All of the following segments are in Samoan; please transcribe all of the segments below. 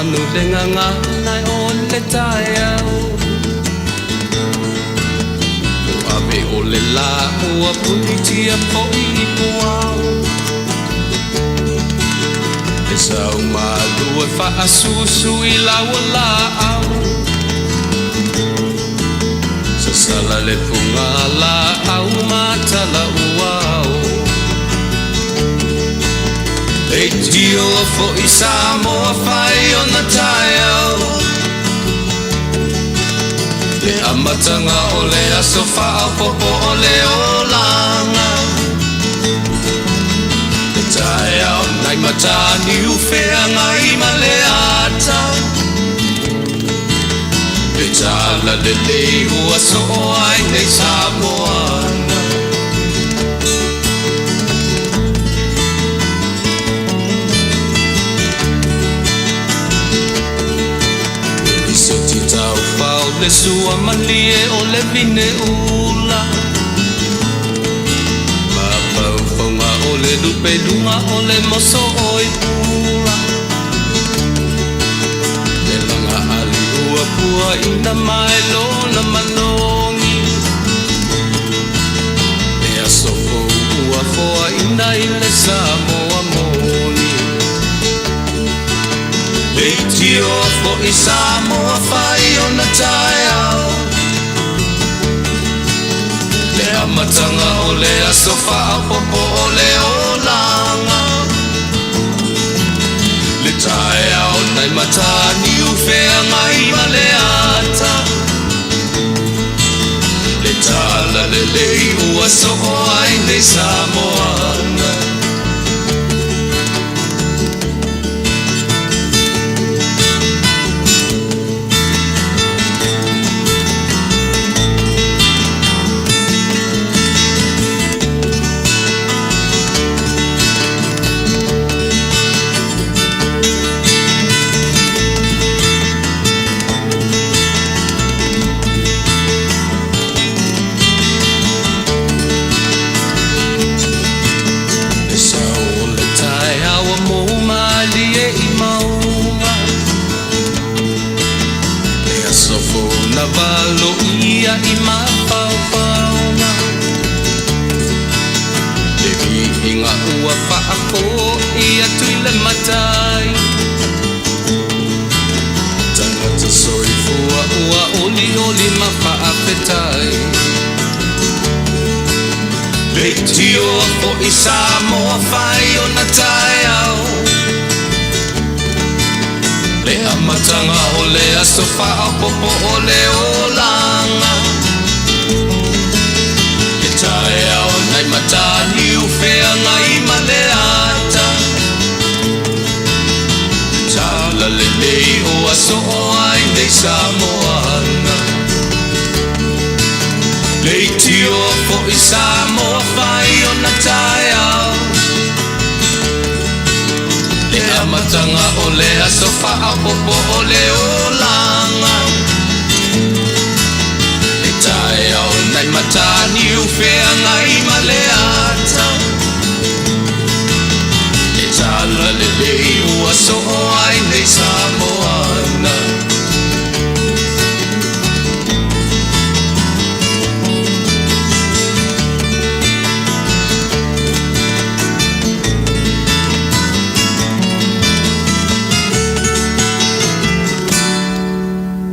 manu le gagana o le taeao. Ua ave o le lā ua punitia foi i puao. Le sau malu e faasusu i lau laau. Sasala le fuga laau ma tala uao. Leitio foi Samoa fai ona taeao. Le amataga o le aso faaopoopo o le olaga. Le taeao nai Mataniu Feagai ma le ata. Le tala lelei ua soo ai nei Samoana. Le lisoti taufao le sua malie o le vine ula. Mafaufauga o le lupeluga o le moso oi pula. Le laga ali ua puaina mai lona malogi. Le aso fou ua foaina i le Samoa moni. Leitio foi Samoa fai ona taeao. Le amataga o le aso faaopoopo o le olaga. Le taeao nai Mataniu Feagai ma le ata. Le tala lelei ua soo ai nei Samoana. Le sau o le taeao ua mou malie i mauga. Le aso fou na valoia i mafaufauga. Le viiga ua faafoi atu i le Matai. Tagata soifua ua olioli ma faafetai. Leitio foi Samoa fai ona taeao. Le amataga o le aso faaopoopo o le olaga. Le taeao nai Mataniu Feagai ma le ata. Le tala lelei ua soo ai nei Samoana. Leitio foi Samoa fai ona taeao. Le amataga o le aso faaopoopo o le olaga. Le taeao nai Mataniu Feagai ma le ata. Le tala lelei ua soo ai nei Samoana.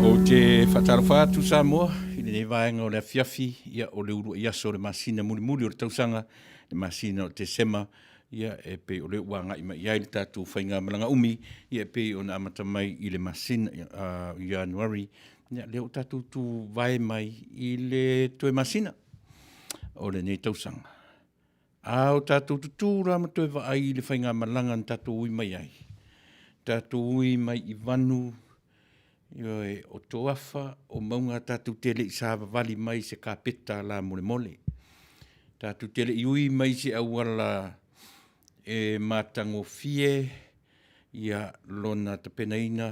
Ou te faatalofa atu Samoa i lenei vaega o le afiafi, ia o le uluai aso o le masina mulimuli o le tausaga, le masina o Tesema, ia e pei o lea ua agai mai i ai le tatou faigamalaga umi, ia e pei ona amata mai i le masina o Ianuari, ia lea ua tatou tuvae mai i le toe masina o lenei tausaga. A o tatou tutū la ma toe vaai i le faigamalaga na tatou ui mai ai, tatou ui mai i vanu, ioe, o toafa, o mauga tatou te le i savavali mai i se kapeta lamolemole. Tatou te le i ui mai i se auala e matagofie ia lona tapenaina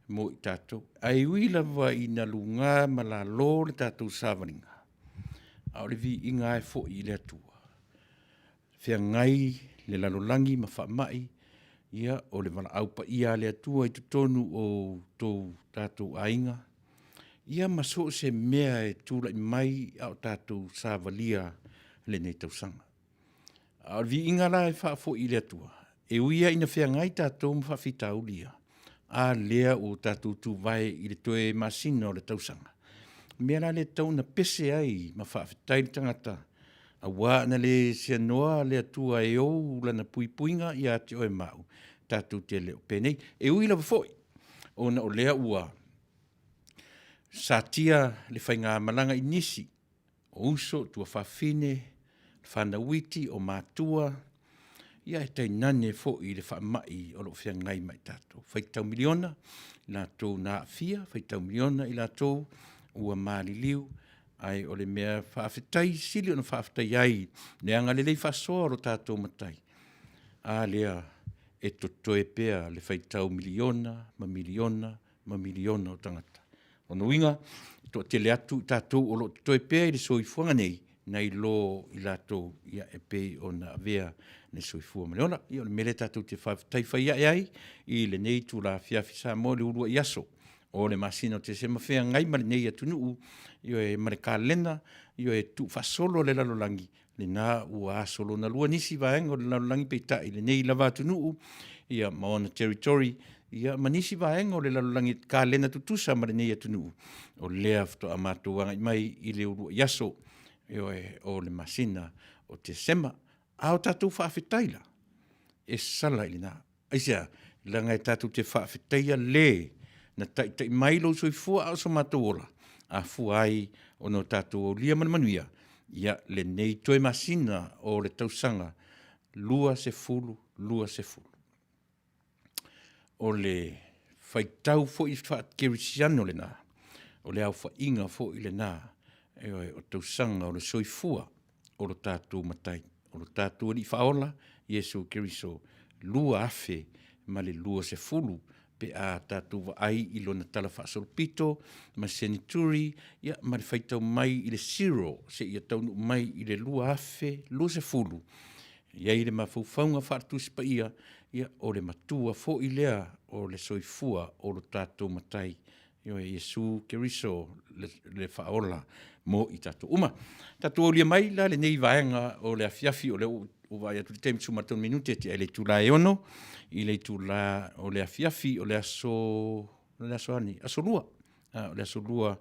mo i tatou. Ae ui lava ina luga ma lalo le tatou savaliga, a o le viiga lava e foi i le Atua. Feagai le lalolagi ma faamai, Ia, o le valaau paia a le Atua i totonu o outou tatou aiga, ia ma so o se mea e tulai mai a o tatou savalia lenei tausaga. A o le viiga la e faafoi i le Atua, e ui lava ina feagai tatou ma faafitauli ia, a lea ua tatou tuvae i le toe masina o le tausaga. O le mea la lea e tatau ona pese ai ma faafetai le tagata, aua ana le seanoa le Atua e ou Lana puipuiga ia te oe ma au, tatou te le o penei. E ui lava foi ona o lea ua satia le faigamalaga i nisi o uso, o tuafafine, fanau iti, o matua, ia ae tainane foi le faamai o lo o feagai ma i tatou. Faitau miliona i latou na aafia, faitau miliona i latou ua maliliu, ae o le mea faafetai sili ona faafetai ai le agalelei faasoa o lo tatou Matai, a lea e totoe pea le faitau miliona ma miliona ma miliona o tagata. O lona uiga, e toatele atu i tatou o lo o totoe pea i le soifuaga nei, nai lo i latou ia e pei ona avea le soifua ma le ola. Ia o le mea lea tatou te faafetai fai ae ai i lenei itula afiafi Samoa i le uluai aso o le masina o Tesema feagai ma lenei atunuu, ioe, ma le kalena, ioe, tuufaasolo le lalolagi, lena ua aso lona lua nisi vaega o le lalolagi, peitai lenei lava atunuu ia ma ona territory ia ma nisi vaega o le lalolagi e kalena tutusa ma lenei atunuu, o lea faatoa matou agai mai i le uluai aso, ioe, o le masina o Tesema. A o tatou faafetai la, e sala i lena. Aisea? Leaga e tatou te faafetaia Le na taitai mai lou soifua a o so matou ola, afua ai ona o tatou aulia ma le manuia, ia lenei toe masina o le tausaga 2020. O le faitau foi faa-kerisiano lena, o le aofaiga foi lena, ioe, o tausaga o le soifua o lo tatou Matai, o lo tatou Alii Faaola, Iesu Keriso 2020 pe a tatou vaai i lona talafaasolopito ma seneturi ia ma le faitau mai i le zero seia taunuu mai i le 2020. E i ai le mafaufauga faale-Tusi Paia, ia o le matua foi lea o le soifua o lo tatou Matai, ioe, Iesu Keriso le Faaola mo i tatou uma. Tatou aulia mai la lenei vaega o le afiafi, o lea ua ou vaai atu i le taimi 13 minute e tea i le itula e 6 i le itula o le afiafi o le aso, o le aso a lenei? Aso Lua. O le aso Lua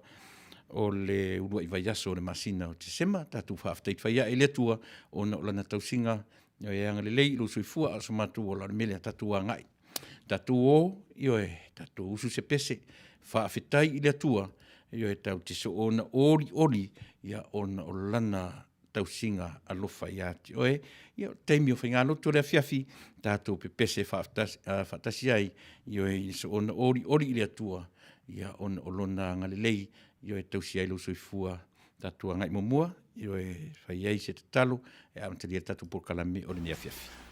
o le uluai vaiaso o le masina o Tesema. Tatou faafetai fai ae i le Atua ona o Lana tausiga e agalelei i lou soifua a o so matou ola. O le mea lea, tatou agai, tatou o, ioe, tatou usu se pese, faafetai i le Atua, ioe, tatou te soona olioli ia ona o Lana tausiga alofa ia te oe. Ia, o le taimi o faigalotu o le afiafi, tatou pepese faatasi ai, ioe, i soona olioli i le Atua, ia ona o Lona agalelei, ioe, e tausi ai lou soifua. Tatou agai muamua, ioe, e fai ai se tatalo e amatalia le tatou polokalame o lenei afiafi.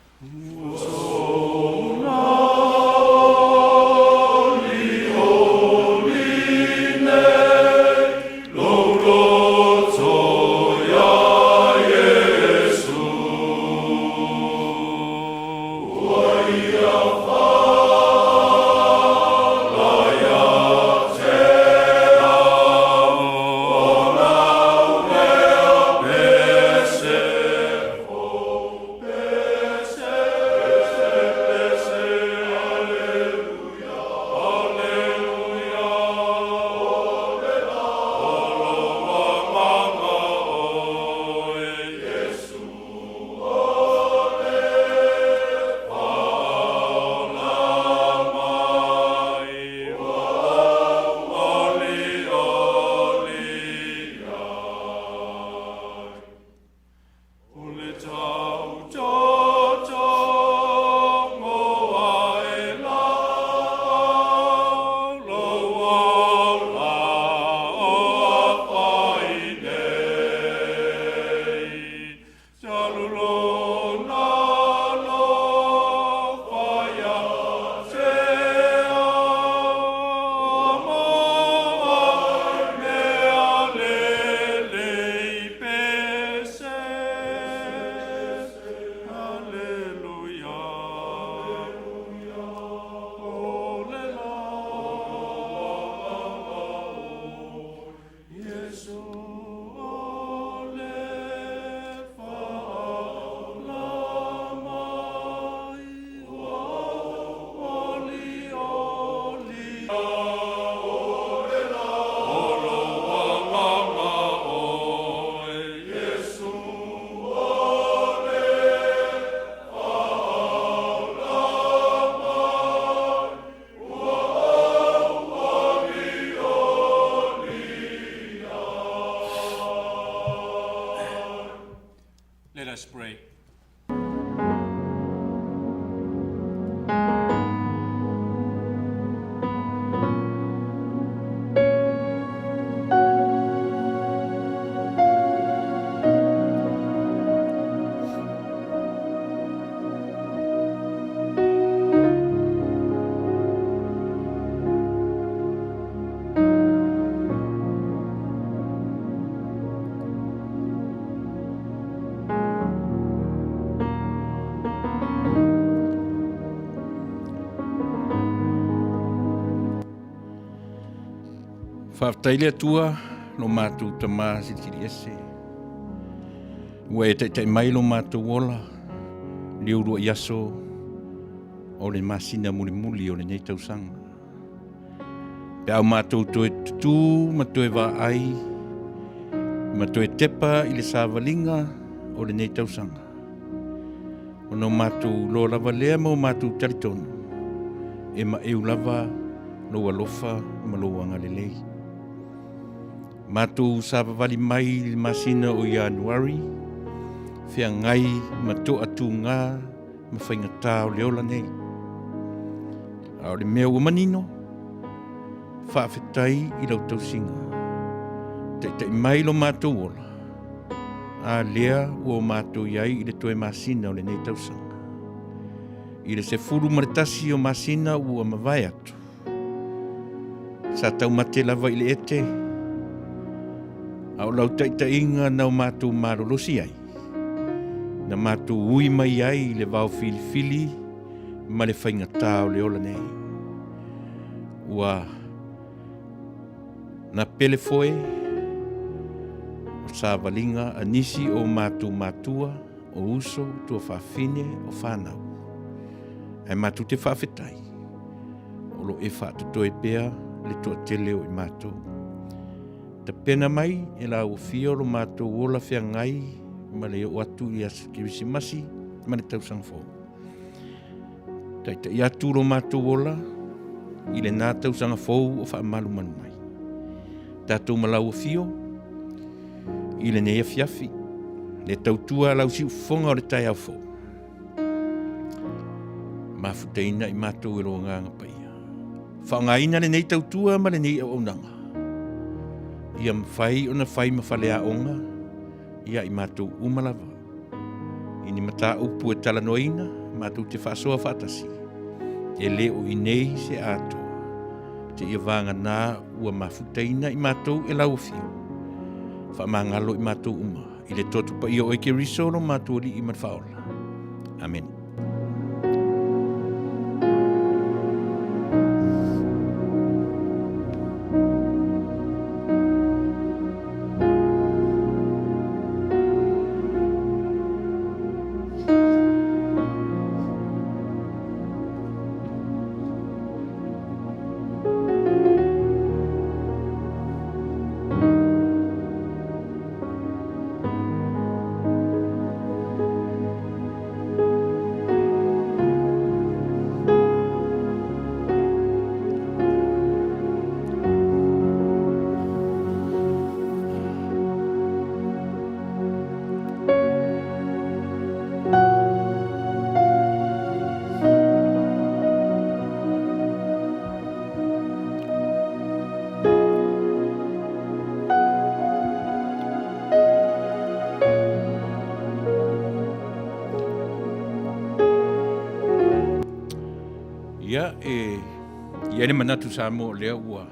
Faafetai le Atua lo matou Tama Silisili Ese, ua e taitai mai lo matou ola le uluai aso o le masina mulimuli o lenei tausaga. Pe a o matou toe tutū ma toe vaai ma toe tepa i le savaliga o lenei tausaga, ona o matou iloa lava lea ma o matou talitonu, e maeu lava lou alofa ma lou agalelei. Matou savavali mai i le masina o Ianuari, feagai ma toatuga ma faigata o le ola nei. A o le mea ua manino, faafetai i lau tausiga. Taitai mai lo matou ola, a lea ua o matou i ai i le toe masina o lenei tausaga. I le 11 o masina ua mavae atu, sa taumate lava i le ete, a o lau taitaiga na o matou malolosi ai, na matou ui mai ai i le vao filifili ma le faigata o le ola nei. Ua na pele foe o savaliga a nisi o matou matua, o uso, o tuafafine, o fanau. Ae matou te faafetai, o lo o e faatotoe pea le toatele o i matou. Tapena mai e la ua lo matou ola feagai ma le oo atu i aso Kerisimasi ma le tausaga fou. Taitai atu lo matou ola i lena tausaga fou o faamalumalu mai. Tatou ma lau afio i lenei afiafi, le tautua a lau siufofoga o le taeao fou. Mafutaina i matou e lo agaga paia. Faaaogaina lenei tautua ma lenei auaunaga ia mafai ona fai ma faleaoga ia i matou uma lava. I ni mataupu e talanoaina, matou te faasoa faatasi. E le o i nei se atoa, seia vagana ua mafutaina i matou e lau afio. Faamagalo i matou uma, i le toto paia o oe Keriso lo matou Alii ma le Faaola. Amene. Ia, e i ai le manatu Samoa o lea ua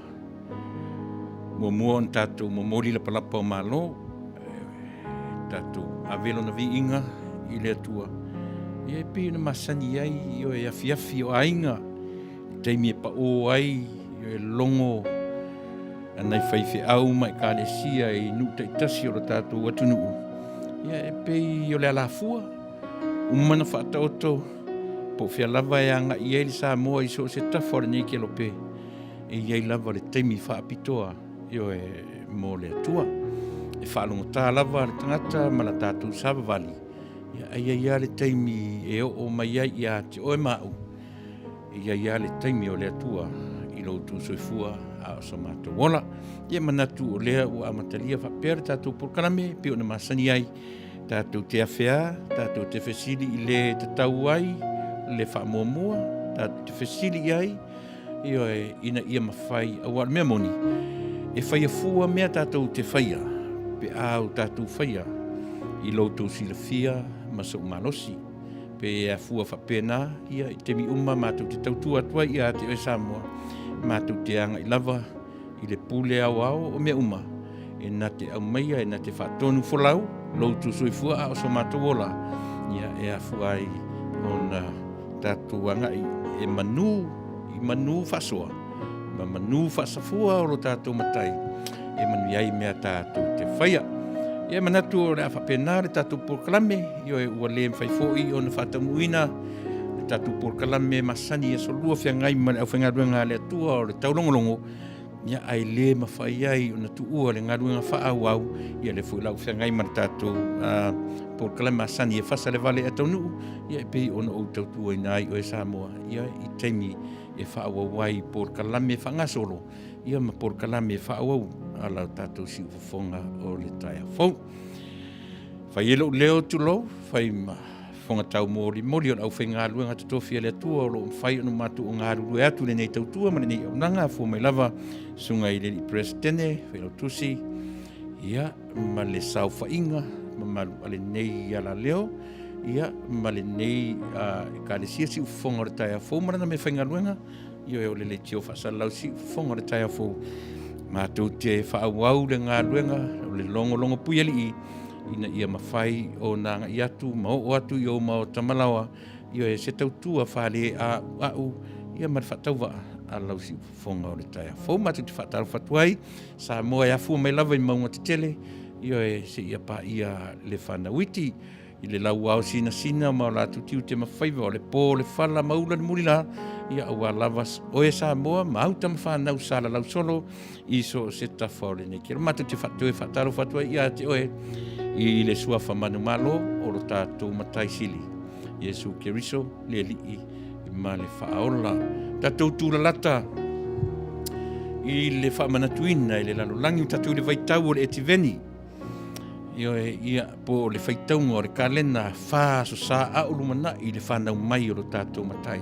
muamua ona tatou momoli lapalapa o malo, tatou ave lona viiga i le Atua. Ia e pei ona masani ai ioe afiafi o aiga, i taimi e pao ai ioe logo a nai faifeau ma ekalesia i nuu taitasi o le tatou atunuu. Ia e pei o le alafua, uma na faataoto po o fea lava e agai i ai le Samoa i so o se tafa o lenei kelope, e i ai lava le taimi faapitoa ioe mo le Atua. E faalogotā lava le tagata ma la tatou savavali, ia, ae i ai lava le taimi e oo mai ai ia te oe ma au, e i ai lava le taimi o le Atua i lo outou soifua a o so matou ola. Ia manatu o lea ua amatalia faapea le tatou polokalame e pei ona masani ai, tatou te afea, tatou te fesili i le tatau ai le faamuamua, tatou te fesili i ai, Ioe, ina ia mafai, aua o le mea moni, e faia fua mea tatou te faia, pe a o tatou faia i lo outou silafia ma sou malosi. Pe e afua faapena, ia, i taimi uma matou te tautua atu ai ia te oe Samoa, matou te agai lava i le pule aoao o mea uma, e na te aumaia, e na te faatonu folau lo outou soifua a o so matou ola, ia, e afua ai ona tatou agai e manu, i manu faasoa. ma manu faasafua o lo tatou Matai e manuia ai mea tatou te faia. Ia e manatu o le a faapena le tatou polokalame, ioe, ua le mafai foi ona faataunuuina le tatou polokalame masani i aso lua feagai ma le aufaigaluega a le Atua o le taulogologo, ia ae le mafai ai ona tuua le galuega faaauau, ia lea foi la ua feagai ma le tatou polokalame masani e fasa le vale ae taunuu, ia e pei ona ou tautuaina ai oe Samoa, ia i taimi e faaauau ai polokalame faagasolo, ia ma polokalame faaauau a la tatou siufofoga o le taeao fou. Fai ai lou leo tulou, fai ma fofoga taumolimoli o le aufaigaluega totofi a le Atua o lo o mafai ona matou galulue atu i lenei tautua ma lenei auaunaga, afua mai lava susuga i le Alii Peresetene, Failautusi, ia, ma le saofaiga mamalu a lenei alaleo, ia, ma lenei Ekalesia Siufofoga o le Taeao Fou ma lana meafaigaluega, Ioe, o le leitio faasalalau siufofoga o le taeao fou. Matou te faaauau le galuega o le logologo puialii ina ia mafai ona agai atu ma oo atu i ou maota malaoa, ioe, se tautua faaleauau ia ma le faatauvaa a lau siufofoga o le taeao fou. Matou te faatalofa atu ai, Samoa e afua mai lava i mauga tetele, ioe, seia paia le fanau iti. I le lauao sinasina ma o latou tiute ma faiva, o le po o le fala ma ula le mulila, ia aua lava oe Samoa ma au tama fanau sa lalau solo i so o se tafa o lenei kelo. Matou te toe faatalofa atu ai ia te oe i le suafa manumalo o lo tatou Matai Sili, Iesu Keriso, le Alii ma le Faaola. Tatou tulalata i le faamanatuina i le lalolagi o tatou i le vaitau o le etiveni, Ioe, ia, po o le faitauga o le kalena fa aso sa a o lumanai i le fanau mai o lo tatou Matai.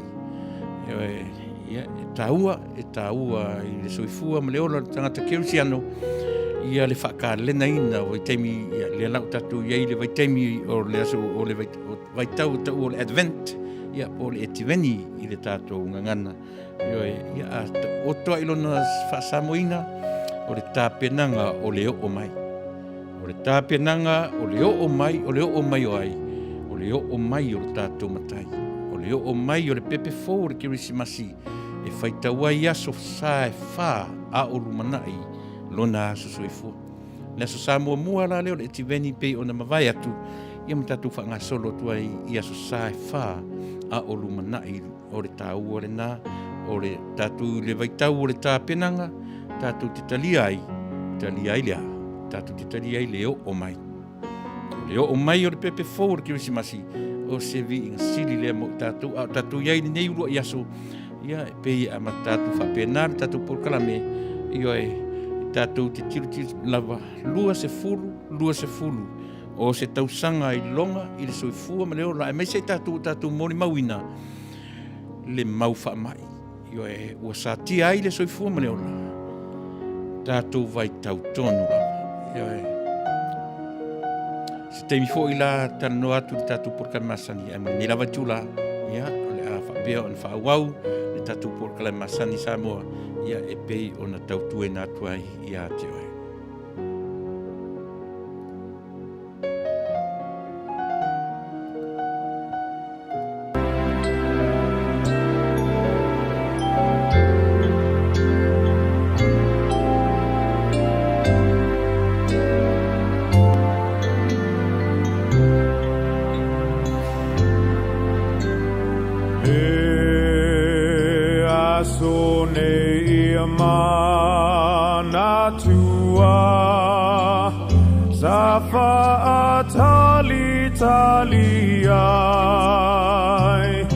Ioe, ia, e taua, e taua i le soifua ma le ola o le tagata kerisiano, ia le faakalenaina o vaitaimi, ia, lea la ua tatou i ai i le vaitaimi o le aso o le vaitau o taua o le Advent, ia, po o le etiveni i le tatou gagana. Ioe, ia, a oto ai lona faasamoina, o le tapenaga o le oo mai. O le tapenaga o le oo mai, o le oo mai o ai? O le oo mai o le tatou Matai. O le oo mai o le pepe fou o le Kerisimasi e faitau ai aso sa e fa a o lumanai lona aso soifua. Le aso sa muamua la lea o le etiveni pei ona mavae atu, ia ma tatou faagasolo atu ai i aso sa e fa a o lumanai. O le taua lena, o le tatou i le vaitau o le tapenaga, tatou te talia ai, talia ai le a? Tatou te talia ai le oo mai. O le oo mai o le pepe fou o le Kerisimasi, o se viiga sili lea mo i tatou, a o tatou i ai i lenei uluai aso, ia, e pei e amata atu faapena le tatou polokalame, ioe, tatou te tilotilo lava, 20, 20, o se tausaga iloga i le soifua ma le ola, aemaise i tatou ua tatou molimauina le mau faamai. Ioe, ua satia ai le soifua ma le ola, tatou vaitau tonu lava. Ioe, se taimi foi la talanoa atu i le tatou polokalame masani, ae ma lenei lava itula, ia, o le a faapea ona faaauau le tatou polokalame masani Samoa, ia, e pei ona tautuaina atu ai ia te oe. E aso nei ia manatua Sa faatalitali ai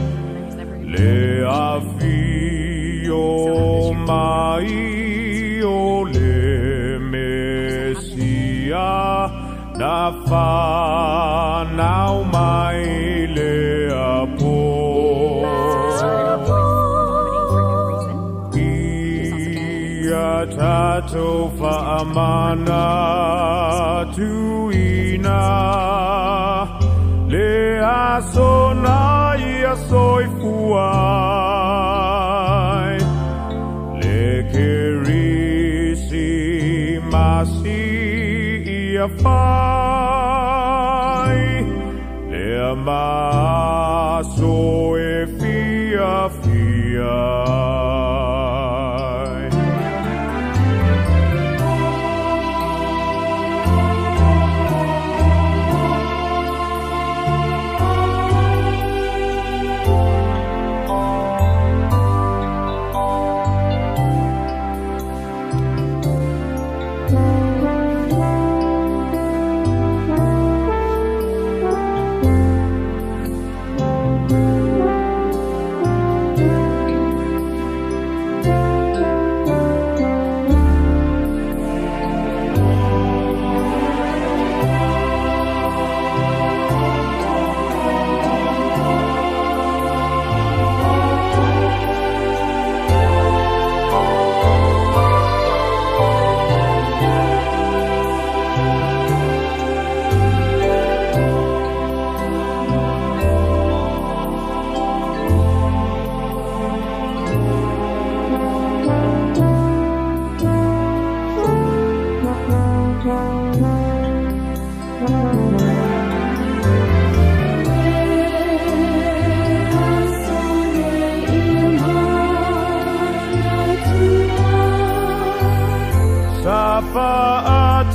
Le afio mai o le Mesia Na fanau mai lea po. Ia tatou faamanatuina le aso na ia soifua ai, le Kerisimasi ia fai, lea ma aso e fiafia ai.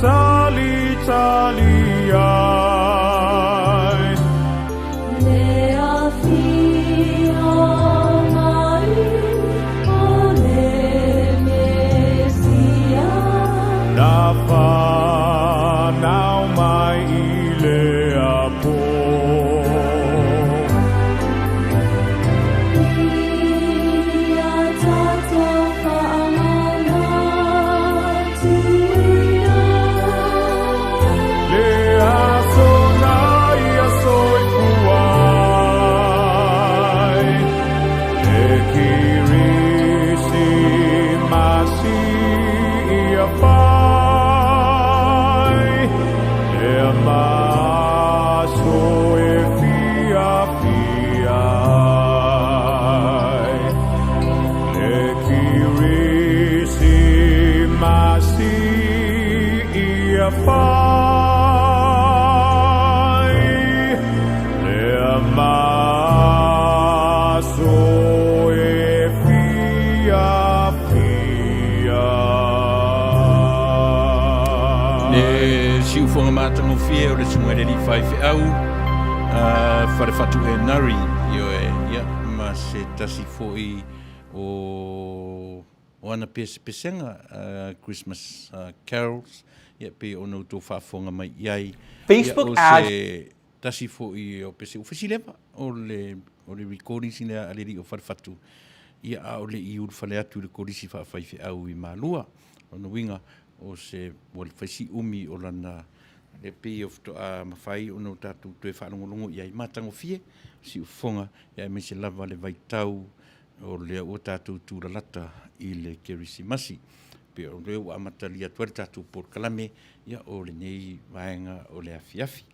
talitali ai. Le afio mai o le Mesia. Na whanau mai i le apo. Ia tatou faamanatuina. Le aso na ia soifua ai, le Kirisimasi ia fai, lea ma aso e fiafia ai. Le Kirisimasi ia fai, lea ma aso e fiafia ai. Le siufoga matagofie o le Susuga i le Alii Faifeau, Falefatu Henare, ioe, ia, ma se tasi foi o o ana pesepesega, Christmas carols, ia, pei ona outou faafofoga mai i ai. Facebook Ia, o ads. se tasi foi o pese, ua fesileva o le, o le recordings lea a le alii o Falefatu, ia, a o le i ulufale atu i le kolisi faafaifeau i Malua. Lona uiga, o se, ua fai si umi o lana, le pei e faatoa mafai ona o tatou toe faalogologo i ai. Matagofie siufofoga, ia aemaise lava le vaitau o lea ua tatou tulalata i le Kerisimasi. Pei o lea ua amatalia atu ai le tatou polokalame, ia, o lenei vaega o le afiafi.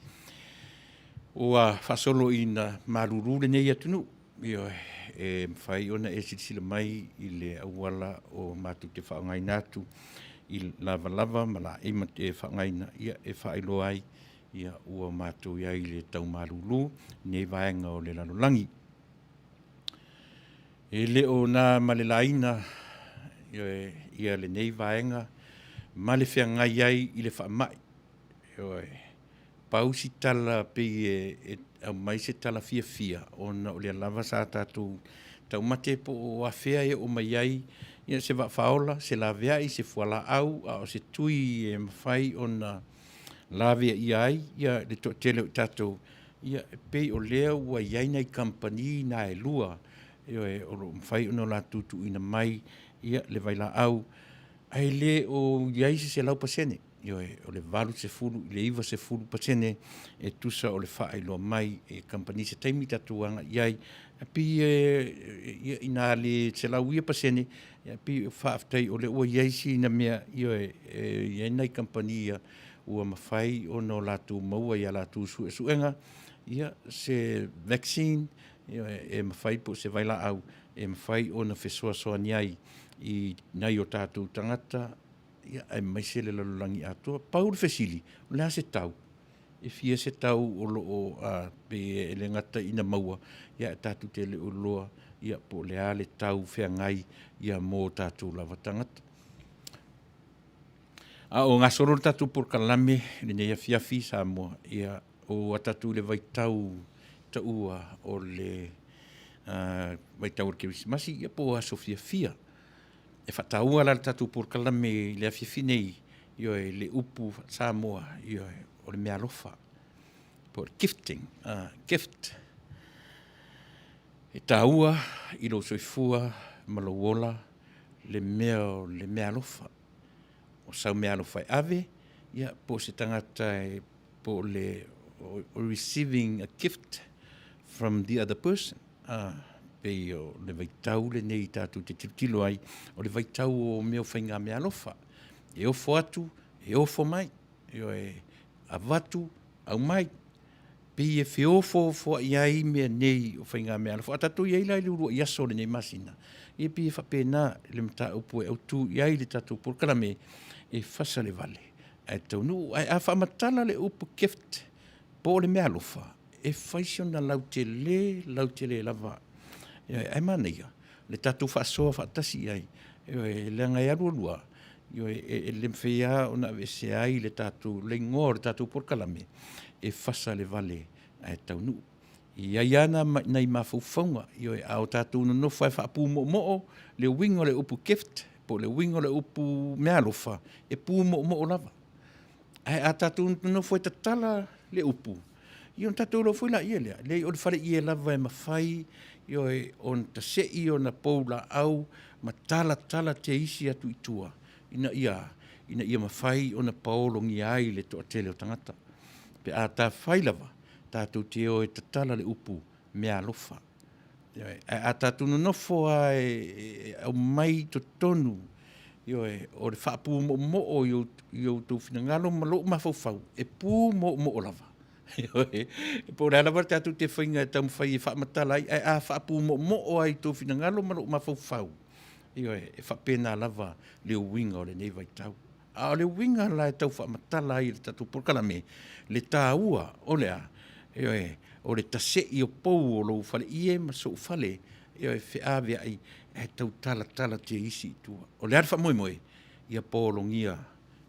Ua faasolo ina malulu lenei atunuu, ioe, e mafai ona e silasila mai i le auala o matou te faaaogaina atu i lavalava ma laei ma e faaaogaina, ia, e faailoa ai, ia, ua matou i ai i le tau malulu i lenei vaega o le lalolagi. E le o na ma le laina, ioe, ia lenei vaega ma le feagai ai i le faamai. Ioe, pau si tala pei e aumai se tala fiafia ona o lea lava sa tatou taumate po o afea e oo mai ai ia se vaa faaola, se laveai, se fualaau, a o se tui e mafai ona laveaia ai ia le toatele o i tatou. Ia, e pei o lea ua i ai nai kamupani na e lua, ioe, o lo o mafai ona latou tuuina mai ia le vailaau, ae le o i ai se 100%, ioe, o le 80 i le 90% e tusa o le faailoa mai e kamupani i se taimi tatou agai i ai. E pei e, ia, inā le 100%, ia, pei e faafetai o lea ua i ai sina mea, ioe, e i ai nai kamupani ia ua mafai ona o latou maua i a latou suesuega ia se vaccine, ioe, e mafai po o se vailaau e mafai ona fesoasoani ai i nai o tatou tagata, ia, aemaise le lalolagi atoa. Pau le fesili, o le a se tau? E fia se tau o lo o, a, pe e le gata ina maua, ia, ae tatou te le o iloa, ia, po o le a le tau feagai, ia, mō tatou lava tagata. A o gasolo le tatou polokalame i lenei afiafi Samoa, ia, ua tatou i le vaitau taua o le vaitau o le Kerisimasi, ia, po o aso fiafia. E faataua la le tatou polokalame i le afiafi nei, ioe, le upu Samoa, ioe, o le meaalofa, po o le gifting, gift. E taua i lou soifua ma lou ola le mea o le meaalofa. O sau meaalofa e ave, ia, po o se tagata e, po o le receiving a gift from the other person. Pei o le vaitau lenei tatou te tilotilo ai, o le vaitau o mea o faiga meaalofa. E ofo atu, e ofo mai. Ioe, avatu, aumai. Pei e feofoofoai ai mea nei o faiga meaalofa. A tatou i ai la i le uluai aso o lenei masina, ia pei e faapena le mataupu e autu i ai le tatou polokalame, e fasa le vale ae taunuu. Ae a faamatala le upu gift po o le meaalofa, e fai si ona lautele, lautele lava. Ae manaia le tatou faasoa faatasi i ai, leaga e alu alu lava. Ioe, e le mafai lava ona aveesea ai le tatou, le igoa o le tatou polokalame, e fasa le vale ae taunuu. E i ai lava nai mafaufauga, ioe, a o tatou nonofo lava e faapumoomoo le uiga o le upu gift po o le uiga o le upu meaalofa, e pumoomoo lava. Ae a tatou nonofo e tatala le upu, ia ona tatou iloa foi laia lea, leai o le faleie lava e mafai, ioe, ona tasei ona poulaau ma talatala teisi atu i tua, ina ia a? Ina ia mafai ona paologia ai le toatele o tagata. Pe a tafai lava, tatou te o e tatala le upu meaalofa. Ioe. Ae a tatou nonofo lava e aumai i totonu, ioe, o le faapumoomoo i outou finagalo ma lou mafaufau, e pumoomoo lava. Ioe. Po o le a lava le tatou te faiga e taumafai e faamatala ai, ae a faapumoomoo lava i outou finagalo ma lou mafaufau, ioe, e faapena lava le uiga o lenei vaitau. A o le uiga la e tau faamatala ai e le tatou polokalame, le taua o le a? Ioe, o le tasei o pou o lou faleie ma sou fale, ioe, feaveai ae tau talatala teisi i tua. O le a le faamoemoe? Ia paologia,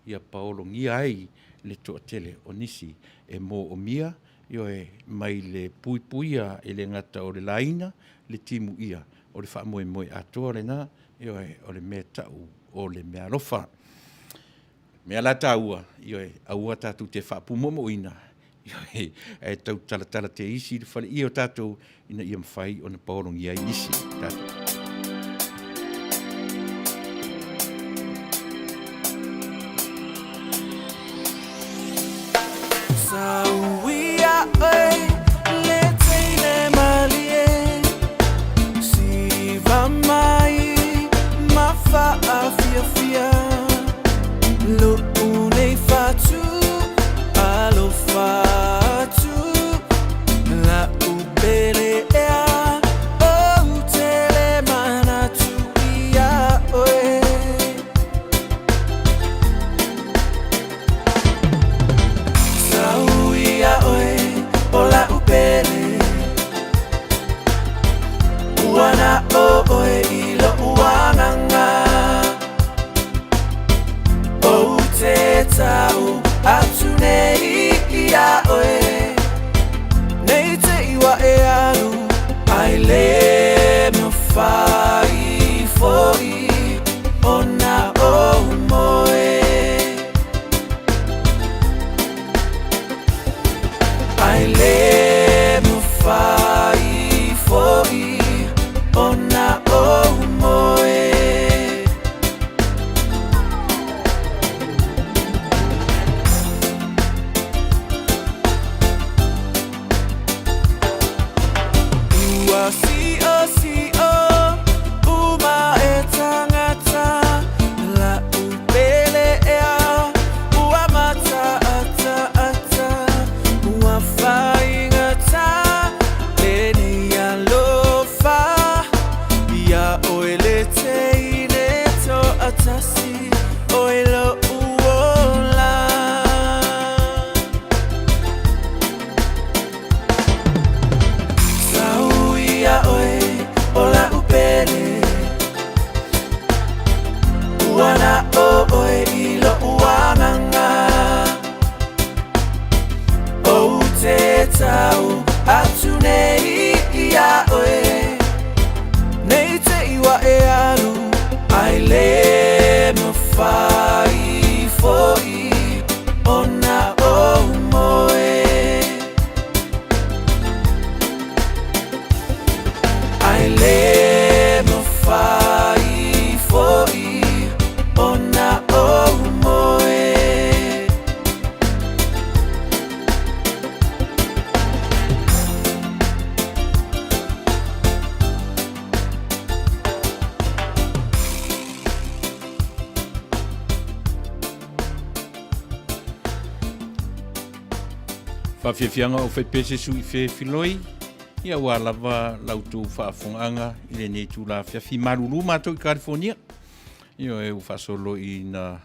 ia paologia ai le toatele o nisi e moomia, ioe, mai le puipuia e le gata o le laina, le timuia, o le faamoemoe atoa lena, ioe, o le mea e tau o le meaalofa. O le mea la taua, ioe, aua tatou te faapumoomoina, ioe, ae tau talatala teisi le faleie o tatou ina ia mafai ona paologia ai nisi o tatou. Faafiafiaga o faipesesu i Fefiloi, ia ua lava la outou faafofogaaga i lenei itula afiafi. Malulu matou i California, ioe, ua faasolo ina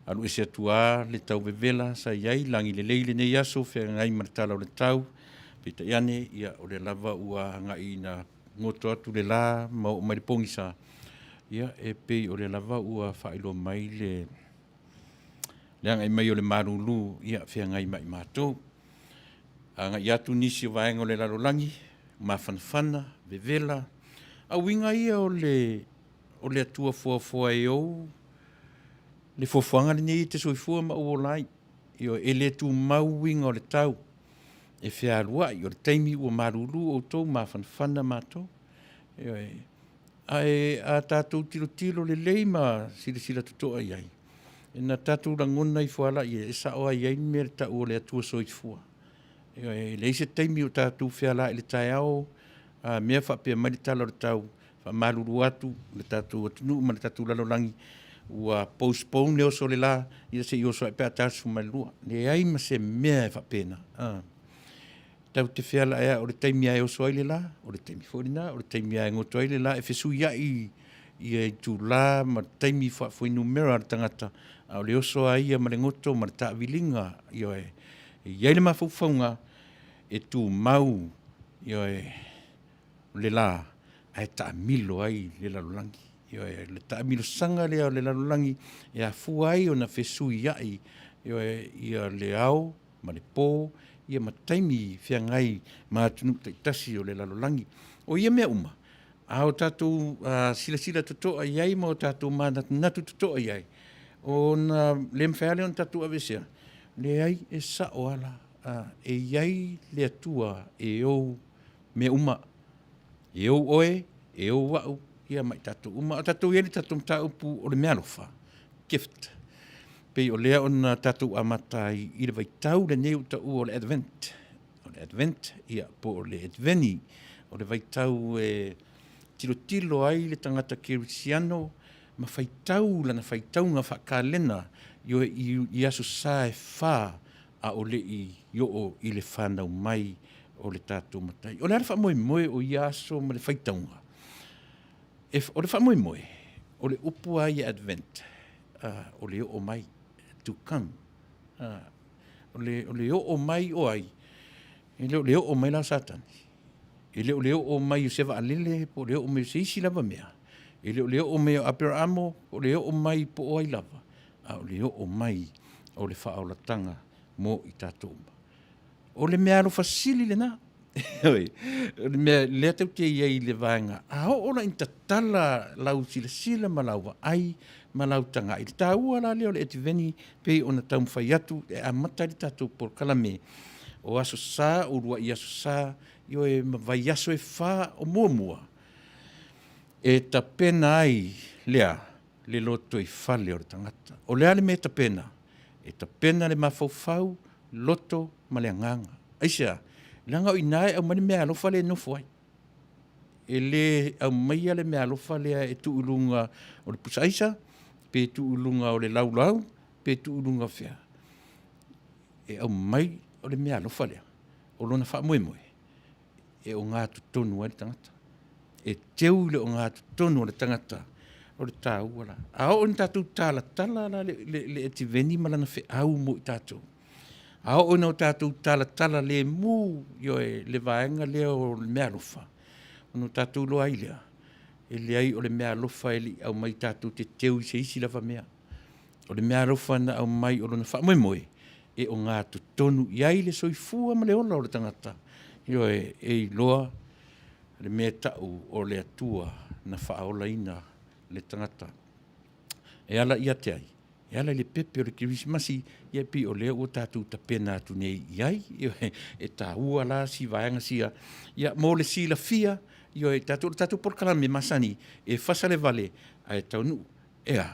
alu ese atu lava le tau vevela sa i ai, lagi lelei lenei aso, feagai ma le tala o le tau, peitai ane, ia, o lea lava ua agai ina goto atu le la ma oo mai le pogisa. Ia, e pei o lea lava ua faailoa mai le le agai mai o le malulu, ia, feagai ma i matou. Agai atu nisi o vaega o le lalolagi, mafanafana, vevela, a o uiga ia o le o le Atua foafoa e ou le foafoaga lenei e te soifua ma ou ola ai. Ioe, e le tumau uiga o le tau, e fealuai, o le taimi ua malulu outou, mafanafana matou. Ioe. Ae a tatou tilotilo lelei ma silasila totoa i ai, ona tatou lagona ifo lava lea, e sao lava e i ai le mea e tau o le Atua Soifua. Ioe, e leai se taimi o tatou feala i le taeao a mea faapea mai le tala o le tau, faamalulu atu i le tatou atunuu ma le tatou lalolagi, ua postpone le oso o le la, ia se i oso ae pe a ta le 12. Leai ma se mea e faapena. Tatou te feala ea o le taimi lava e oso ai le la, o le taimi foi lena, o le taimi lava e goto ai le la, e fesuiai ia itula ma taimi faafuainumera a le tagata, a o le oso lava ia ma le goto ma le taaviliga, ioe, e i ai le mafaufauga e tumau, ioe, le la ae taamilo ai le lalolagi. Ioe, o le taamilosaga lea o le lalolagi e afua ai ona fesuiai, ioe, ia le ao ma le po, ia ma taimi feagai ma atunuu taitasi o le lalolagi. O ia mea uma, a o tatou silasila totoa i ai ma o tatou manatunatu totoa i ai, ona le mafai lava lea ona tatou aveesea, leai, e sao lava la, e i ai le Atua e ou mea uma, e ou oe, e ou au, ia ma i tatou uma. A o tatou i ai i le tatou mataupu o le meaalofa, gift, pei o lea na tatou amata ai i le vaitau lenei ua taua o le Advent. O le Advent, ia po o le Adveni, o le vaitau e tilotilo ai le tagata kerisiano ma faitau lana faitauga faakalena i Aso Sa e fa a o le i oo i le fanau mai o le tatou Matai. O le a le faamoemoe o ia aso ma le faitauga? E, o le faamoemoe, o le upu lava ia Advent, o le oo mai, to come. O le oo mai o ai? E le o le oo mai la o Satani, e le o le oo mai o se vaalele po o le oo mai o se isi lava mea, e le o le oo mai o Aperaamo, po o le oo mai po o ai lava, a o le oo mai o le faaolataga mo i tatou uma. O le meaalofa sili lena. O le mea lea tatou te i ai i le vaega, a oo la ina tatala lau silasila ma lau vaai ma lau tagai, le taua la lea o le Etiveni pei ona taumafai atu e amata ai le tatou polokalame o Aso Sa, uluai Aso Sa, ioe, ma vaiaso e fa o muamua, e tapena ai le a? Le lotoifale o le tagata. O le a le mea e tapena? E tapena le mafaufau, loto ma le agaga. Aisea? Leaga o i ina e aumai le meaalofa lea e nofo ai. E le aumaia le meaalofa lea e tuu i luga o le pusa aisa, pe tuu i luga o le laulau, pe tuu i luga o fea. E aumai o le meaalofa lea, o lona faamoemoe, e ogatotonu ai le tagata. E teu i le ogatotonu o le tagata, o le taua la. A oo ina tatou talatala la le etiveni ma lana feau mo i tatou, a oo ina tatou talatala lemu, ioe, le vaega lea o le meaalofa, ona tatou iloa ai lea, e leai o le meaalofa e le i aumai tatou te teu i se isi lava mea. O le meaalofa na aumai o lona faamoemoe, e ogatotonu i ai le soifua ma le ola o le tagata, ioe, e iloa le mea e tau o le Atua na faaolaina le tagata. E ala ia te ai? E ala i le pepe o le Kerisimasi, ia pei o lea ua tatou tapena atu nei i ai. Ioe, e taua la si vaega sia, ia mo le silafia, ioe, tatou, o le tatou polokalame masani, e fasa le vale ae taunuu. E a?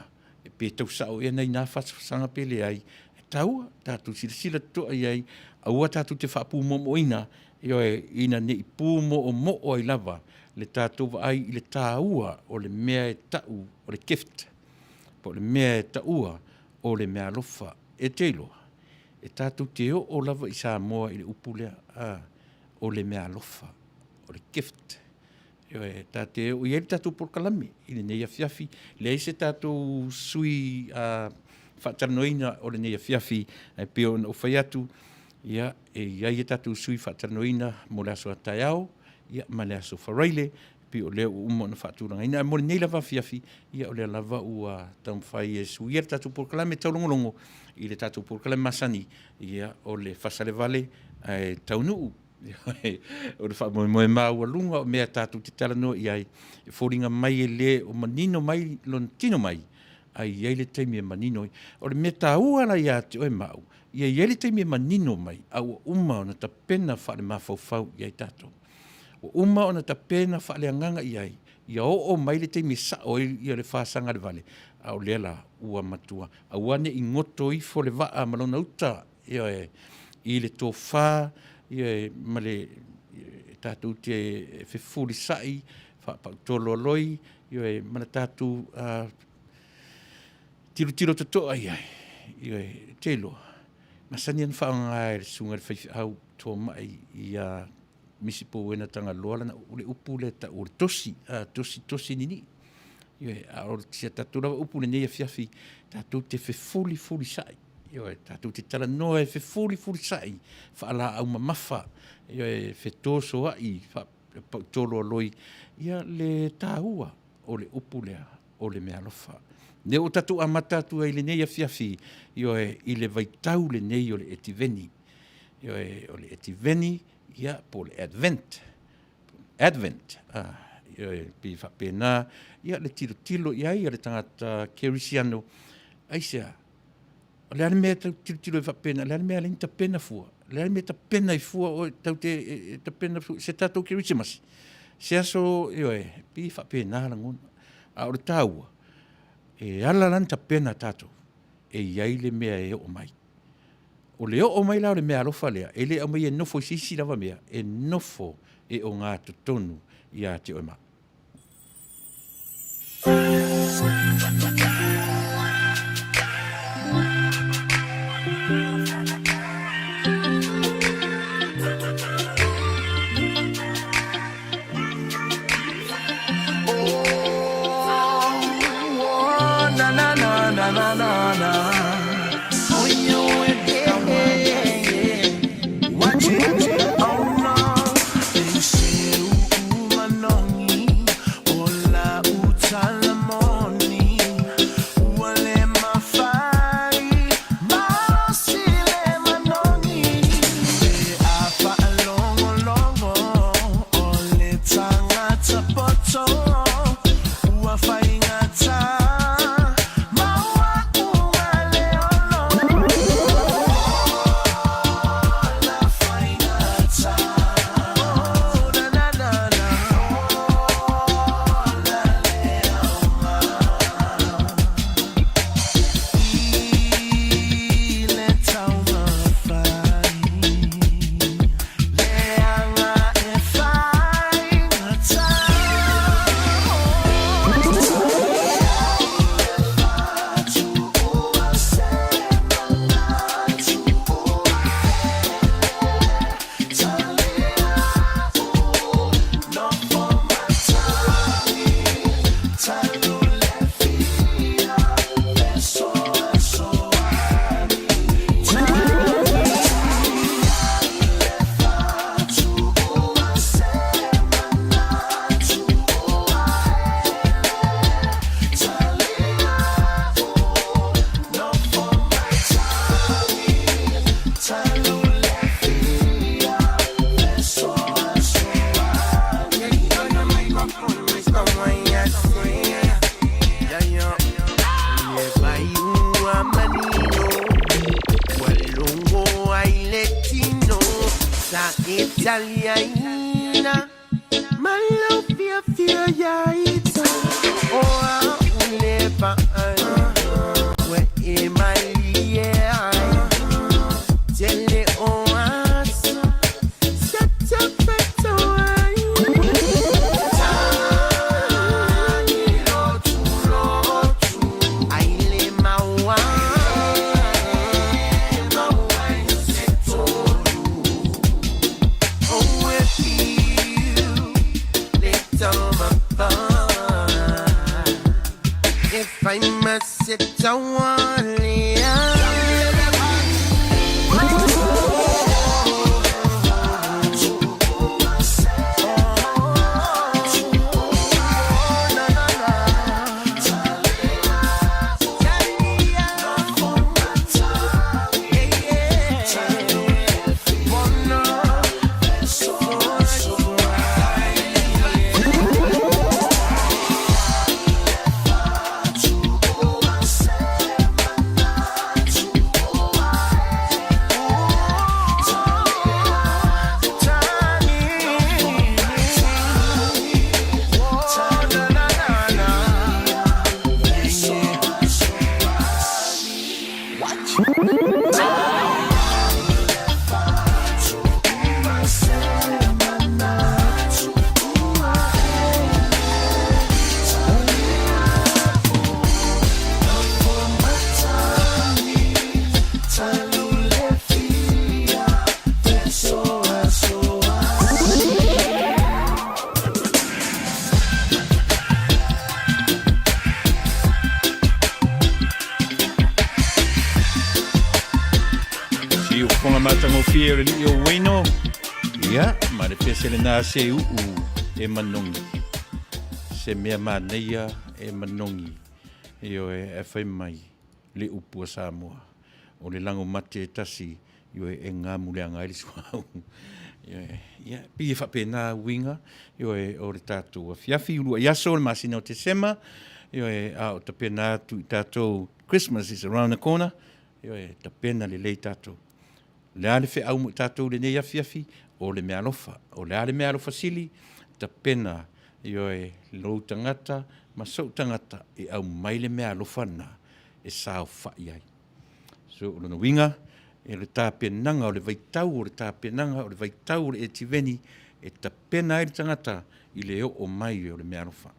Pe tau sao ea nai na fasafasaga pe leai, e taua tatou silasila totoa i ai, aua tatou te faapumoomooina, ioe, ina ne i pumoomoo ai lava le tatou vaai i le taua o le mea e tau o le gift, po o le mea e taua o le meaalofa. E te iloa, e tatou te oo lava i Samoa i le upu lea, o le meaalofa, o le gift. Ioe, ta te oo i ai le tatou polokalame i lenei afiafi. Leai se tatou sui faatalanoaina o lenei afiafi, ae pei ona ou fai atu, ia, e i ai a tatou sui faatalanoaina mo le aso a taeao, ia, ma le aso Faraile. pei o lea ua uma ona faatulagaina. Ae mo lenei lava afiafi, ia o lea lava ua taumafai e suia le tatou polokalame taulogologo i le tatou polokalame masani, ia o le fasalevale ae taunuu. O le faamoemoe maualuga o mea tatou te talanoa i ai, e foliga mai e le o manino mai lona tino mai, ae i ai le taimi e manino ai. O le mea taua la ia te oe ma au, ia i ai le taimi e manino mai, a ua uma ona tapena faalemafaufau i ai tatou. Ua uma ona tapena faaleagaga i ai, ia oo mai le taimi e sao ai ia le fasagalevale, a o lea la ua matua. Aua ne i goto ifo le vaa ma lona uta, ioe, i le tofa, ioe, ma le tatou te fefulisai, faapautoloaloi, ioe, ma le tatou tilotilo totoa i ai, ioe, te iloa, masani ona faaaoga e le susuga i le faifeau tomai ia Misi Pouena Tagaloa lana, o le upu lea e tau o le tosi, a, tosi, tosi ninii. Ioe, a o si a tatou lava upu lenei afiafi, tatou te fefulifulisai, ioe, tatou te talanoa e fefulifulisai, faalaau mamafa, ioe, fetosoai, faapautoloaloi, ia le taua o le upu lea o le meaalofa. Lea ua tatou amata atu ai i lenei afiafi, ioe, i le vaitau lenei o le Etiveni. Ioe, o le Etiveni, ia, po o le Advent. Advent, ioe, pei faapena, ia, le tilotilo i ai a le tagata kerisiano, aisea? O le a le mea e tau tilotilo ai faapena, o le a le mea e ala ai ona tapena fua? O le a le mea e tapena ai fua oe tau te e tapena fua se tatou Kerisimasi? Se aso, ioe, pei e faapena lagona. A o le taua, e ala la ona tapena tatou, e i ai le mea e oo mai. O le oo mai la o le meaalofa lea, e le aumaia e nofo i se isi lava mea, e nofo e ogatotonu ia te oe ma au. matagofie o le lii o Ueno. Ia, ma le pese lena se uu e manogi. Se mea manaia e manogi. Ioe, e fai mai le upu a Samoa. O le lago mate e tasi, ioe, e gamuleaga ai le suauu. Ioe, ia, pei e faapena uiga, ioe, o le tatou afiafi, uluai aso o le masina o Tesema, ioe, a o tapena atu i tatou Christmas is around the corner, ioe, tapena lelei tatou. O le a le feau mo i tatou i lenei afiafi? O le meaalofa. O le a le meaalofa sili? Tapena, ioe, lou tagata ma sou tagata e aumai le meaalofa lena e saofai ai. So, o lona uiga, e le tapenaga o le vaitau o le tapenaga o le vaitau o le Etiveni e tapena ai le tagata i le oo mai o le meaalofa.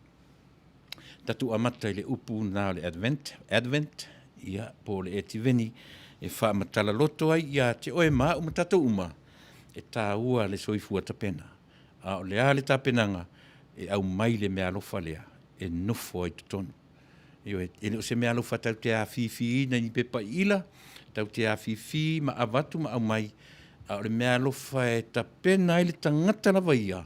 Tatou amata i le upu lena o le Advent, Advent, ia, po o le Etiveni, e faamatala loto ai ia te oe ma au ma tatou uma, e taua le soifua tapena. A o le a le tapenaga e aumai le meaalofa lea e nofo ai totonu. Ioe, e le o se meaalofa tatou te afifiina i ni pepa iila, tatou te afifi ma avatu ma aumai, a o le meaalofa e tapena ai le tagata lava ia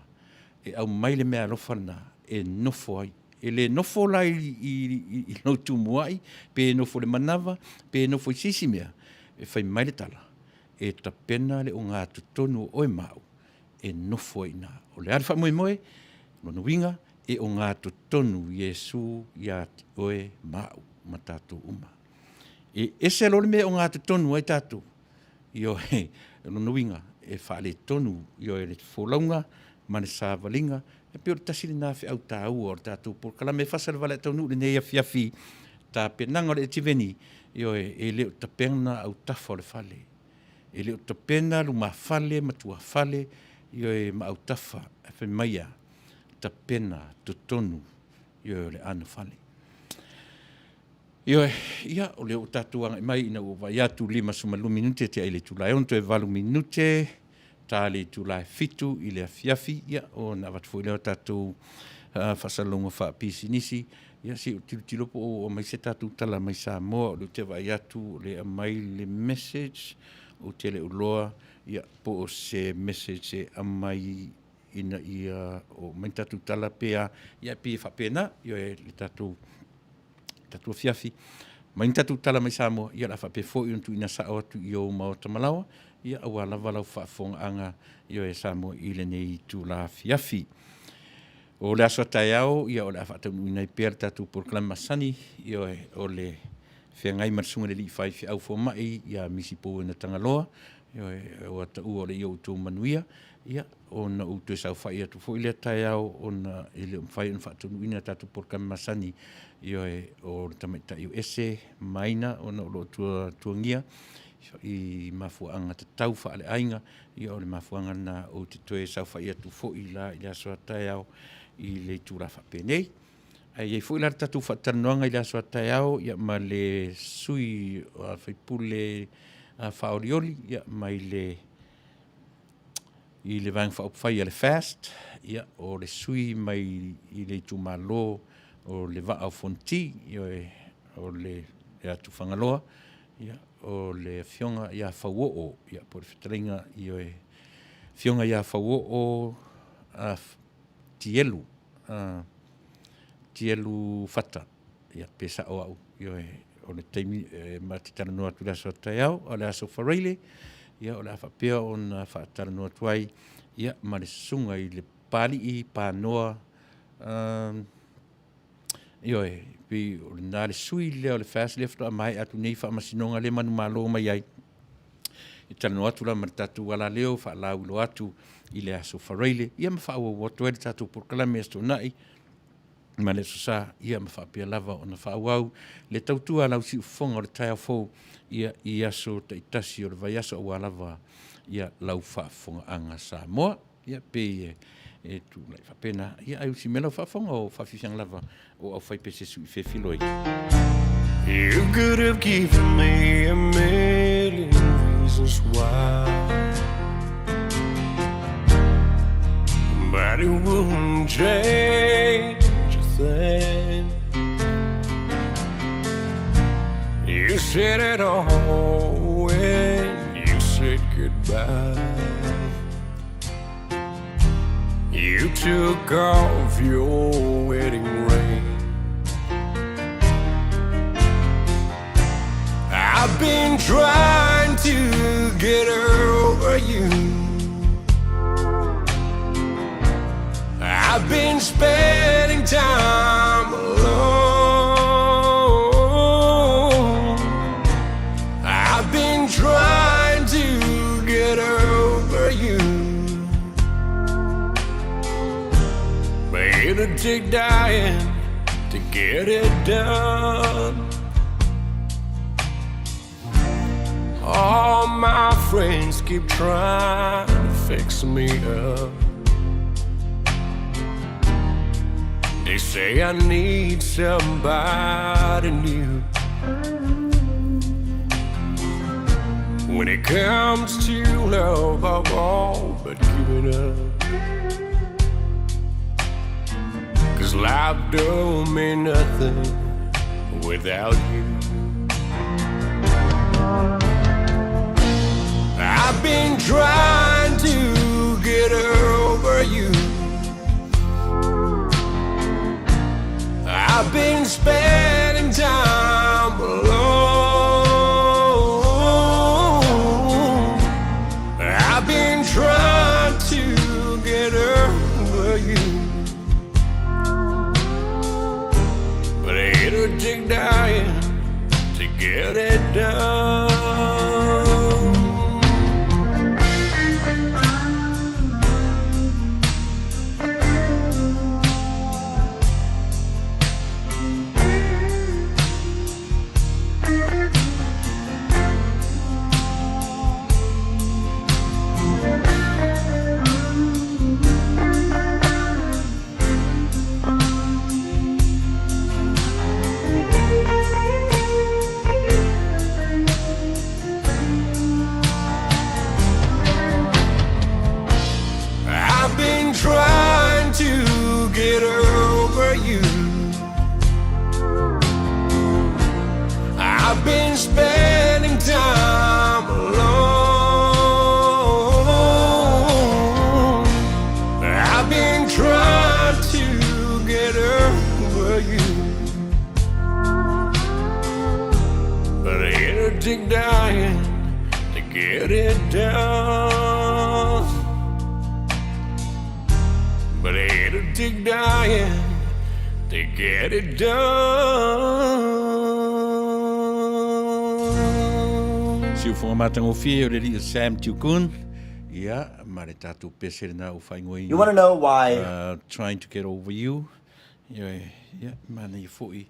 e aumai le meaalofa lena e nofo ai. E le nofo la i, i, i, i lou tumuai, pe nofo i le manava, pe nofo i se isi mea, e fai mai le tala, e tapena le ogatotonu o oe ma au e nofo ai i ina. O le a le faamoemoe? Lona uiga, e ogatotonu Iesu ia te oe ma au ma tatou uma. E ese loa le mea e ogatotonu ai tatou, ioe, o lona uiga, e faaletonu, ioe, le folauga ma le savaliga. E pei o le tasi lena feau taua o le tatou polokalame e fasa le valaau taunuu i lenei afiafi tapenaga o le Etiveni, ioe, e le o tapena autafa o le fale. E le o tapena lumafale ma tuafale, ioe, ma autafa, ae fai mai e a? Tapena totonu, ioe, o le anofale. Ioe, ia, o lea ua tatou agai mai ina ua vaai atu 52 minute tea i le itula e 6 toe 8 minute ta le itula e 7 i le afiafi, ia, ona avatu foi lea o tatou faasalalauga faapisinisi. Ia, se i ou tilotilo po o aumai se tatou tala mai Samoa, o lea ou te vaai atu o lea e aumai le message, ou te le o iloa, ia, po o se message e aumai ina ia oo mai ni tatou tala pe a, ia e pei e faapena, ioe, le tatou tatou afiafi. Mai ni tatou tala mai Samoa, ia o le a faapea foi ona tuuina sao atu i ou maota malaoa, ia aua lava lau faafofogaaga, ioe, Samoa i lenei itula afiafi. O le aso a taeao, ia o le a faataunuuina ai pea le tatou polokalame masani, ioe, o le feagai ma le susuga i le alii faifeau fomai ia Misi Pouena Tagaloa, ioe, ua taua o le ia outou manuia, ia, ona ou toe saofai atu foi lea taeao ona e le o mafai ona faataunuuina tatou polokalame masani, ioe, o le tamaitai o Ese Maina ona o lo o tuagia i mafuaaga tatau faaleaiga, ia o le mafuaaga lena ou te toe saofai atu foi la i le aso a taeao i le itula faapenei. Ae i ai foi la le tatou faatalanoaga i le aso a taeao ia ma le sui faipule faaolioli ia mai le i le Vaega Faaupufai a le FAST, ia, o le sui mai i le itumalo o le Vaa o Fonoti, ioe, o le atu Fagaloa, ia, o le Afioga ia Fauoo, ia, po o le fetalaiga, ioe, Afioga ia Fauoo Tielu, Tielu Fata, ia, pe sao au, ioe, o le taimi e ma te talanoa atu i le aso taeao, o le aso Faraile, ia, o le a faapea ona faatalanoa atu ai, ia, ma le susuga i le Papalii Panoa, ioe, pei o lena le sui lea o le FAST lea faatoa maea atu nei faamasinoga lea manumalo mai ai. E talanoa atu la ma le tatou alaleo faalauiloa atu i le aso Faraile, ia ma faaauau atu ai le tatou polokalame Aso Toonai ma le Aso Sa, ia ma faapea lava ona faaauau le tautua a lau siufofoga o le taeao fou, ia i aso taitasi o le vaiaso aua lava ia lau faafofogaaga Samoa. Ia pei e tulai faapena, ia ai usi mea lau faafofoga o faafiafiaga lava o au faipese sui fefiloi. You could have given me a million reasons why, but it wouldn't change a thing. You said it all when you said. goodbye. You took off your wedding ring. I've been trying to get over you. I've been spending time alone. I've been trying to get over you. But it'll take dying to get it done. All my friends keep trying to fix me up. They say I need somebody new. When it comes to love, I've all but given up. Cause life don't mean nothing without you. I've been trying to get over you. I've been spending time alone. I've been trying to get over you. But it'll take dying to get it done. I've been trying to get over you. I've been spending time alone. I've been trying to get over you. But it'll take dying to get it done. But it'll take dying to get it done. Siufoga matagofie o le alii o Sam Tiukun, ia, ma le tatou pese lena ua faaigoaina. You want to know why Trying to get over you. Ioe, ia, manaia foi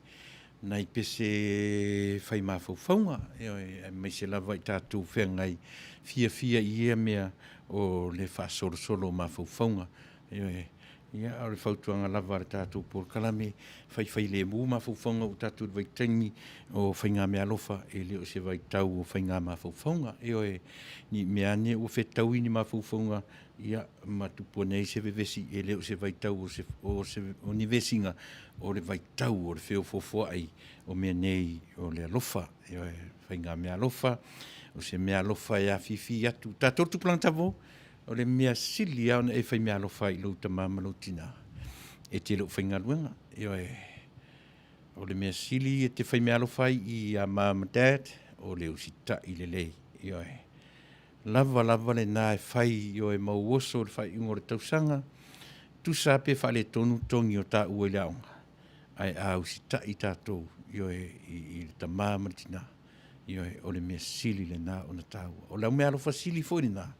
nai pese fai mafaufauga, ioe, aemaise lava i tatou feagai fiafia i ia mea o le faasolosolo o mafaufauga. Ioe, ia, a o le fautuaga lava a le tatou polokalame, faifailemu mafaufauga ua tatou i le vaitaimi o faigameaalofa, e le o se vaitau o faiga mafaufauga. Ioe, ni mea ane ua fetaui ni mafaufauga, ia, ma tupu ane ai se vevesi, e le o se vaitau o se, o se, o ni vesiga, o le vaitau o le feofoofoai o mea nei o le alofa, ioe, faigameaalofa, o se meaalofa e afifi atu. Tatou tupulaga tavou, O le mea sili lava ona e faimeaalofa ai i lou tama ma lou tina, e te le o faigaluega. Ioe, o le mea sili e te faimeaalofa ai i a mom ma dad, o le usitai lelei. Ioe, lava lava lena e fai, ioe, mau oso i le faaiuga o le tausaga, tusa lava pe faaletonu togi o taua i le aoga, ae a usitai tatou, ioe, i le tama ma le tina, Ioe, o le mea sili lena ona taua. O lau meaalofa sili foi lena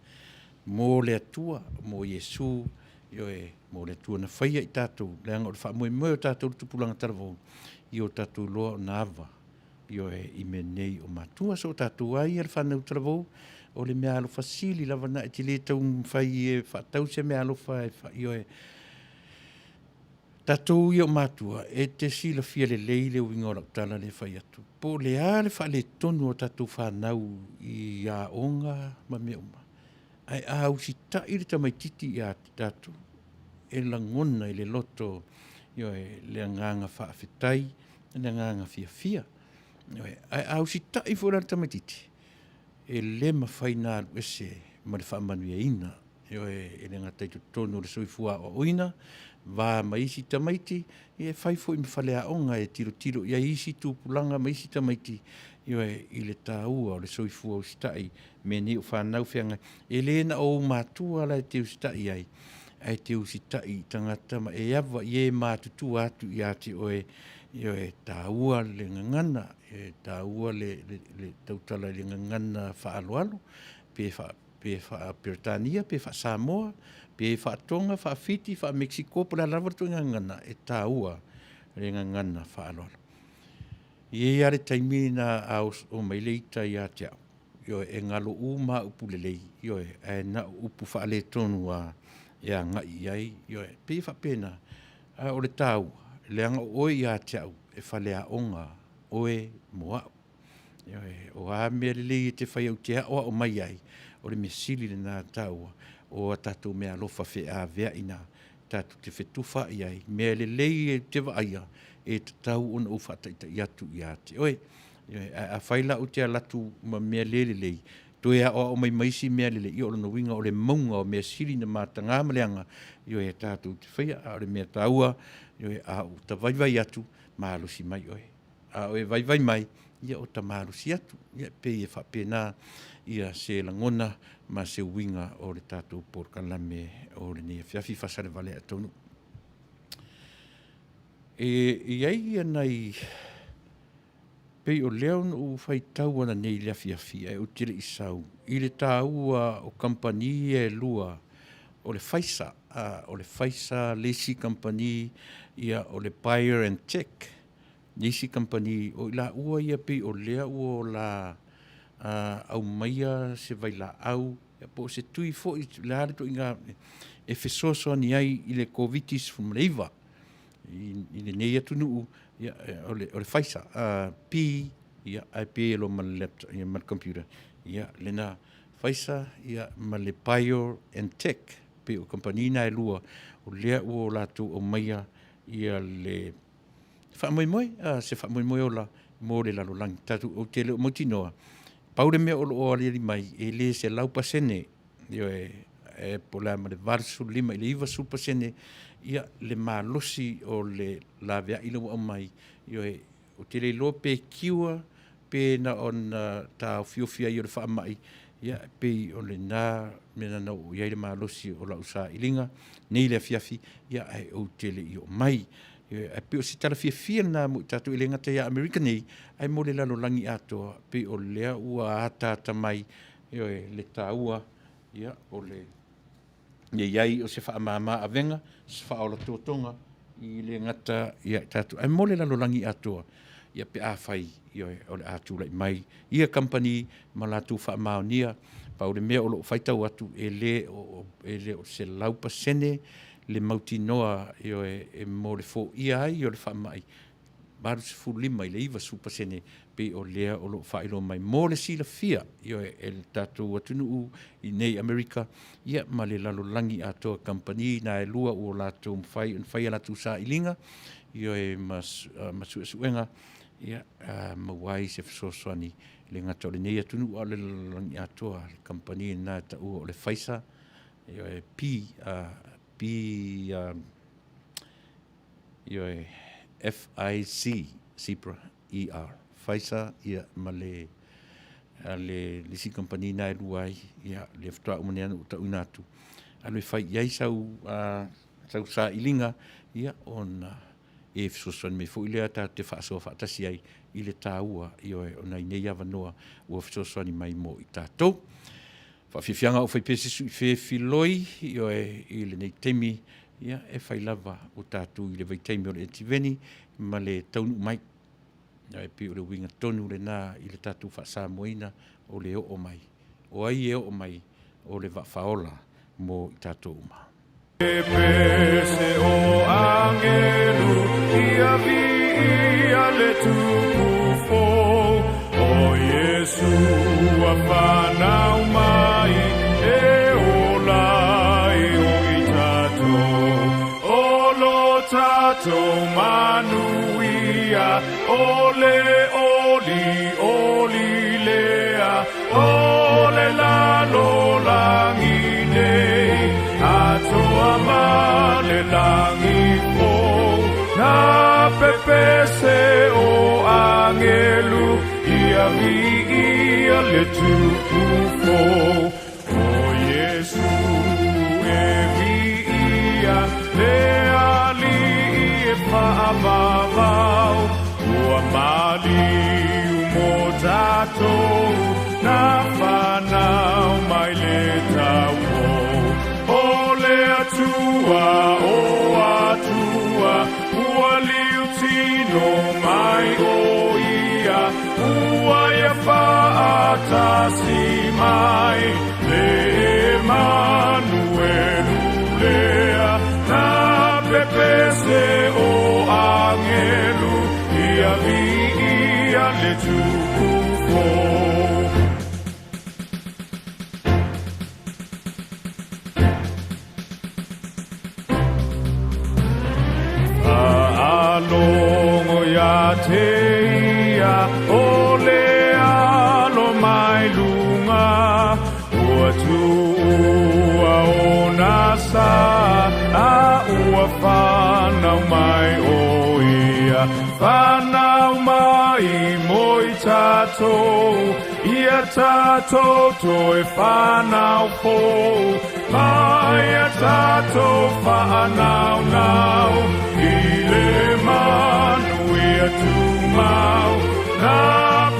mo le Atua, mo Iesu, ioe, mo le Atua na faia i tatou, leaga o le faamoemoe o tatou le tupulaga talavou, i o tatou iloa ona ava, ioe, i mea nei o matua. So o tatou lava ia le fanau talavou, o le meaalofa sili lava na e te le taumafai e faatau se meaalofa e, ioe, Tatou ia o matua, e te silafia lelei le uiga o lau tala lea e fai atu. Po o le a le faaletonu o tatou fanau i aoga ma mea uma, ae a usitai le tamaitiiti ia te tatou, e lagona i le loto, ioe, le agaga faafetai, le agaga fiafia. Ioe, ae a usitai foi la le tamaitiiti, E le mafai ona alu ese ma le faamanuiaina, ioe, e le gata i totonu o le soifua aoaoina, va ma isi tamaiti, ia e fai foi ma faleaoga e tilotilo i ai isi tupulaga ma isi tamaiti, ioe, i le taua o le soifua usitai, mea nei o fanau feagai. E le na o ou matua la e te usitai ai, ae te usitai i tagata ma e ava i e matutua atu ia te oe, ioe, e taua le gagana, e taua le, le, le tautala i le gagana faaaloalo, pe faa, pe faa-Peretania, pe faa-Samoa, pe faa-Toga, faa-Fiti, faa-Mexico, po o le a lava le ituaiga gagana, e taua le gagana faaaloalo. E i ai lava le taimi na o mai le ita ia te au, ioe, e galo uma lava upu lelei, ioe, ae na o upu faaletonu lava e agai i ai, ioe, e pei e faapena, a o le taua, leaga o oe ia te au e faleaoga oe mo au. Ioe, o a mea lelei e te faia ou te aoao mai ai, o le mea sili lena taua o a tatou meaalofa feaveai na tatou te fetufaai ai, mea lelei e te vaaia, e tatau ona ou faataitai atu ia te oe. Ioe, ae afai la ou te alu atu ma mea le lelei, toe aoao mai ma isi mea lelei, ia o lona uiga o le mauga o mea sili ona mataga ma leaga, ioe, tatou te faia. A o le mea taua, ioe, a ou vaivai atu, malosi mai oe. A o e vaivai mai, ia o ta malosi atu. Ia e pei e faapena ia se lagona ma se uiga o le tatou polokalame o lenei afiafi faasalevale ea taunuu. E i ai ia nai pei o lea na ou faitau ananei i le afiafi ae ou te le i sau i le taua o kamupani ia e lua, o le Pfizer, o le Pfizer le isi kamupani, ia o le BioNTech le isi kamupani, o i laua ia pei o lea ua la aumaia se vailaau po o se tui foi, o le a le ituaiga e fesoasoani ai i le Koviti-19 i lenei atunuu, ia, o le Pfizer, P, ia, ae pe loa ma le laptop, ia, ma le computer, ia, lena Pfizer, ia, ma le BioNTech, pei o kamupani na e lua, o lea ua latou aumaia ia le faamoemoe, se faamoemoe ola mo le lalolagi. Tatou, ou te le o mautinoa, pau le mea o lo o aliali mai, e le 100%, ioe, e po o le a ma le 85 i le 90% ia le malosi o le laveai lea ua aumai, ioe, ou te le iloa pe cure pe na ona taofiofi ai o le faamai, ia e pei o lena mea na oo i ai le malosi o lau sailiga nei le afiafi, ia ae ou te le i oo mai. Ae pei o se tala fiafia lena mo i tatou, e le gata ia Amerika nei, ae mo le lalolagi atoa, pei o lea ua ataata mai, ioe, le taua, ia, o le i ai o se faamama avega, se faaolatotoga i le gata ia i tatou, ae mo le lalolagi atoa, ia pe afai, ioe, o le a tulai mai ia kamupani ma latou faamaonia. Pau le mea o lo o faitau atu, e le o 100% le mautinoa, ioe, e mo le foia ai o le faamai, 85 i le 90% pei o lea o lo o faailoa mai mo le silafia, ioe, e le tatou atunuu i nei Amerika, ia, ma le lalolagi atoa. Kamupani na e lua ua latou mafai ona fai a latou sailiga, ioe, ma suesuega, ia, maua ai se fesoasoani le gata o lenei atunuu a o le lalolagi atoa. Le kamupani lena e taua o le Pfizer, ioe, P, P, ioe, F-I-C, Zebra, E-R, Pfizer, ia, ma le, le isi kamupani na e lua ai, ia, lea faatoa uma nei ona ou tauina atu, alu e fai i ai sau, sau sailiga, ia, ona e fesoasoani mai foi lea tatou te faasoa faatasi ai i le taua, ioe, o nai nei avanoa ua fesoasoani mai mo i tatou. Faafiafiaga o fai pea se sui fefiloi, ioe, i lenei taimi, ia, e fai lava o tatou i le vaitaimi o le etiveni ma le taunuu mai. Ia, e pei o le uiga tonu lena i le tatou faasamoaina o le oo mai. O ai e oo mai? O le vaafaola mo i tatou uma. E pese o angelu ia viia le tupu fou o Iesu ua fanau mai e ola ai o i tatou. O lo tatou manuia o le oli oli lea o pepese o agelu ia viia le Tupu fou. O Iesu e viia le Alii e faavavau, ua maliu mo tatou na fanau mai le taupou. O le Atua, o Atua, ua liutino mai o ia, ua ia faatasi mai, le Emanuelu lea, na pepese o agelu, ia viia le Tupu fou. Faalogo ia te ia o le alo mai luga, ua tuua ona sa, a ua fanau mai o ia. Fanau mai mo i tatou, ia tatou toe fanau fou, ma ia tatou faanaunau i le manuia tumau. Na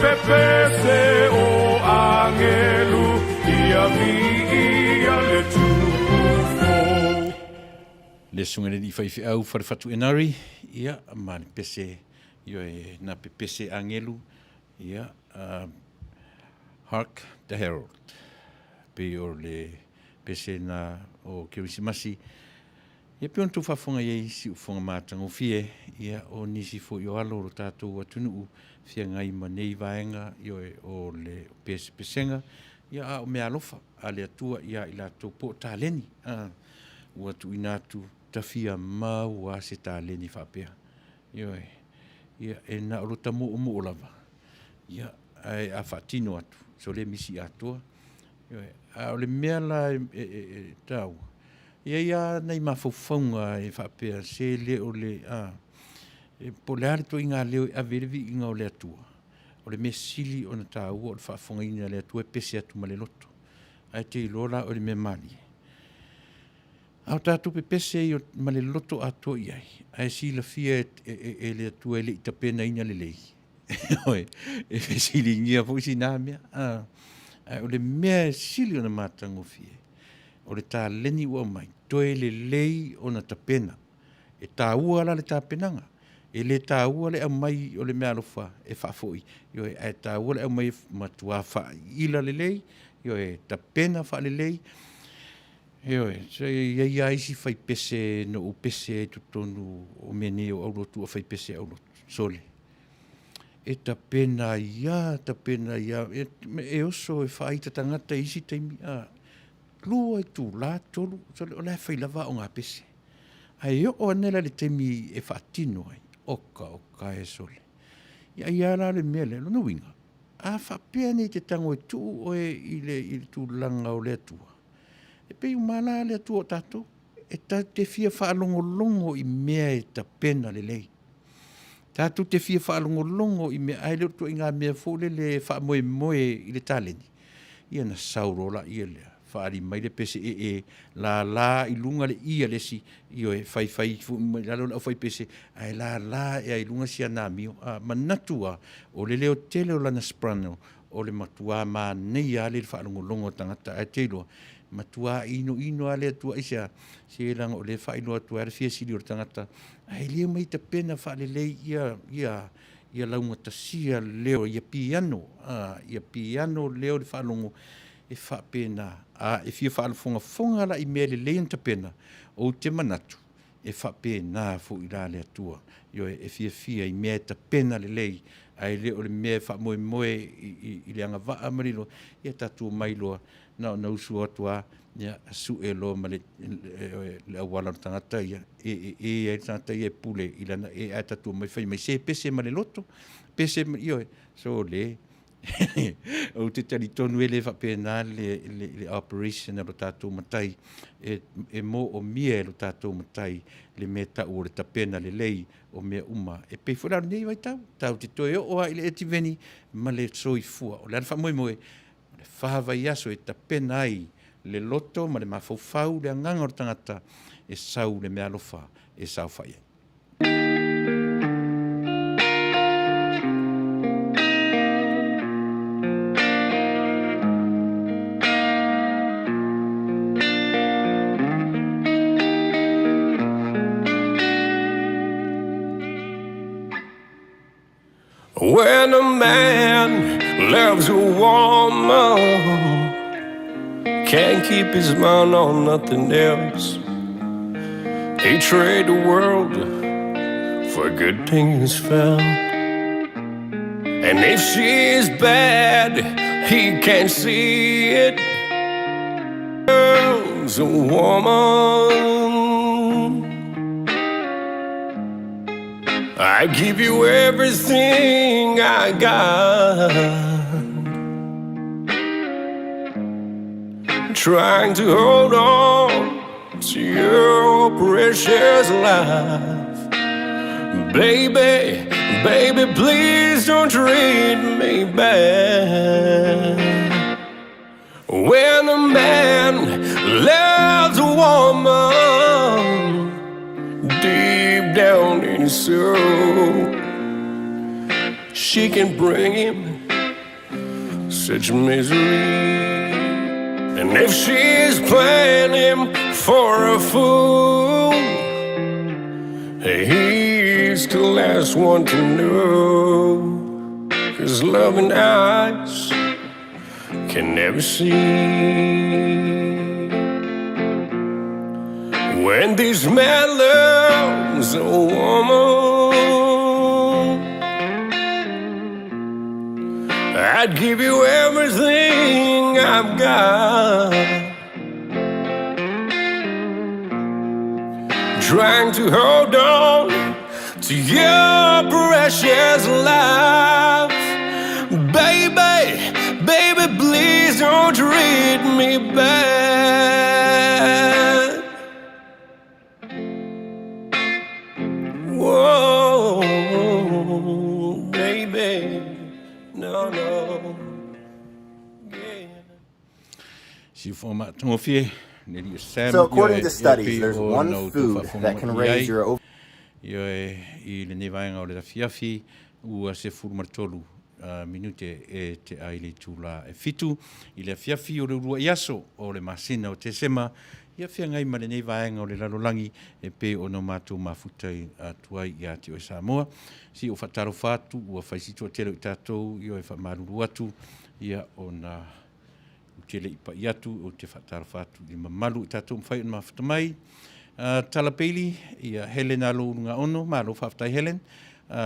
pepese o agelu, ia viia le Tupu fou. Le susuga i le alii faifeau Falefatu Enari, ia, ma le pese, ioe, na pepese agelu, ia, Hark the Herald, pei o le pese na o Kerisimasi. Ia pei ona tou faafofoga i ai siufofoga matagofie, ia, o nisi foi o alo o lo tatou atunuu feagai ma nei vaega, ioe, o le pesepesega, ia, a o meaalofa a le Atua ia i latou po o taleni, a, ua tuuina atu tafia mau a se taleni faapea. Ioe, ia, e na o lota moomoo lava, ia, ae a faatino atu, so le misi atoa. Ioe, a o le mea la e, e, e, e taua, e i ai lava nai mafaufauga e faapea, se le o le, a, e, po o le a le ituaiga leo e ave i le viiga o le Atua, o le mea sili ona taua o le faafofogaina e le Atua e pese atu ma le loto. Ae te iloa la o le mea malie. A o tatou pepese i ma le loto atoa i ai, ae silafia e, e, e, e le Atua e le i tapenaina lelei. E fesiligia foi sina mea. A, ae o le mea e sili ona matagofie, o le taleni ua aumai, toe lelei ona tapena. E taua la le tapenaga. E le taua le aumai o le meaalofa e faafoi, ioe, ae taua le aumai e matua faaiila lelei, ioe, tapena faalelei. Ioe, se i ai lava isi faipese na ou pese ai i totonu o mea nei o aulotu a faipese aulotu, sole. E tapena ai lava, tapena ai lava, e, e oso e faaita tagata i isi taimi, a, lua itula, tolu, sole, o la e fai lava aoga pese. Ae oo ane la i le taimi e faatino ai, oka, oka e sole. Ia ai lava la le mea lea, lona uiga, a faapea nei te tago e tuu oe i le, i le tulaga o le Atua, e pei uma la le Atua o tatou, e tatou te fia faalogologo i mea e tapena lelei. Tatou te fia faalogologo i mea, ae le o le ituaiga mea foi lele e faamoemoe i le taleni. Ia na sau loa laia lea, faaali mai le pese ee, lala i luga le i a le isi, ioe, faifai foi mai lalo le aufaipese, ae lala ea i luga si ana amio. A, manatu lava, o le leo tele o lana soprano, o le matuā manaia lava le faalogologo a tagata, ae te iloa, matuā inoino lava le Atua. Aisea? Se leaga o lea e faailoa atu ai le fia sili o le tagata, ae le omai tapena faalelei ia, ia, ia laugatasia leo, ia piano, a, ia piano leo le faalogo e faapena. A e fia faalofogafoga la i mea lelei ona tapena, ou te manatu, e faapena foi la le Atua. Ioe, e fiafia i mea e tapena lelei, ae le o le mea e faamoemoe i, i, i le agavaa ma le iloa, ia tatou omai loa, na ona usu atu lava, ia, sue loa ma le, le auala o le tagata ia, e, e, e ai le tagata ia e pule i lana e, ae tatou omai fai mai, se pese ma le loto, pese ma, ioe, so le, Ou te talitonu e le faapena le, le, le operation a lo tatou matai, e, e moomia e lo tatou matai le mea tau o le tapena lelei o mea uma. E pei foi la o lenei vaitau, tatou te toe oo lava i le etiveni ma le soifua. O le a le faamoemoe? O le fa vaiaso e tapena ai le loto ma le mafaufau, le agaga o le tagata e sau le meaalofa e saofai ai. When a man loves a woman, can't keep his mind on nothing else. He trade the world for a good thing he's found. And if she's bad, he can't see it. Loves a woman. I give you everything I got. Trying to hold on to your precious life. Baby, baby, please don't treat me bad. When a man loves a woman deep down in his soul, she can bring him such misery. And if she's playing him for a fool, he's the last one to know. His loving eyes can never see. When this man loves a woman, I'd give you everything I've got. Trying to hold on to your precious life. Baby, baby, please don't treat me bad. Whoa, baby, no, no. Yeah. So, according to studies, there's one food that can raise your Ioe, i lenei vaega o le afiafi, ua 13 minute e te ai le itulā e fitu i le afiafi o le uluai aso o le masina o Tesema, ia feagai ma lenei vaega o le lalolagi e pei ona o matou mafuta atu ai ia te oe Samoa. Si o faatalofa atu, ua fai si toatele o i tatou, ioe, faamalulu atu, ia ona Ou te le i pai atu, ou te faatalofa atu i le mamalu i tatou mafai ona mafuta mai. Tala Bailey, ia Helen Alo Ulugaono, malo faafetai Helen.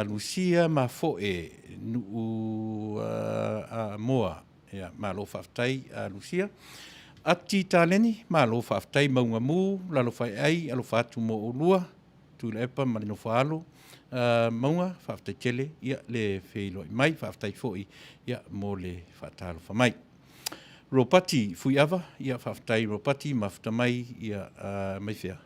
Lucia Mafoe, Nuu Moa, ia malo faafetai Lucia. Ati Taleni, malo faafetai Mauga Mu, Lalofaeai, alofa atu mo oulua, Tuilaepa ma le Nofoaalo. Mauga, faafetai tele ia le feiloai mai, faafetai foi ia mo le faatalofa mai. Ropati Fuiava, ia faafetai Ropati, mafuta mai ia mai fea?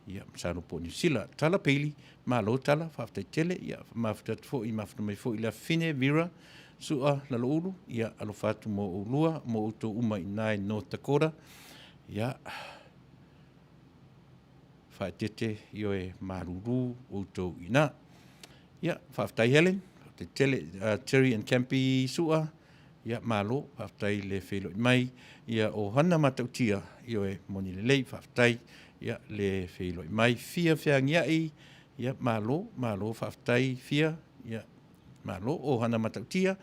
Ia masalo po o Niu Sila. Tala Peili, malo Tala, faafetai tele, ia mafuta atu foi, mafuta mai foi le afafine Vera Sua Laloulu, ia alofa atu mo oulua, mo outou uma i ina i North Dakota. Ia faaeteete, ioe, malulu outou i ina. Ia, faafetai Helen, faafetai tele Terry and Campy Sua, ia malo, faafetai le feiloai mai. Ia, o Hana Matautia, ioe, moni lelei, faafetai, ia, le feiloai mai. Fia Feagiai, ia, malo, malo, faafetai Fia, ia, Malo, o Hana Matautia.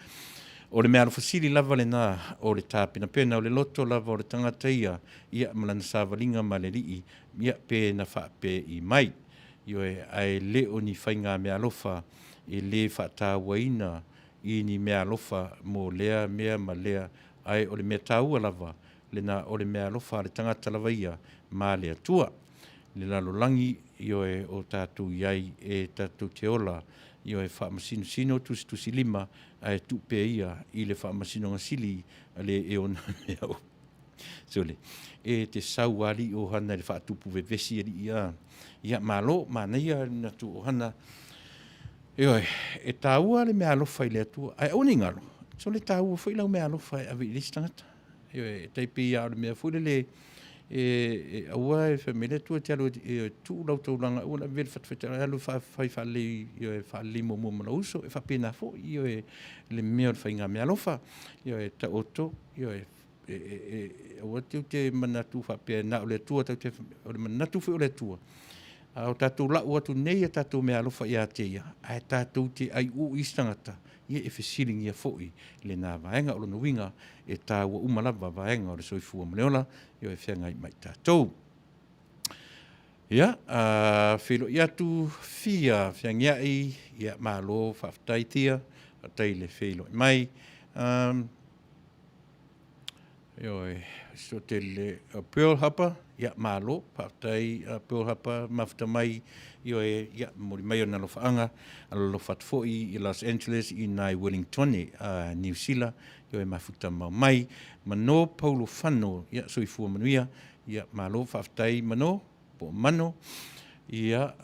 O le mea alofa sili lava lena o le tapenapena o le loto lava o le tagata ia, ia ma lana savaliga ma le Alii, ia pe na faapei mai. Ioe, ae le o ni faigameaalofa e le faatauaina i ni meaalofa mo lea mea ma lea, ae o le mea taua lava lena o le meaalofa a le tagata lava ia ma le Atua. Le lalolagi, ioe, o tatou i ai e tatou te ola. Ioe, faamasinosino tusitusilima ae tuu pea ia i le Faamasinoga Sili a le e ona mea o Sole, e te sau alii ohana i le faatupu vevesi alii a. Ia, malo, manaia le manatu ohana. Ioe, e taua le meaalofa i le Atua, ae aua ne i galo, sole taua foi lau meaalofa e ave i le isi tagata. Ioe, e tai pei lava o le mea foi lele, e, e aua e fai mai le Atua e te alu e tuu lau taulaga, aua le avea le fatafata, e alu e fai faalelei, ioe, faalelei muamua ma lou uso. E faapena foi, ioe, le mea o le faiga meaalofa. Ioe, taoto, ioe, e, e, e, aua tou te manatu faapea na o le Atua, tou te, o le manatu foi o le Atua, a o tatou lau atu nei a tatou meaalofa ia te ia, ae tatou te aiuu i isi tagata, ia e fesiligia foi lena vaega. O lona uiga, e taua uma lava vaega o le soifua ma le ola, ia e feagai ma i tatou. Ia, a feiloai atu fia feagiai, ia malo faafetai Tia, faafetai le feiloai mai. Um, Ioe, so tele Pearl Harbor, ia malo, faafetai Pearl Harbor mafuta mai, ioe, ia momoli mai ona alofaaga, alolofa atu foi i Los Angeles i nai Wellingtone, Niu Sila, ioe, mafuta mau mai. Mano Paulo Fano, ia soifua manuia, ia malo, faafetai Mano, po o Mano, ia,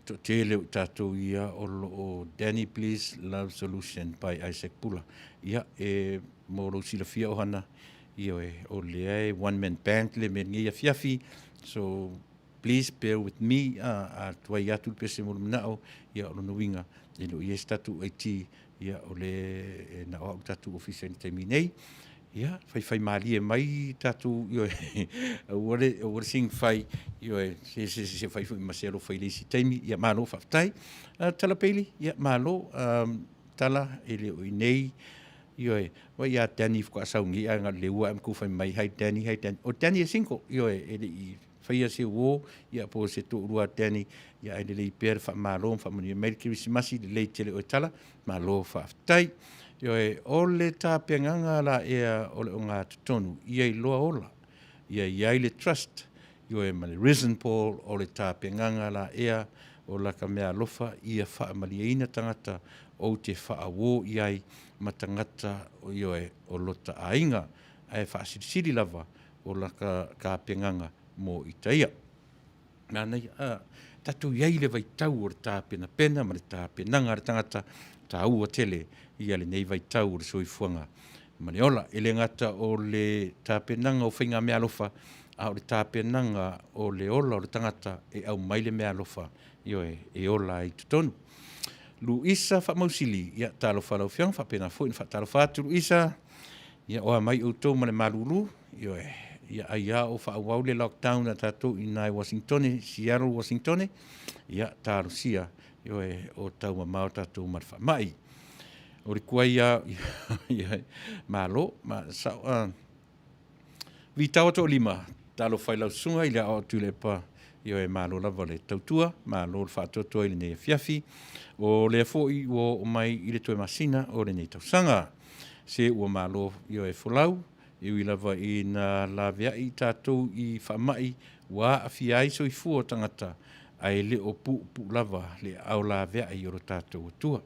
toatele o i tatou ia o lo o Danny Please Love Solution by Isaac Pula. Ia, e mo lou silafia ohana, ioe, o lea e one man band le mea lenei afiafi, so please bear with me, a tuai atu le pese mo le manao, ia o lona uiga, e le o i ai se tatou IT, ia o lea e na o au le tatou ofisa i le taimi nei. Ia, faifaimalie mai tatou, ioe, aua le, aua le sing fai, ioe, se, se, se, se fai foi ma se alofa i le isi taimi, ia malo faafetai. Tala Peili, ia malo, um, tala e le o i nei, ioe, wai ia Danny faatoa sau nei ae na o le ua ae ma fai mai, hi Danny, hi Danny. O Danny e single, ioe, e le i faia se uo, ia po o se toalua a Danny, ia ae lelei pea le faamalo ma faamanuia mai le Kerisimasi, lelei tele oe Tala, malo faafetai. Ioe, o le tapenaga la ea o le ogatotonu, ia iloa ola, ia i ai le trust, ioe, ma le risen Paul o le tapenaga la ea o laka meaalofa ia faamalieina tagata ou te faauo i ai ma tagata, ioe, o lota aiga, ae faasilisili lava o laka tapenaga mo ita ia. Manaia, a, tatou i ai i le vaitau o le tapenapena ma le tapenaga a le tagata, taua tele ia lenei vaitau o le soifuaga ma le ola. E le gata o le tapenaga o faigameaalofa, a o le tapenaga o le ola o le tagata e aumai le meaalofa, ioe, e ola ai i totonu. Luisa Faamausili, ia, talofa lau Afioga, faapena foi ona faatalofa atu Luisa, ia, oa mai outou ma le malulu, Ioe, ia ai a o faaauau le lockdown a tatou i ina i Wasingtone, Seattle, Wasingtone, ia talosia, ioe, o tau mamao tatou ma le faamai. O le kuai a, ia, malo, ma, sao, a, Vitao Toalima, talofa i lau susuga i le aoao Tuilaepa, ioe, malo lava le tautua, malo le faatoatoa i lenei afiafi. O lea foi ua oo mai i le toe masina o lenei tausaga. Se ua malo, ioe, folau, E ui lava ina laveai tatou i faamai ua aafia ai soifua o tagata, ae le o puupuu lava le aao laveai o lo tatou Atua.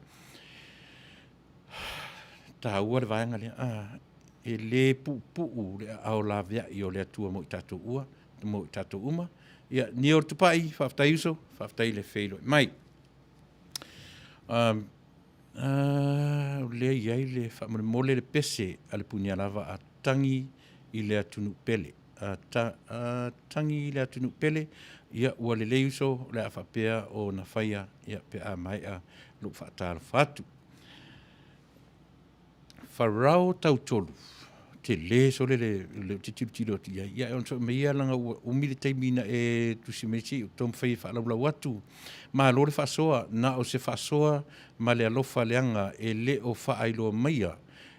Taua le vaega lea. Ah, e le puupuu le aao laveai o le Atua mo i tatou ua, mo i tatou uma. Ia, Nio Tupai, faafetai uso, faafetai le feiloai mai. Um, A o lea i ai le faamolemole le pese a le Punialava a tangi i le atunuu pele. A, ta, a tangi i le atunuu pele, ia ua lelei uso, o le a faapea ona faia, ia pe a maea lou faatalofa atu. Farao Tautolu, tele sole le, le ou te tilotilo atu i ai. Ia e onosai mai ia leaga ua umi le taimi na e tusi mai se i ou taumafai e faalaulau atu. Malo le faasoa, na o se faasoa ma le alofa leaga e le o faailoa maia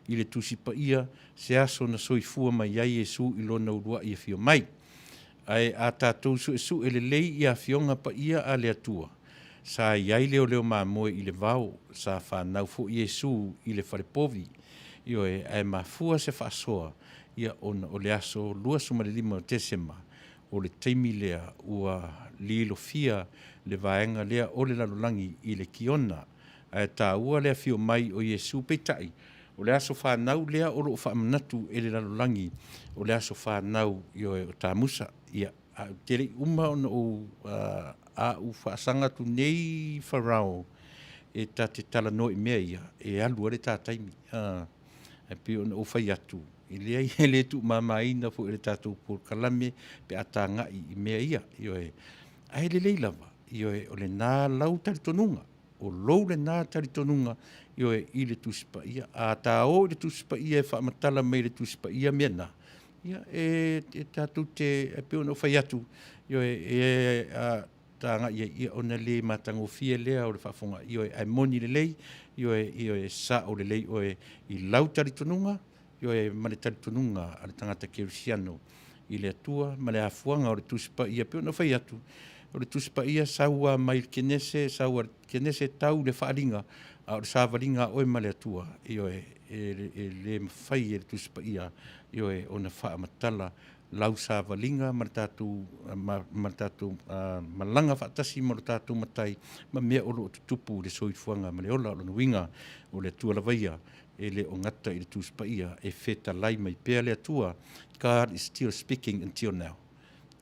i le Tusi Paia se aso na soifua mai ai Iesu i lona uluai afio mai. Ae a tatou suesue lelei i afioga paia a le Atua, sa i ai leoleo mamoe i le vao, sa fanau foi Iesu i le fale povi, ioe, ae mafua se faasoa ia ona o le aso 25 o Tesema, o le taimi lea ua lilofia le vaega lea o le lalolagi i le kiona. Ae taua le afio mai o Iesu, peitai, o le aso fanau lea o lo o faamanatu e le lalolagi, o le aso fanau, ioe, o Tamusa. Ia, ae ou te le i uma ona ou, a ou faasaga atu nei Farao e ta te talanoa i mea ia, e alu ai le ta taimi. Ae pei ona ou fai atu, e leai, e le tuumamaina foi e le tatou polokalame pe a tagai i mea ia, ioe. Ae lelei lava, ioe, o lena lau talitonuga, o lou lena talitonuga, ioe, i le Tusi Paia. A ta o i le Tusi Paia e faamatala mai e le Tusi Paia mea na, ia, e tatou te, e pei ona ou fai atu, ioe, e a tagai ai, ia, ona le matagofie lea o le faafofoga, ioe, ae moni lelei, ioe, ioe, sao lelei oe i lau talitonuga, ioe, ma le talitonuga a le tagata kerisiano i le Atua ma le afuaga o le Tusi Paia. E pei ona fai atu, o le Tusi Paia sau lava mai le Kenese, sau lava le Kenese tau i le Faaaliga, a o le savaliga a oe ma le Atua, ioe, e le mafai e le Tusi Paia, ioe, ona faamatala lau savaliga ma le tatou, ma le tatou malaga faatasi ma lo tatou Matai ma mea o lo o tutupu i le soifuaga ma le ola. O lona uiga, o le Atua lava ia e le o gata i le Tusi Paia, e fetalai mai pea le Atua, God is still speaking until now.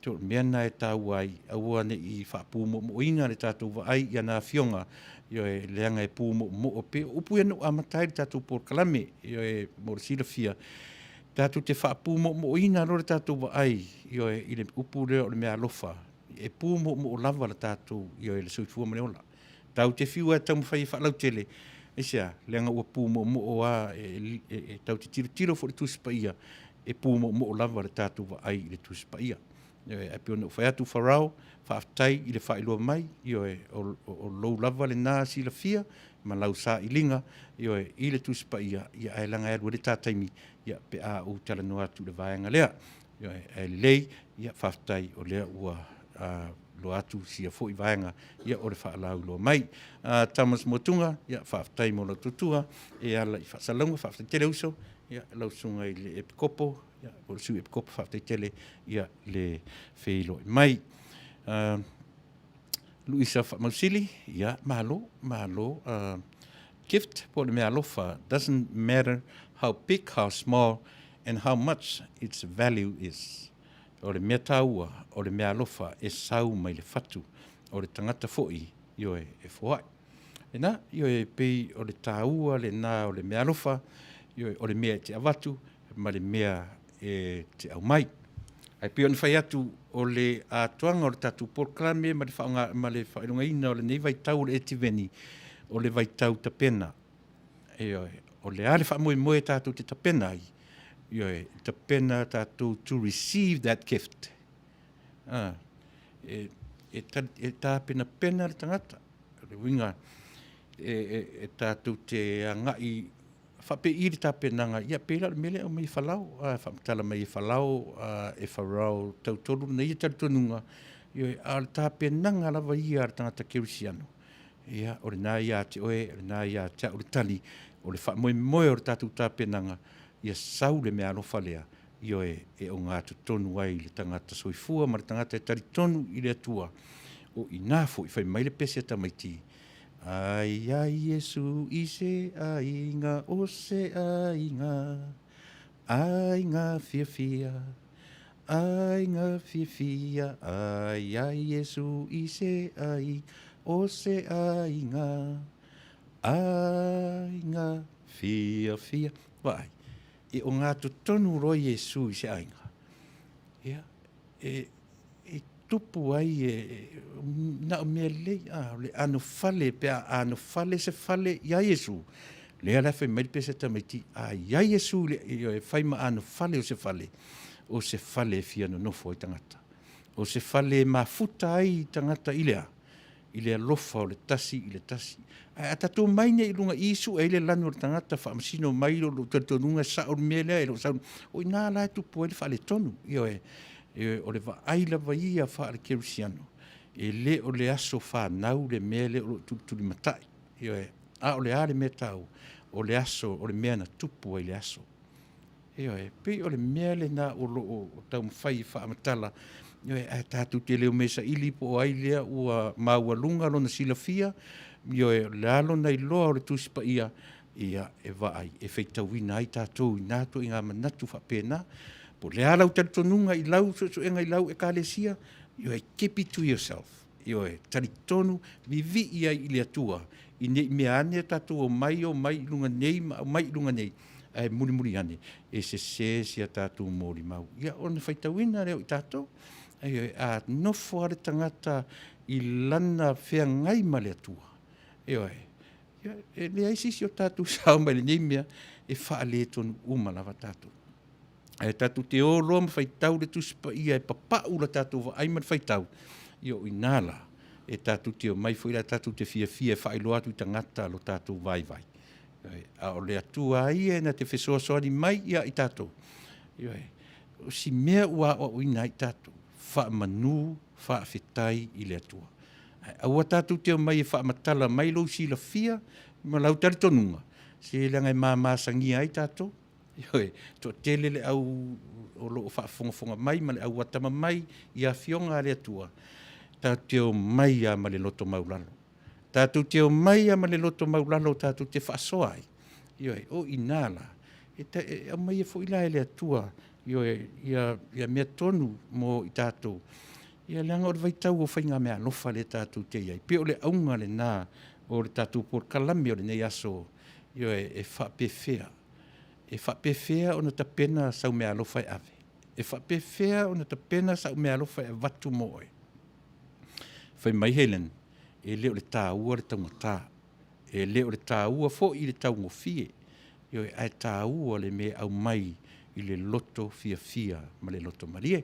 O le mea lena e taua ai, aua ne i faapumoomoina le tatou vaai i ana afioga, ioe, leaga e pumoomoo pei o upu ia na ou amata ai le tatou polokalame, ioe, mo le silafia, tatou te faapumoomoina loa le tatou vaai, ioe, i le upu lea o le meaalofa, e pumoomoo lava le tatou, ioe, le soifua ma le ola. Tatou te fiu lava e taumafai e faalautele, aisea? Leaga ua pumoomoo lava, e tatou te tilotilo foi i le Tusi Paia, e pumoomoo lava le tatou vaai i le Tusi Paia. Ioe, ae pei ona ou fai atu Farao, faafetai i le faailoa mai, ioe, o lou lava lena silafia ma lau sailiga, ioe, i le Tusi Paia, ia ae leaga e alu ai le ta taimi, ia, pe a ou talanoa atu i le vaega lea. Ioe, ae lelei, ia faafetai o lea ua loa atu sia foi vaega, ia, o le faalauiloa mai. Thomas Motuga, ia, faafetai mo lau tutua e ala i faasalalauga, faafetai tele uso, ia, lau susuga i le Epikopo, ia, po o le Sui Epikopo, faafetai tele, ia, le feiloai mai. Luisa Faamausili, ia, malo, malo, gift po o le meaalofa doesn't matter how big, how small and how much its value is. O le mea taua, o le meaalofa e sau mai le fatu o le tagata foi, ioe, e foai. Lena, ioe, e pei o le taua lena o le meaalofa, ioe, o le mea e te avatu ma le mea e te aumai. Ae pei ona fai atu, o le atoaga o le tatou polokalame ma le faaaoga, ma le faailogaina o lenei vaitau o le Etiveni, o le vaitau tapena. Ioe, o le a le faamoemoe tatou te tapena ai? Ioe, tapena tatou to receive that gift. Ah, e, e, e tapenapena le tagata. O le uiga, e, e, e tatou te agai faapei le tapenaga, ia pei la o le mea lea e aumai e Falao, a faamatala mai e Falao, e Farao tautolu lona ia talitonuga, ioe, a o le tapenaga lava ia a le tagata kerisiano, ia, o lena ia te oe, o lena ia te au le tali, o le faamoemoe o le tatou tapenaga, ia sau le meaalofa lea, ioe, e ogatotonu ai le tagata soifua ma le tagata e talitonu i le Atua, o i ina foi fai mai le pese a tamaiti, Ai ai Iesu i se aiga o se aiga, aiga fiafia, aiga fiafia, ai ai Iesu i se aiga o se aiga, aiga fiafia. Vaai, e ogatotonu loa Iesu i se aiga. Ia, e, e tupu ai e, na o mea lelei, a, o le anofale, pe a anofale se fale iā Iesu, lea la e fai mai le pese tamaiti, a i ai Iesu i le, e fai ma anofale o se fale, o se fale e fia nonofo ai tagata. O se fale e mafuta ai tagata i le a? I le alofa o le tasi i le tasi. Ae a tatou mai nei i luga i sue ai le lanu o le tagata, faamasino mai lo lou talitonuga e sao le mea lea, e le o sao. O i ina la e tupu ai le faaletonu. Ioe, ioe, o le vaai lava ia faale-kerisiano, e le o le aso fanau le mea lea o lo o tulitulimatai. Ioe, a o le a le mea taua? O le aso, o le mea na tupu ai le aso. Ioe, pei o le mea lena o lo o taumafai e faamatala, ioe, ae tatou te le o mea saili po o ai lea ua maualuga lona silafia, Ioe, o le a lona iloa o le Tusi Paia, ia, e vaai, e faitauina ai tatou i na ituaiga manatu faapena. Po o le a lau talitonuga i lau suesuega i lau Ekalesia, ioe, keep it to yourself. Ioe, talitonu, vivii ai i le Atua, i ne i mea ane tatou omai, omai i luga nei ma aumai i luga nei, ae mulimuli ane, e sese si a tatou molimau. Ia, ona faitauina lea o i tatou. Ioe, a nofo lava le tagata i lana feagai ma le Atua, ioe, ia, e leai se isi o tatou sao mai lenei mea e faaletonu uma lava tatou. Ae tatou te o loa ma faitau le Tusi Paia e papau la tatou vaai ma le faitau, ia o i ina la e tatou te omai foi la tatou te fiafia e faailoa atu i tagata lo tatou vaivai. Ioe, a o le Atua lava ia na te fesoasoani mai ia i tatou. Ioe, o si mea ua aoaoina ai tatou, faamanu, faafetai i le Atua. Ae aua tatou te omai e faamatala mai lou silafia ma lau talitonuga, se leaga e mamasagia ai tatou. Ioe, toatele le au o lo o faafogafoga mai ma le au atamamai i afioga a le Atua, tatou te omai lava ma le loto maulalo. Tatou te omai lava ma le loto maulalo tatou te faasoa ai. Ioe, o i ina la, e, e aumaia foi la e le Atua, ioe, ia, ia mea tonu mo i tatou. Ia leaga o le vaitau o faigameaalofa lea tatou te i ai. Pei o le auga lena o le tatou polokalame o lenei aso, ioe, e faapefea. E faapefea ona tapena sau meaalofa e ave? E faapefea ona tapena sau meaalofa e avatu mo oe? Fai mai Helen, e le o le taua le taugata, e le o le taua foi le taugofie, ioe, ae taua le mea e aumai i le loto fiafia ma le loto malie.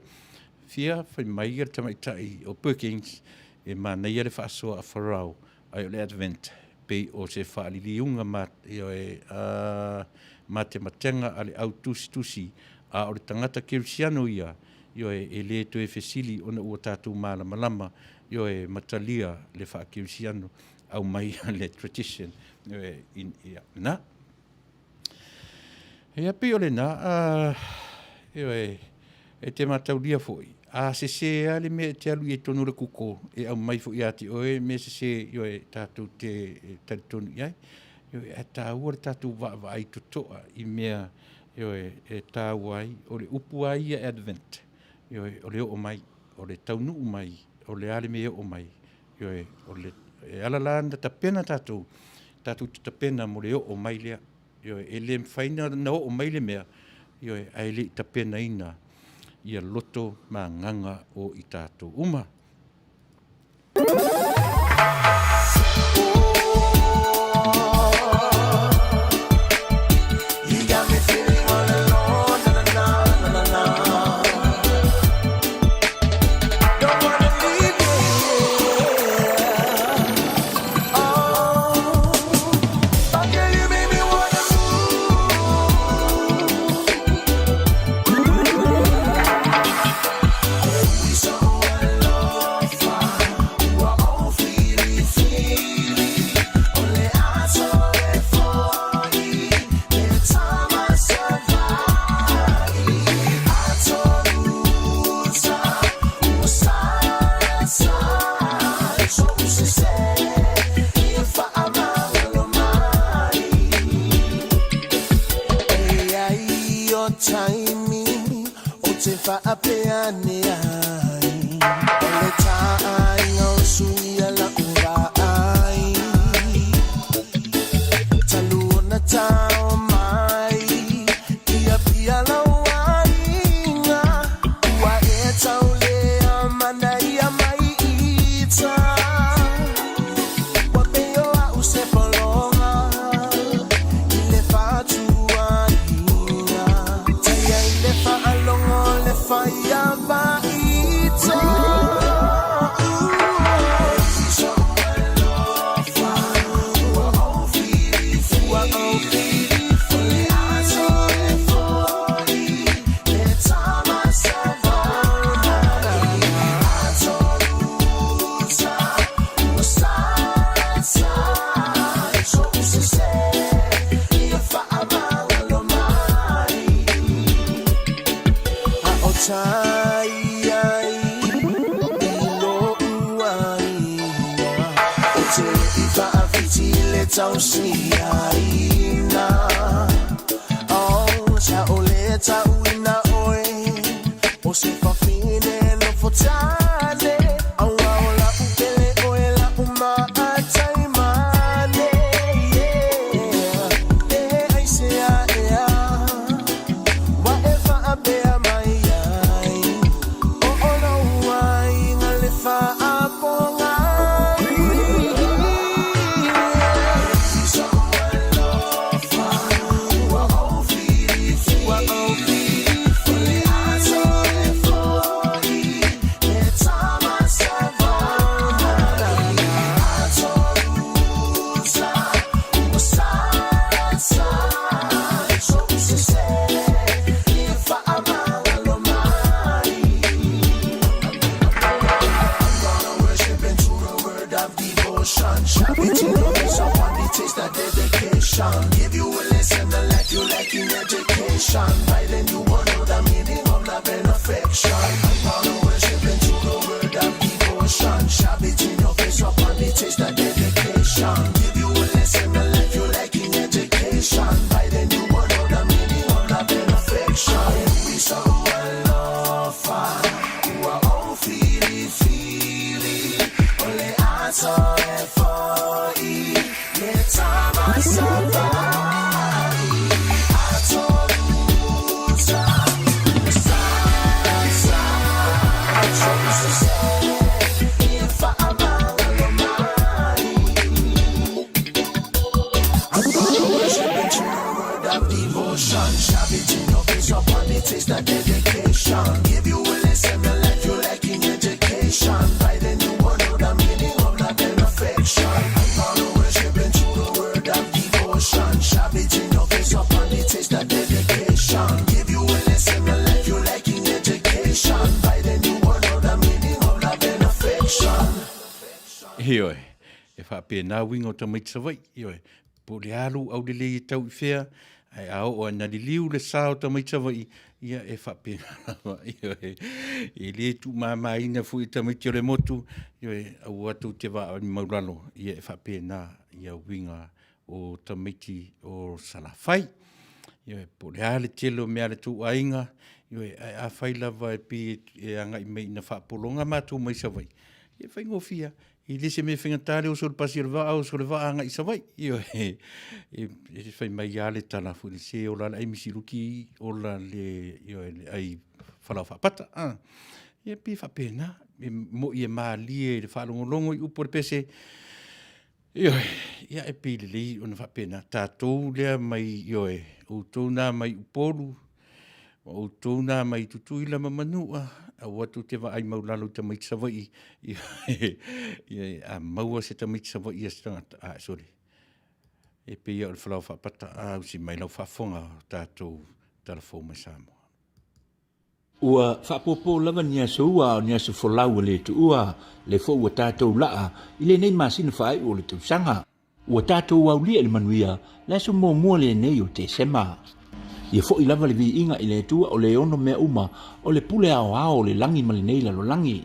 Fia fai mai le tamaitai o Perkins, e manaia le faasoa a Farao, ae o le Advent pei o se faaliliuga ma, ioe, a, matematega a le au tusitusi, a o le tagata kerisiano ia, ioe, e le toe fesili ona ua tatou malamalama, ioe, ma talia le faakerisiano, aumai le tradition, ioe, in, ia, na. Ia pei o lena, ioe, e te mataulia foi, a sesē lava le mea e te alu i ai tonu o le kuko, e aumai foi ia te oe mea sesē, ioe, tatou te talitonu i ai. Ioe, ae taua le tatou vaavaai totoa i mea, ioe, e taua ai, o le upu lava ia Advent, ioe, o le oo mai, o le taunuu mai, o le a le mea e oo mai, ioe, o le, e ala la ona tapena tatou, tatou te tapena mo le oo mai lea. Ioe, e le mafai na oo mai le mea, ioe, ae le i tapenaina ia loto ma agaga o i tatou uma. Ioe, e faapena uiga o tamaiti Savaii, ioe, po o le a lou aulelei e tau i fea, ae a oo ina liliu le sa o tamaiti Savaii, ia e faapena lava, ioe, e le tuumamaina foi e tamaiti o le motu, ioe, aua tou te vaai maulalo, ia e faapena ia uiga o tamaiti o Salafai. Ioe, po o le a le tele o mea a le tou aiga, ioe, ae afai lava e pei e agai mai ina faapologa matou mai Savaii, ia e faigofie lava. E le se mea faigata le oso i le pasi o le vaa, oso le vaa agai i Savaii. Ioe, e fai mai lava le tala foi lea, se ola le ai misiluki, ola le, ioe, le ai falaoa faapata. Ah. Ia pei e faapena, e moi e malie i le faalogologo i upu o le pese, Ioe, ia e pei lelei ona faapena, tatou lea mai, ioe, outou nā mai Upolu, ma outou nā mai Tutuila ma Manua, aua tou te vaai maulalo i tamaiti Savaii, ioe, ioe, a maua se tamaiti Savaii a se tagata, a, sole, e pei lava o le falaoa faapata, a usi mai lau faafofoga o tatou tala fou mai Samoa. Ua faapopo lava ni aso ua a o ni aso folau e le tuua, le foi ua tatou laa i lenei masina faaiu o le tausaga. Ua tatou aulia i le manuia le aso muamua lenei o Tesema. Ia foi lava le viiga i le Atua o le ono mea uma o le pule aoao o le lagi ma lenei lalolagi.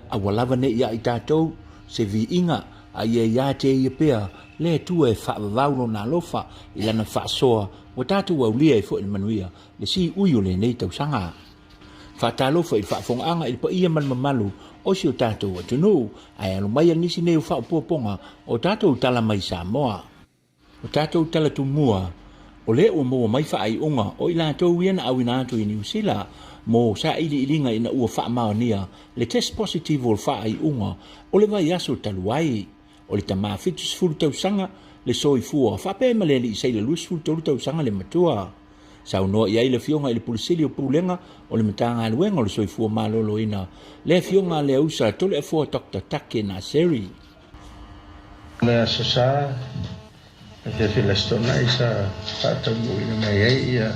Aua lava ne i ia i tatou se viiga, a ia ia te ia pea le Atua e faavavau Lona alofa i Lana faasoa ua tatou aulia ai foi le manuia le siui o lenei tausaga. Faatalofa i le faafogaaga i le paia ma le mamalu o si o tatou atunuu, ae alo maia nisi nei o faaopoopoga o tatou tala mai Samoa. O tatou tala tumua, o lea ua maua mai faaiuga o i latou ia na auina atu i Niu Sila mo sailiiliga ina ua faamaonia le test positive o le faaiuga o le vaiaso talu ai. O le tama 70 tausaga le soifua faapea ma le alii saila 23 tausaga le matua. Saunoa i ai le Afioga i le Pule Sili o Pulega o le Matagaluega o le Soifua Maloloina, le Afioga a Leausa Toleafoa Doctor Take Naseri. O le Aso Sa, afiafi le Aso Toonai sa faataunuuina mai ai ia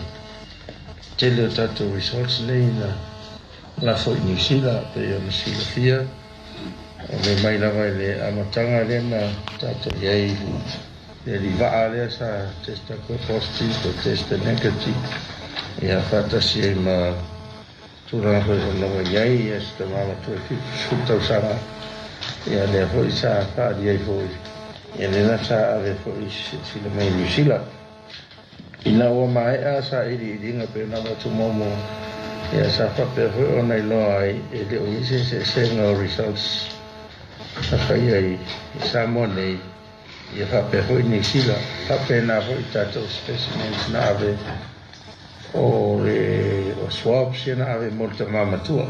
tele o tatou resorts nei na lafo i Niu Sila pei ona silafia o le mai lava i le amataga lea na tatou i ai i le alii vaa lea sa test atu e positive toe test e negative ia faatasi ai ma Tulaga foi ona ua i ai ia si tama matua e 70 tausaga, ia lea foi sa faaalia ai foi. Ia lena sa ave foi silasila mai i Niu Sila. Ina ua maea sailiiliga pei ona avatu muamua, ia sa faapea foi ona iloa ai e le o i ai se eseesega o results na faia i Samoa nei, ia faapea foi Niu Sila. Faapena foi tatou specimens na ave o le o swabs ia na ave mo le tama matua.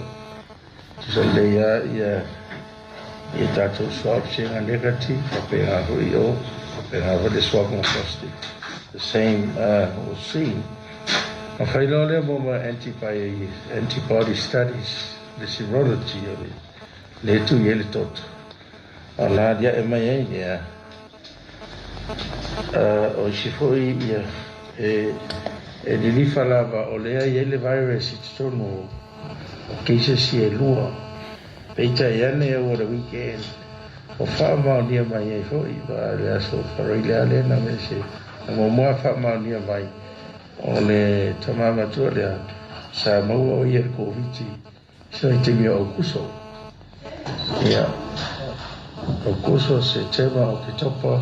Tusa lelei lava ia ia tatou swabs ia na negative, faapena foi i o, faapena foi le swab na positive. The same was seen. Na fai loa lea mo ma antibody studies, le serology o le le tui ai le toto. A o la aliae mai ai ia o isi foi ia e e lilifa lava o lea e i ai le virus i totonu o cases ia e lua. Peitai ane over the weekend ua faamaonia mai ai foi ma le aso Faraile lea na mese na muamua faamaonia mai o le tama matua lea sa maua o ia i le Koviti So i taimi o Aukuso, ia, Aukuso, Setema, Oketopa,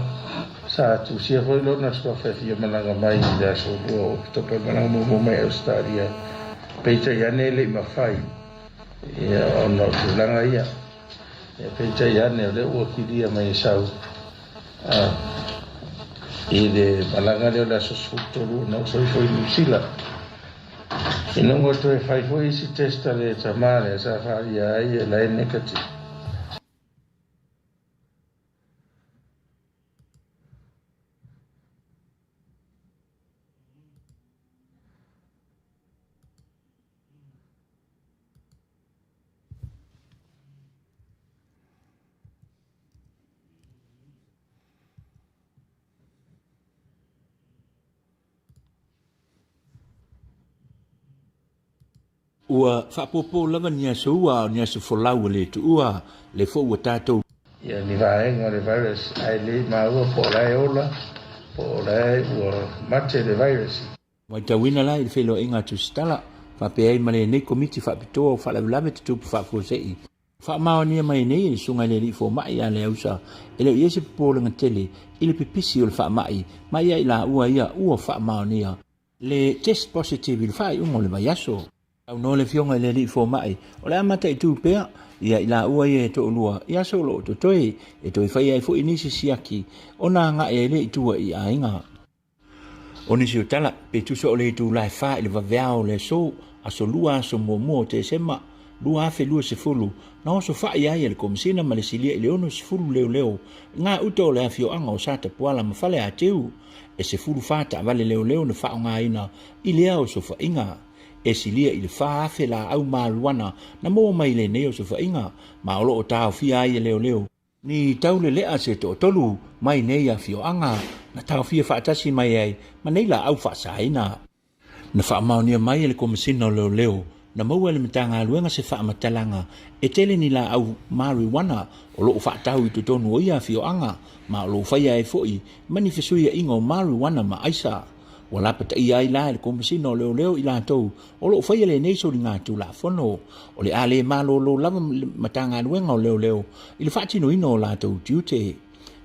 sa tusia foi lona suafa e fia malaga mai i le aso 2 o Oketopa e malaga muamua mai Ausetalia, peitai ane e le i mafai, ia, ona o tulaga ia. Ia, peitai ane o lea ua kilia mai e sau, a, i le malaga lea o le aso 13 ona oso ifo i Niu Sila. Ina ua toe fai foi isi test a le tama lea sa faaalia ai e la e negative. Ua faapopo lava ni aso ua a o ni aso folau e le tuua le foi ua tatou. Ia ni vaega o le virus ae le maua po o la e ola po o la e ua mate le virus. Matauina la i le feiloaiga a Tusitala, faapea ai ma lenei Komiti Faapitoa o Faalavelave Tutupu Faafuasei. Faamaonia mai nei e le Susuga i le Alii Fomai ia Leausa, e le o i ai se popolega tele i le pipisi o le faamai ma ia i laua ia ua faamaonia le test positive i le faaiuga o le vaiaso. Saunoa le Afioga i le Alii Fomai, o le a mataitu pea ia i laua ia e toalua i aso o lo o totoe, e toe faia ai foi nisi siaki ona agai ai lea i tua i aiga. O nisi o tala, pe tusa o le itula e fa i le vaveao o le aso, aso lua aso muamua o Tesema, 2020, na oso fa'i ai e le Komesina ma le Silia i le 60 leoleo i ngā uta o le afioaga o Satapuala ma Faleatiu. E 14 taavale leoleo na faaaogaina i lea osofaiga. E silia i le 4,000 laau marijuana na maua mai i lenei osofaiga, ma o lo o taofia ai e leoleo. Ni taulelea se toatolu mai nei afioaga na taofia faatasi mai ai ma nei laau faasaina. Na faamaonia mai e le Komesina o Leoleo na maua e le Matagaluega se faamatalaga e tele ni laau marijuana o lo o faatau i totonu o ia afioaga ma o lo o faia ai foi ma ni fesuiaiga o marijuana ma aisa. Ua lapataia ai la e le Komesina o Leoleo i latou o lo o faia lenei soligatulafono. O le a le malolo lava le Matagaluega o Leoleo i le faatinoina o latou tiute.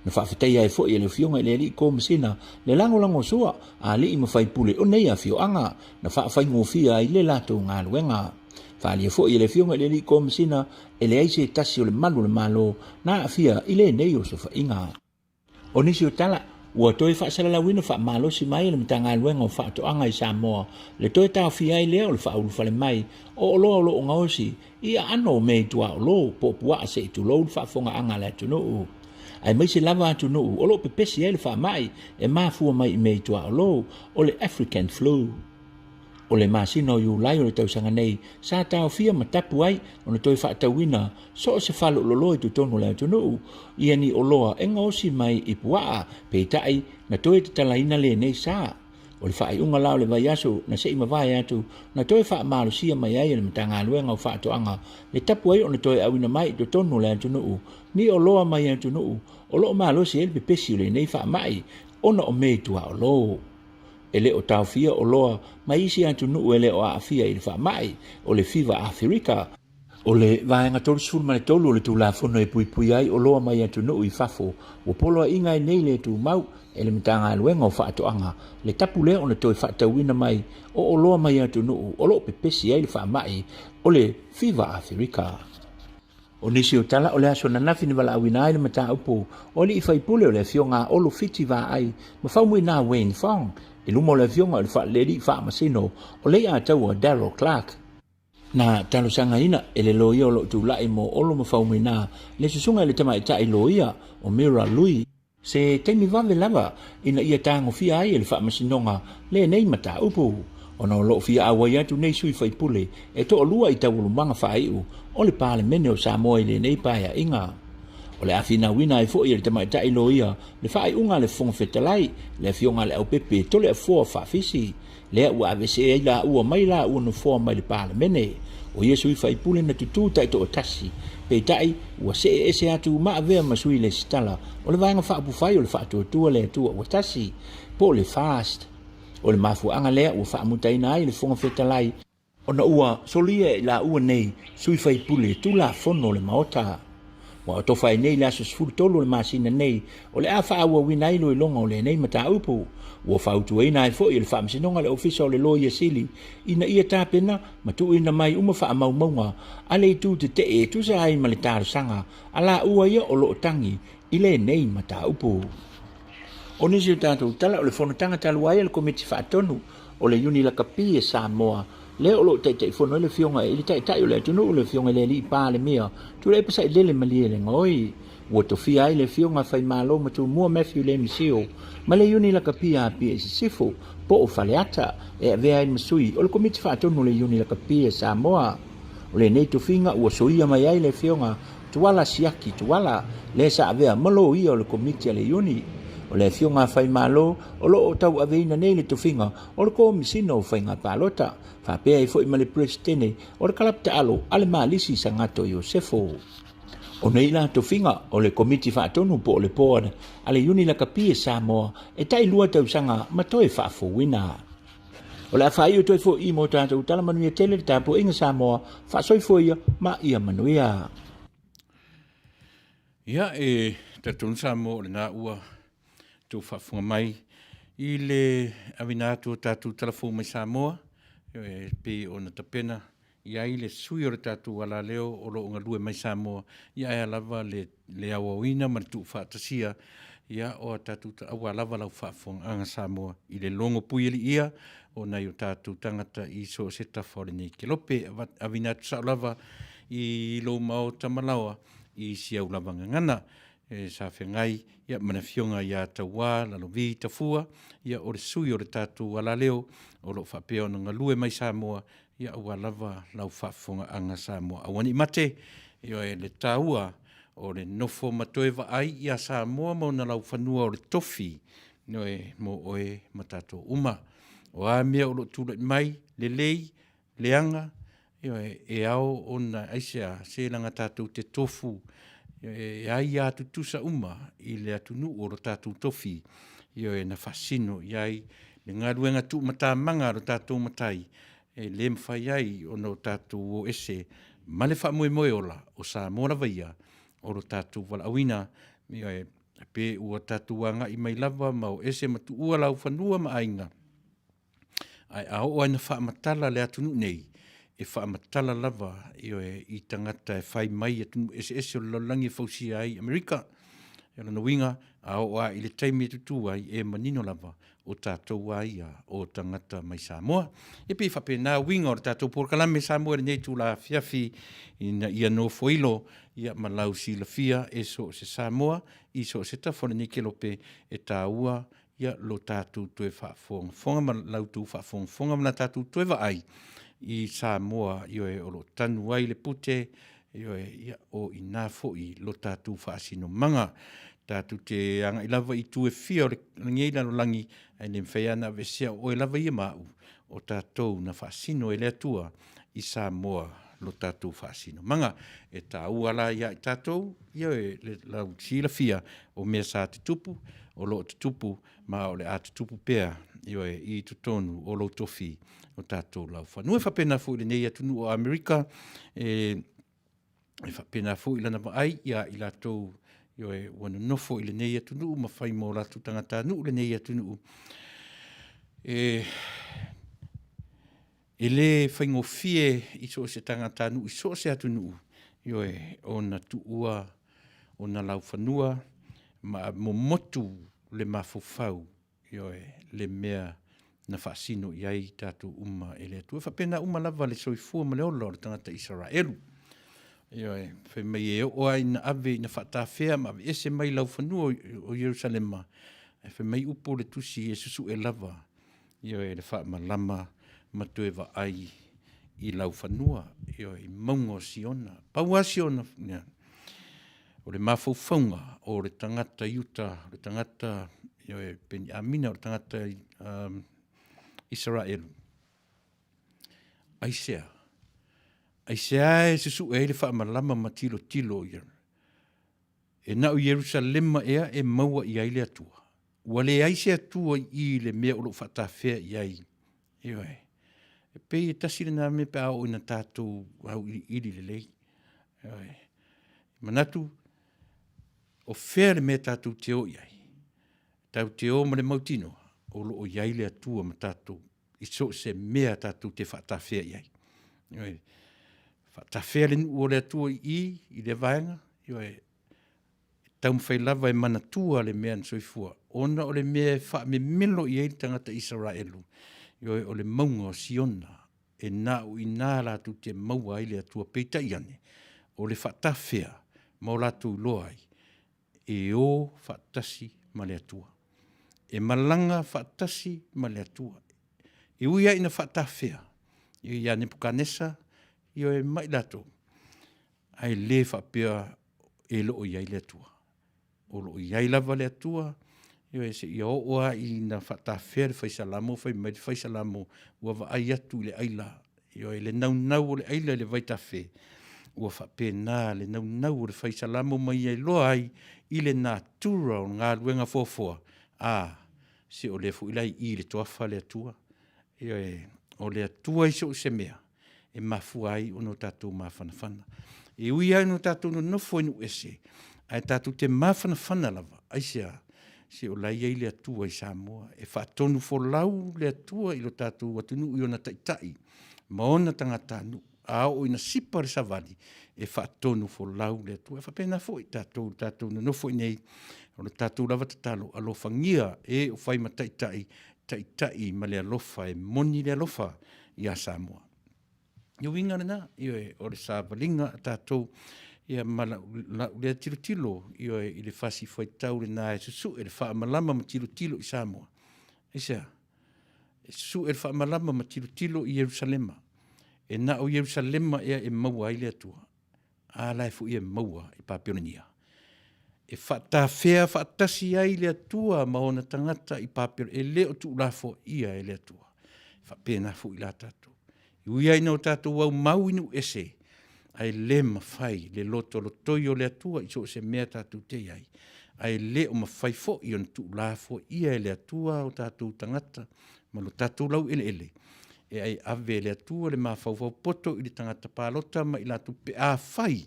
Na faafetaia ai foi e le Afioga i le Alii Komesina le lagolago sua a alii ma faipule o nei afioaga na faafaigofie ai le latou galuega. Faaalia foi e le Afioga i le Alii Komesina e leai se tasi o le malu o le Malo na aafia i lenei osofaiga. O nisi o tala, ua toe faasalalauina faamalosi mai e le Matagaluega o Faatoaga i Samoa le toe taofia ai lea o le faaulufale mai o oloa o lo o gaosi i aano o mea i tuaolo po o puaa se i tulou le faafofogaaga a le atunuu, aemaise lava atunuu o lo o pepesi ai le faamai e mafua mai i mea i tuaolo o le African Flu. O le masina o Iulai o le tausaga nei sa taofia ma tapu ai ona toe faatauina so o se faleololo i totonu o le atunuu ia ni oloa e gaosi mai i puaa, peitai na toe tatalaina lenei sa. O le faaiuga la o le vaiaso na se i mavae atu na toe faamalosia mai ai e le Matagaluega o Faatoaga le tapu ai ona toe auina mai i totonu o le atunuu ni oloa mai atunuu o lo o malosi ai le pepesi o lenei faamai ona o mea i tuaolo. E le o taofia oloa mai isi atunuu e le o aafia i le faamai o le fiva Aferika. O le Vaega 33 o le Tulafono e puipui ai oloa mai atunuu i fafo, ua poloaiga ai nei le tumau e le Matagaluega o Faatoaga le tapu lea ona toe faatauina mai o oloa mai atunuu o lo o pepesi ai le faamai o le Fiva Aferika. O nisi o tala o le aso ananafi na valaauina ai le mataupu o alii faipule o le afioga a Olo Fiti Vaai ma Faumuina Wayne Fong i luma o le afioga o le Faalelealii Faamasino o Leiataua Darryl Clarke. Na talosagaina e le loia o lo o tulai mo Olo ma Faumuina le susuga i le tamaitai loia o Mira Lui, Se taimi vave lava ina ia tagofia ai e le Faamasinoga lenei mataupu, ona o lo o fia auai atu nei sui faipule e toalua i taualumaga faaiu o le Palemene o Samoa i lenei Paeaiga. O le a finauina ai foi e le tamaitai loia le faaiuga a le Fofoga Fetalai, le Afioga a Leaupepe Toleafoa Faafisi, lea ua aveesea ai laua mai laua nofoa mai le Palemene. O ia sui faipule na tutū taitoatasi, peitai ua see ese atu ma avea ma sui lesitala o le Vaega Faaupufai o le Faatuatua le Atua Ua Tasi, po o le FAST. O le mafuaaga lea ua faamutaina ai le Fofoga Fetalai, ona ua solia e laua nei sui faipule Tulafono o le Maota. Ua otofa ai nei le aso 13 o le masina nei o le a faaauauina ai iloiloga o lenei mataupu. Ua fautuaina ai foi e le Faamasinoga le Ofisa o le Loia Sili ina ia tapena ma tuuina mai uma faamaumauga a le itu tetee e tusa ai ma le talosaga a laua ia o lo o tagi i lenei mataupu. O nisi o tatou tala o le fonotaga talu ai a le Komiti Faatonu o le Iuni Lakapi e Samoa, lea o lo o taitaifono ai le Afioga i le Taitai o le atunuu, le Afioga i le Alii Palemia, Tuilaepa Sailele Malielegaoi. Ua tofia ai le Afioga Faimalo Matumua Matthew Lemi Sio ma le Iuni Lakapi a Apia i Sisifo, po o Faleata, e avea ai ma sui o le Komiti Faatonu o le Iuni Lakapi a Samoa. O lenei tofiga ua soia mai ai le Afioga Tuala Siaki Tuala, lea sa avea ma loia o le Komiti a le Iuni. O le Afioga a Faimalo o lo o tauaveina nei le tofiga o le Komesina o Faiga Palota, faapea ai foi ma le Peresetene o le Kalapu Taalo a le Malisi Sagato Iosefo. O nei la tofiga o le Komiti Faatonu po o le Board a le Iuni Lakapi e Samoa e tai lua tausaga ma toe faafouina. O le a faaiu toe foi mo tatou tala manuia tele le tapuaiga Samoa, faasoifua ia ma ia manuia. Ia, e talitonu Samoa o lena ua tou faafofoga mai i le avina atu o tatou tala fou mai Samoa, e pei ona tapena i ai le sui o le tatou alaleo o lo o galue mai Samoa, ia ae a lava le, le aoaoina ma le tuufaatasia ia o a tatou aua lava lau faafofogaaga Samoa i le logo puialiia o nai o tatou tagata i so o se tafa o lenei kelope. Avina atu sao lava i lou maota malaoa i si au lava gagana e sa feagai ia ma le afioga ia Tauā Lalovi Tafua, ia o le sui o le tatou alaleo o lo o faapea ona galue mai Samoa ia aua lava lau faafofogaaga Samoa. Aua ne i mate, ioe, le taua o le nofo ma toe vaai ia Samoa ma ona laufanua o le tofi, ioe, mo oe ma tatou uma. O a mea o lo o tulai mai, lelei, leaga, ioe, e ao ona aisea se laga tatou te tofu e aia tutusa uma i le atunuu o lo tatou tofi, ioe, na faasino i ai le galuega tuumatamaga a lo tatou Matai e le mafai ai ona o tatou o ese ma le faamoemoe ola o Samoa lava ia o lo tatou valaauina, ioe, pe ua tatou agai mai lava ma o ese ma tuua laufanua ma aiga, Ae a oo lava ina faamatala le atunuu nei, e faamatala lava ioe, i tagata e fai mai atunuu eseese o le lalolagi e fausia ai Amerika. O lona uiga, a oo lava i le taimi e tutū ai, e manino lava o tatou lava ia o tagata mai Samoa. E pei e faapena uiga o le tatou polokalame Samoa i lenei itula afiafi ina ia nofoilo ia ma lau silafia e so o se Samoa i so o se tafa o lenei kelope e taua ia lo tatou toe faafogafoga ma la outou faafogafoga ma la tatou toe vaai i Samoa, ioe, o lo o tanu ai le pute, ioe, ia, o i ina foi lo tatou faasinomaga. Tatou te agai lava i itu e fia o lenei lalolagi, ae le mafai lava ona aveesea o oe lava ia ma au, o tatou na faasino e le Atua i Samoa lo tatou faasinomaga. E taua la ia i tatou, ioe, le lau silafia o mea sa tutupu, o lo o tutupu, ma o le a tutupu pea, ioe, i totonu o lou tofi o tatou laufanua. E faapena foi i lenei atunuu o Amerika, e... E faapena foi lana vaai ia i latou ioe ua nonofo i lenei atunuu ma fai mo latou tagatanuu lenei atunuu. E E le faigofie i so o se tagatanuu i so o se atunuu, ioe, ona tuua ona laufanua ma momotu le mafaufau, ioe, le mea na faasino i ai tatou uma e le Atua. E faapena uma lava le soifua ma le ola o le tagata Isaraelu. Ioe, fai mai e oo lava ina ave ina faatafea ma aveese mai laufanua o Ierusalema, ae fai mai upu o le tusi e susue lava Ioe, le faamalama ma toe vaai i laufanua, ioe, i mauga o Siona. Pau lava Siona, ia, o le mafaufauga o le tagata Iuta, o le tagata, ioe, Peniamina, o le tagata Isaraelu. Aisea? Aisea e susue ai le faamalama ma tilotilo ia? E na o Ierusalema ea e maua i ai le Atua? Ua leai se Atua i i le mea o lo o faatafea i ai. Ioe. E pei e tasi lena mea pe a oo ina tatou auiliili lelei. Ioe. Manatu, o fea le mea tatou te o i ai? Tatou te o ma le mautinoa, o lo o i ai le Atua ma tatou i so o se mea tatou te faatafea i ai. Ioe. Faatafea le nuu o le Atua i i, i lea vaega, ioe, e taumafai lava e manatua le mea na soifua, ona o le mea e faamemelo i ai le tagata Isaraelu, ioe, o le mauga o Siona, e na o i ina latou te maua ai le Atua. Peitai ane, o le faatafea ma o latou iloa ai, e o faatasi ma le Atua. E malaga faatasi ma le Atua. E ui lava ina faatafea ia Nepukanesa, ioe, ma i latou, ae le faapea e le o i ai le Atua. O lo o i ai lava le Atua, ioe, seia oo lava ina faatafea le Fai Salamo, fai mai le Fai Salamo, ua vaai atu i le aila, ioe, le naunau o le aila i le vaitafe, ua faapena le naunau o le Fai Salamo ma ia iloa ai i le natura o galuega foafoa, a, se o lea foi la e i i i le toafa le Atua. Ioe, o le Atua i so o se mea, e mafua ai ona o tatou mafanafana. E ui lava ina tatou nonofo i nuu ese, ae tatou te mafanafana lava. Aisea? Se o la e i ai le Atua i Samoa. E faatonufolau le Atua i lo tatou atunuu i ona taitai ma ona tagatanuu. A oo ina sipa le savali, e faatonufolau le Atua. E faapena foi tatou, tatou nonofo i inei, o le tatou lava tatalo, alofagia e o fai ma taitai, taitai ma le alofa, e moni le alofa ia Samoa. Le uiga lena, ioe, o le savaliga a tatou, ia ma lau, lau lea tilotilo, ioe, i le fasi fuaitau lena e susue le faamalama ma tilotilo i Samoa. Aisea? E susue le faamalama ma tilotilo i Ierusalema. E na o Ierusalema ea e maua ai le Atua. A la e foi e maua i Papelonia. E faatafea faatasi ai le Atua ma ona tagata i Papelonia, e le o tuulafoaia e le Atua. E faapena foi la tatou. E ui lava ina o tatou aumau i nuu ese, ae le mafai le lotolotoi o le Atua i so o se mea tatou te i ai, ae le o mafai foi ona tuulafoaia e le Atua o tatou tagata ma lo tatou laueleele, e ai ave e le Atua le mafaufau poto i le tagata palota ma i latou pe afai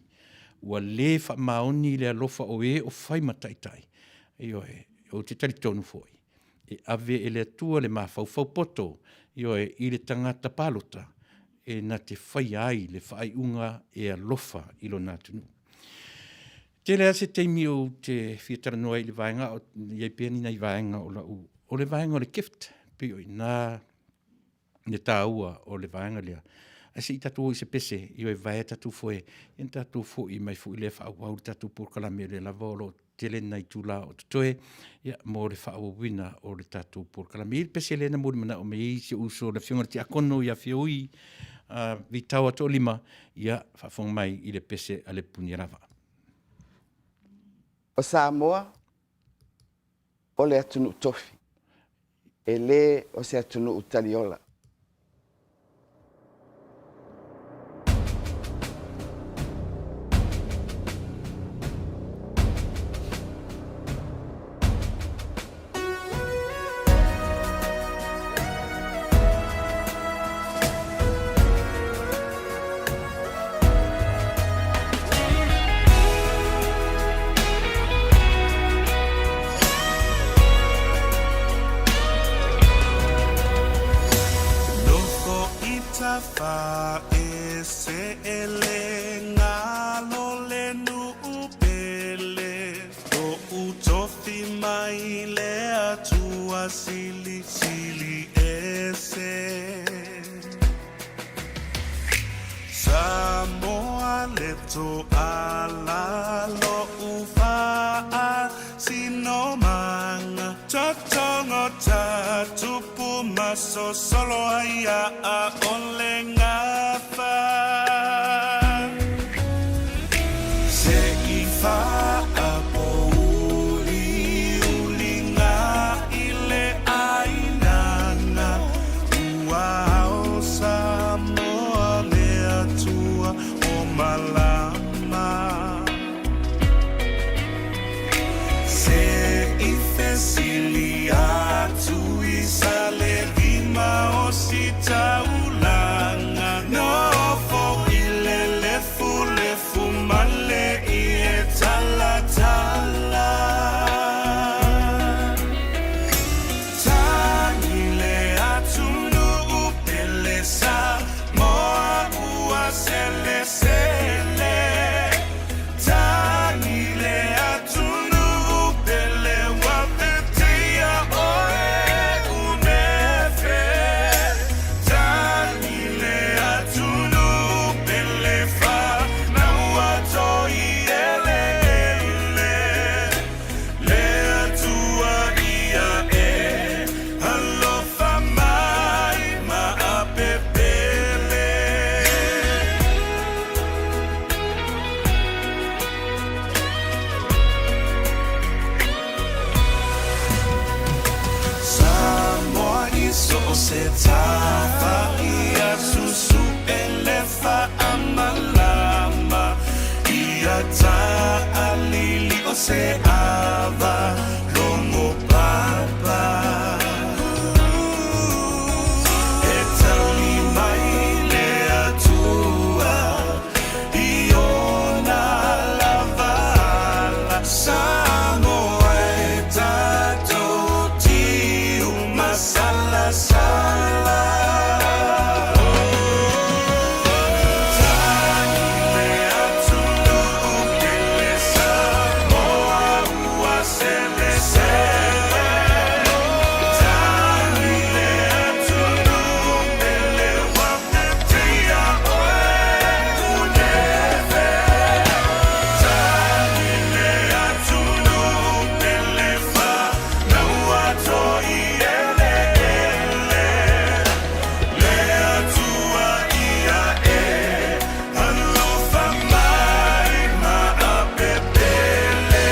ua le faamaoni le alofa o e o fai ma taitai. Ioe, ou te talitonu foi, e ave e le Atua le mafaufau poto, ioe, i le tagata palota e na te faia ai le faaiuga e alofa i lona atunuu. Tele lava se taimi ou te fia talanoa ai i le vaega, o i ai pea ni nai vaega o lau, o le vaega o le gift, pei o i ina le taua o le vaega lea. Ae se i tatou o i se pese, ioe, vaea tatou foe, ia ona tatou foi mai foi lea faaauau le tatou polokalame, o lea lava o lo o tele nai itula o totoe, ia, mo le faaauauina o le tatou polokalame. E i ai le pese lea na molimanaʻo mai ai si ou uso le Afioga i le Tiakono ia Fioi Vitaoa Toalima, ia, faafofoga mai i le pese a le Punialava. O Samoa, o le atunuu tofi, e le o se atunuu taliola. gafa ese e le galo le nuu pele Lo'u tofi mai le Atua silisili ese Samoa le toala lo'u faasinomaga Totogo ta tupu masosolo ai a o le gafa Se i faapouliuliga i le ainaga Ua ao Samoa le Atua o malama Se i fesili atu i Salelima o Sitaulaga Nofo i le lefulefu ma le ie talatala Tagi le atunuu pele Samoa ua selesele Tagi le atunuu pele ua veteia oe unefe Tagi le atunuu pele fanau a toi eleele Le Atua ia e alofa mai ma apepele. Samoa i so o se tafa ia susu'e le faamalama ia taalili o se ava logo papa E tali mai le Atua i ona lava ala Samoa e tatou tiu masalasala Tagi le atunuu pele Samoa ua selesele Tagi le atunuu pele ua veteia oe unefe Tagi le atunuu pele fanau a toi eleele Le Atua ia e alofa mai ma apepele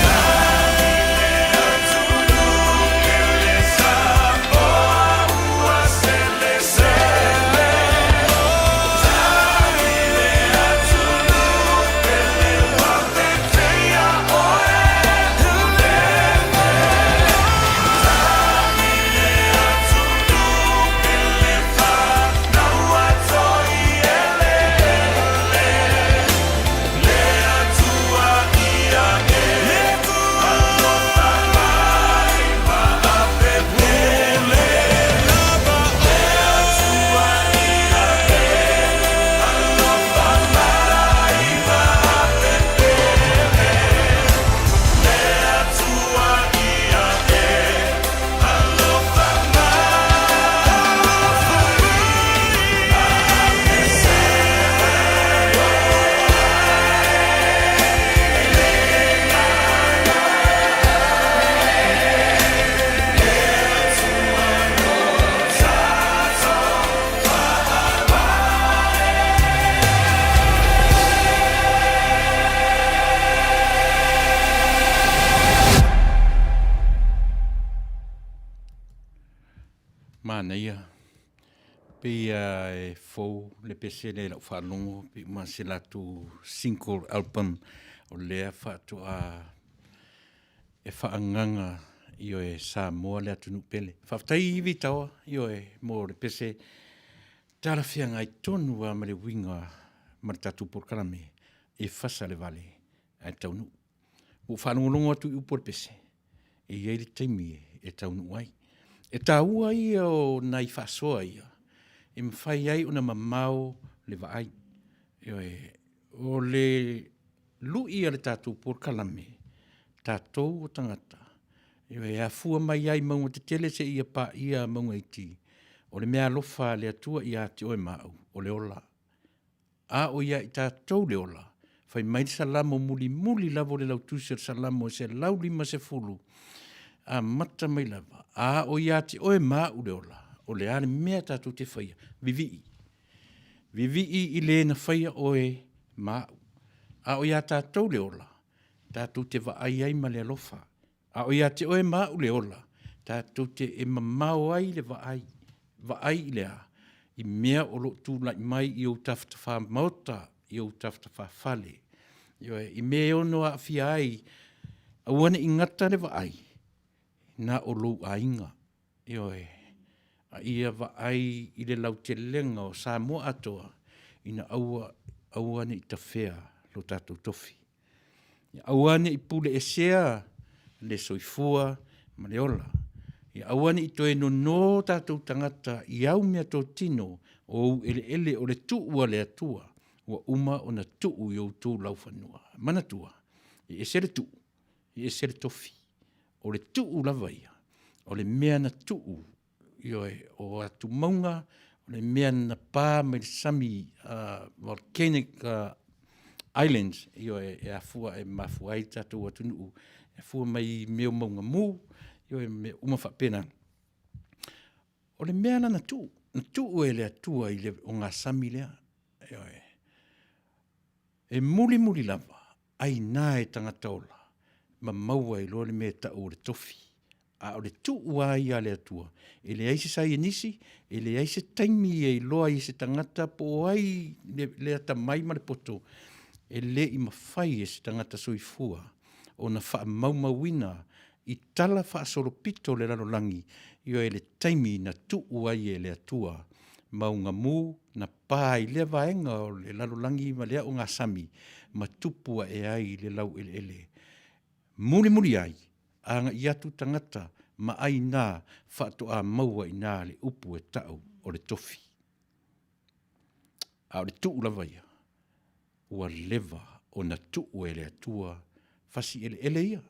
Tagi le atunuu pele Samoa ua selesele Tagi le atunuu pele ua veteia oe unefe Tagi le atunuu pele fanau a toi eleele Le Atua ia e alofa mai ma apepele Le Atua ia e alofa mai ma apepele Le Atua ia e alofa mai ma apepele. Manaia, pei a e fou le pese lea i lau faalogo, pei uma se latou single album o lea faatoa e faagaga ioe Samoa le atunuu pele. Faafetai Vitaoa ioe mo le pese talafeagai tonu lava ma le uiga ma le tatou polokalame e fasa le vale ae taunuu. Ua ou faalogologo atu i upu o le pese, e i ai le taimi e taunuu ai. E taua ia o nai faasoa ia e mafai ai ona mamao le vaai. Ioe, o le lui a le tatou polokalame, tatou o tagata, ioe, e afua mai ai mauga tetele seia paia mauga iti, o le meaalofa a le Atua ia te oe ma au, o le ola. A o ia i tatou le ola, fai mai le Salamo mulimuli lava o le lautusi o le Salamo e 150, amata mai lava, a o ia te oe ma au le ola, o le a le mea tatou te faia? Vivii. Vivii i le na faia oe ma au. A o ia tatou le ola, tatou te vaai ai ma le alofa. A o ia te oe ma au le ola, tatou te e mamao ai le vaai, vaai i le a? I mea o lo o tulai mai i ou tafatafā maota, i ou tafatafā fale. Ioe, i mea e ono aafia ai, aua ne i gata le vaai, na o lou aiga. Ioe, a ia vaai i le lautelega o Samoa atoa, ina aua, aua ne i tafea lo tatou tofi. Ia aua ne i pule esea le soifua ma le ola. Ia aua ne i toe nono tatou tagata i au meatotino o ou eleele o le tuu a le Atua ua uma ona tuu i outou laufanua. Manatua, e ese le tuu, e ese le tofi. O le tuu lava ia, o le mea na tuu Ioe, o atumauga, o le mea na pa mai le sami volcanic islands, ioe, e afua e mafua ai le tatou atunuu, e afua mai i mea o mauga mu, ioe, mea uma faapena. O le mea la na tuu, na tuu e le Atua i le ogasami lea, ioe. E mulimuli lava, ai na e tagata ola, ma maua ai loa le mea e tau o le tofi. A o le tuu lava ia a le Atua, e leai se saienisi, e leai se taimi e iloa ai e se tagata po o ai le atamai ma le poto, e le i mafai e se tagata soifua ona faamaumauina i tala faasolopito o le lalolagi, ioe, le taimi na tuu ai e le Atua mauga mu na pa i lea vaega o le lalolagi ma lea ogasami ma tupu ae ai le laueleele. Mulimuli ai, agai atu tagata ma aiga faatoa maua i ina le upu e tau o le tofi. A o le tuu lava ia, ua leva ona tuu e le Atua fasi eleele ia.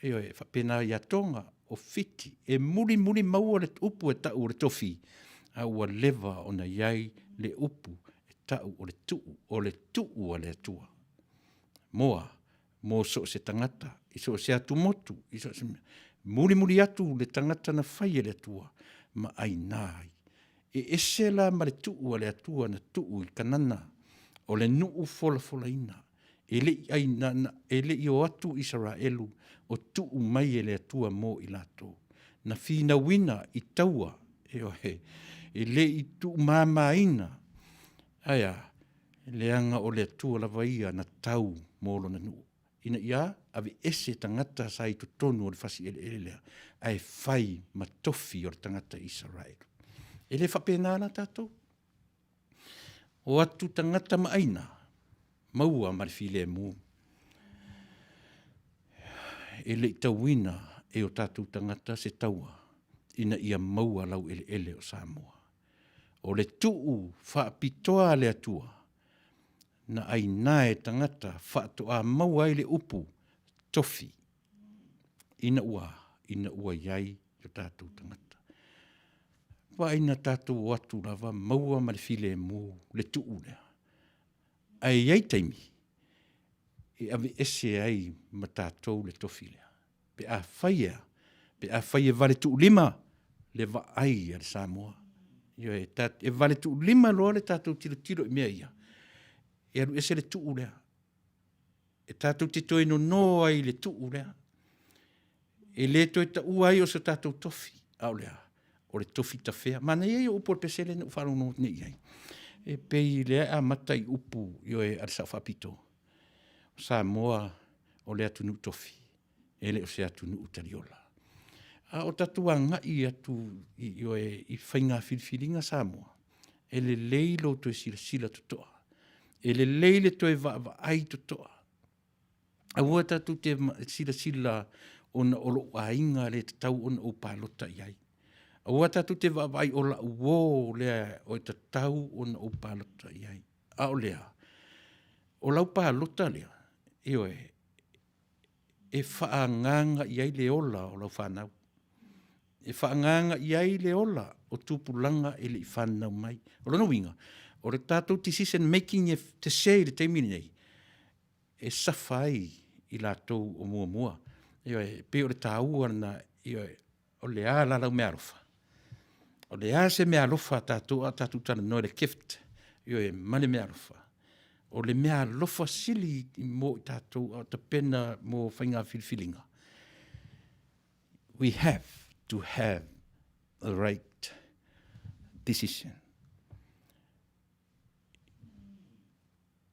Ioe, e faapena ia Toga, o Fiti, e mulimuli maua le upu e tau o le tofi, a ua leva ona i ai le upu e tau o le tuu, o le tuu a le Atua. Moa, mo so o se tagata, i so o se atumotu, i so o se mea. Mulimuli atu le tagata na fai e le Atua ma aina ai. E ese la ma le tuu a le Atua na tuu i Kanana, o le nuu folafolaina. E le i ai na, na, e le i o atu Isaraelu o tuu mai e le Atua mo i latou. Na finauina i taua, ioe, e le i tuumamaina, ae a, leaga o le Atua lava ia na tau mo lona nuu, ina ia aveese tagata sa i totonu o le fasi eleele lea, ae fai ma tofi o le tagata Isaraelu. E le faapena la tatou. O atu tagata ma aina, maua ma le filemu. E le i tauina e o tatou tagata se taua ina ia maua lau eleele o Samoa. O le tuu faapitoa a le Atua, na aina e tagata faatoa maua ai le upu tofi ina ua ina ua i ai o tatou tagata. Vaai na tatou o atu lava maua ma le filemu le tuu lea. Ae i ai taimi e aveese ai ma tatou le tofi lea. Pe afai e a? Pe afai e valetuulima le vaai a le Samoa. Ioe, e valetuulima loa le tatou tilotilo i mea ia, e alu ese le tuu lea. E tatou te toe nono ai i le tuu lea. E le toe taua ai o se tatou tofi, a o le a? O le tofi tafea. Manaia ia o upu o le pesele na ou faalogologo atu nei i ai. E pei lea e amata i upu, ioe, a le Sao Faapito. O Samoa o le atunuu tofi, e le o se atunuu taliola. A o tatou agai atu i, ioe, i faiga filifiliga Samoa, e lelei lo toe silasila totoa, e lelei le toe vaavaai totoa. Aua tatou te silasila ona o lou aiga le tatau ona ou palota i ai. Aua tatou te vaavaai o la'u uō lea o e tatau ona ou palota i ai. A o lea, o lau palota lea, ioe, e faaagaaga i ai le ola o lau fanau. E faaagaaga i ai le ola o tupulaga e le i fananau mai. O lona uiga, o le tatou decision making e sese i le taimi lenei, e safa ai i latou o muamua. Ioe, e pei o le taua lena, ioe, o le a la lau meaalofa? O le a se meaalofa a tatou a o tatou talanoa i le gift, ioe, ma le meaalofa? O le meaalofa sili mo i tatou a o tapena mo faiga filifiliga. We have to have the right decision.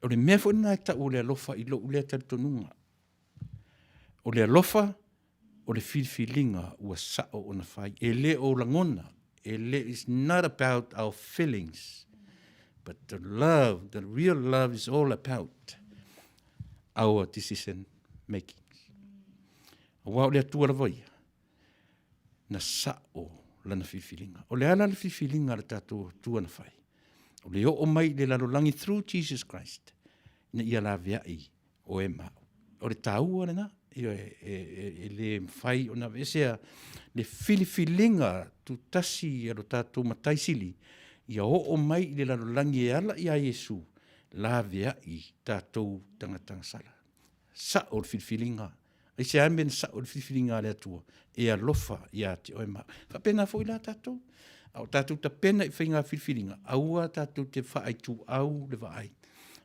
O le mea foi lena e tau o le alofa i lou lea talitonuga. O le alofa, o le filifiliga ua sao ona fai. E le o lagona, e le, it's not about our feelings, but the love, the real love is all about our decision making. Aua o le Atua lava ia, na sao lana filifiliga. O le a la le filifiliga a le tatou Atua na fai? O le oo mai i le lalolagi through Jesus Christ, ina ia laveai oe ma au. O le taua lena, e, e, e, e le mafai ona aveesea le filifiliga tutasi a lo tatou Matai Sili, ia oo mai i le lalolagi e ala iā Iesu, laveai tatou tagata gasala. Sao le filifiliga Aisea mea na sao i le filifiliga a le Atua e alofa ia te oe ma au. Faapena foi la tatou. A o tatou tapena i faiga filifiliga, aua tatou te faaituau le vaai.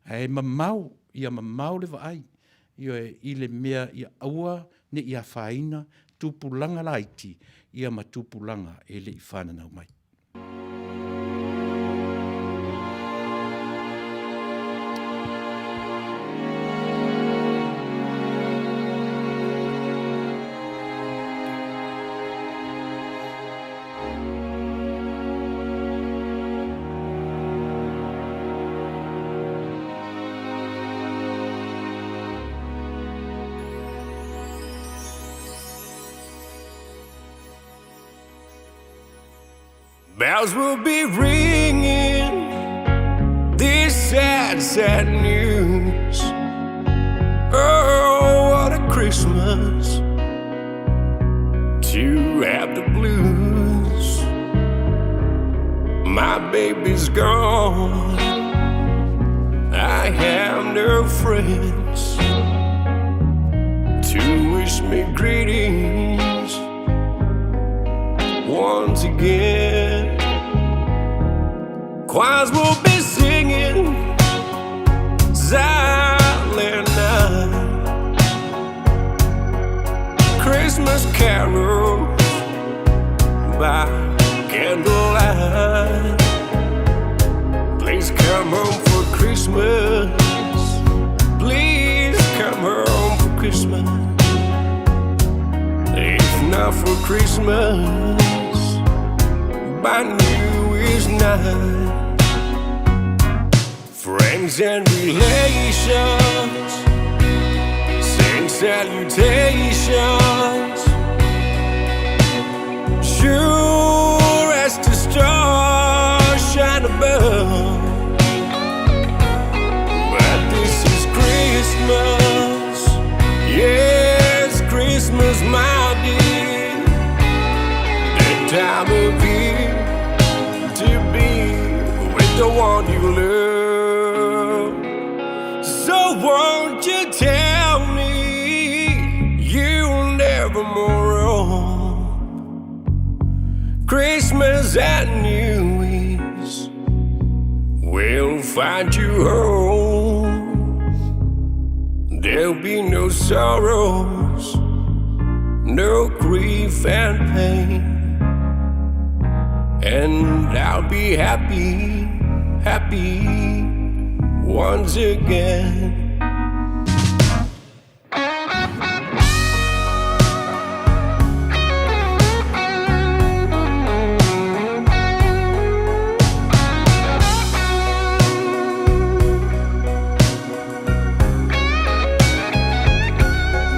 Ae mamao, ia mamao le vaai, ioe, i le mea ia aua ne i afaina tupulaga laiti ia ma tupulaga e le i fananau mai. Bells will be ringing this sad, sad news. Oh, what a Christmas to have the blues. My baby's gone. I have no friends to wish me greetings once again. Choirs will be singing Silent Night, Christmas carols by candlelight. Please come home for Christmas. Please come home for Christmas. If not for Christmas, by New Year's night. Friends and relations send salutations. Sure as the stars shine above. But this is Christmas, yes, Christmas, my dear. The time of year to be with the one you love. So won't you tell me you'll never more roam? Christmas and New Year's will find you home. There'll be no sorrows, no grief and pain. And I'll be happy, happy once again.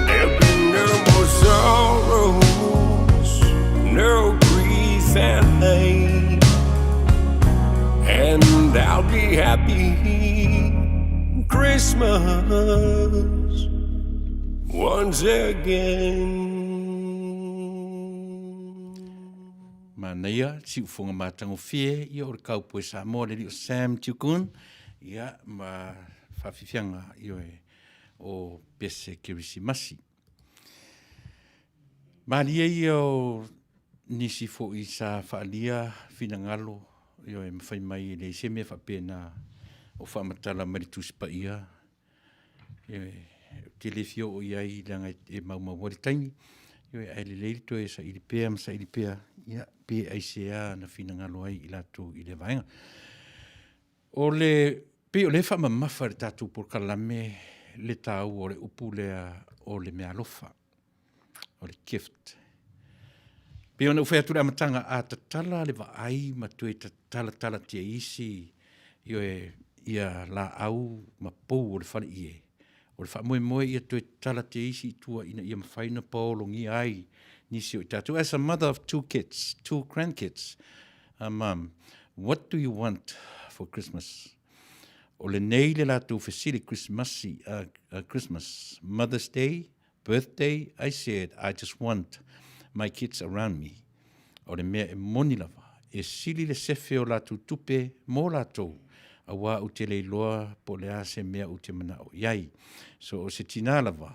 There'll be no more sorrows, no grief and Happy, happy Christmas once again. Manaia, siufoga matagofie ia o le Kaupoi Samoa le alii o Sam Tukun, ia ma faafiafiaga ioe o pese Kerisimasi. Malie ia o nisi foi sa faalia finagalo ioe ma fai mai e leai se mea faapena o faamatala mai le Tusi Paia. Ioe, ou te le fia oo i ai leaga e maumau ai le taimi. Ioe, ae lelei le toe saili pea ma saili pea, ia, pe aisea na finagalo ai i latou i lea vaega. O le, pei o lea e faamamafa i le tatou polokalame le taua o le upu lea o le meaalofa, o le gift. Pei ona ou fai atu i le amataga, a tatala le vaai ma toe talatalatia isi ioe, ia laau ma pou o le faleie, o le faamoemoe ia toe tatala te isi i tua ina ia mafai ona paologia ai nisi o i tatou. As a mother of two kids, two grandkids, mum, what do you want for Christmas? O lenei le latou fesili Christmas, Christmas, Mother's Day, Birthday, I said I just want my kids around me. O le mea e moni lava, e sili le sefe o latou tupe mō latou, auā ou te le iloa po o le a se mea ou te mana'o i ai. So o se tinā lava,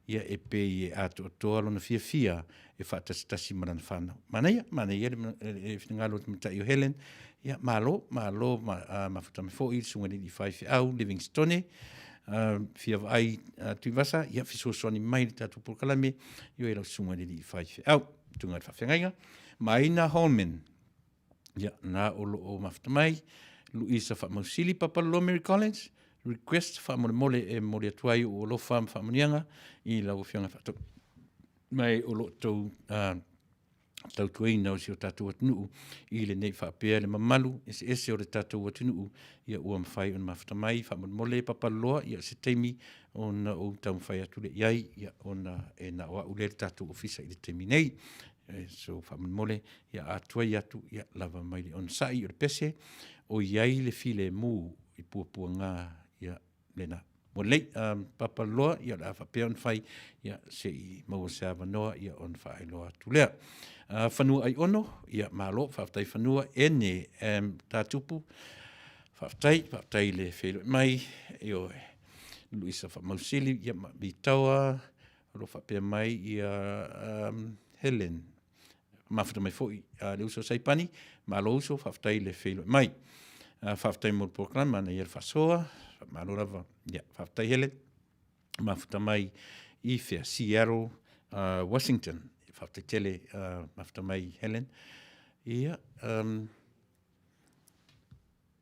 ia e pei e atoatoa lona fiafia e faatasitasi ma lana fanau. Manaia, manaia le, le finagalo o le tamaitai o Helen. Ia, malo, malo, ma, uh, mafuta mai foi le susuga i le alii faifeau Livingstone. Uh, fia vaai uh, Tuivasa, ia fesoasoani mai le tatou polokalame, ioe lau susuga i le alii faifeau. Tunga i le faafeagaiga. Maina Holman, ia, na o lo o mafuta mai. Luisa Faamausili, Papaloloa Mary Collins, request faamolemole e momoli atu ai ou alofa ma faamanuiaga i lau Afioga Faatonu mai o lo o tou uh, tautuaina o si o tatou atunuu i lenei faapea le mamalu eseese o le tatou atunuu ia ua mafai ona mafuta mai faamolemole Papaloloa ia se taimi ona ou taumafai atu lea i ai ia ona e na o au lea le tatou ofisa i le taimi nei. So faamolemole ia a tuai atu ia lava mai le onosai o le pese o i ai le filemu i puapuaga ia lena. Ua lelei, um, Papaloloa, ia o le a faapea ona fai, ia se i maua se avanoa, ia ona faailoa atu lea. Uh, Fanua Aiono, ia malo, faafetai Fanua, ene um, Tatupu, faafetai, faafetai le feiloai mai, ioe, Luisa Faamausili, ia ma Vitaoa, o lo o faapea mai ia um, Helen, mafuta mai foi uh, le uso Saipani, malo uso, faafetai le feiloai mai. Uh, faafetai mo le polokalame, ana ia le faasoa, malo lava, ia, faafetai Helen, mafuta mai i fea, Seattle, uh, Washington, faafetai tele, uh, mafuta mai Helen, ia, um,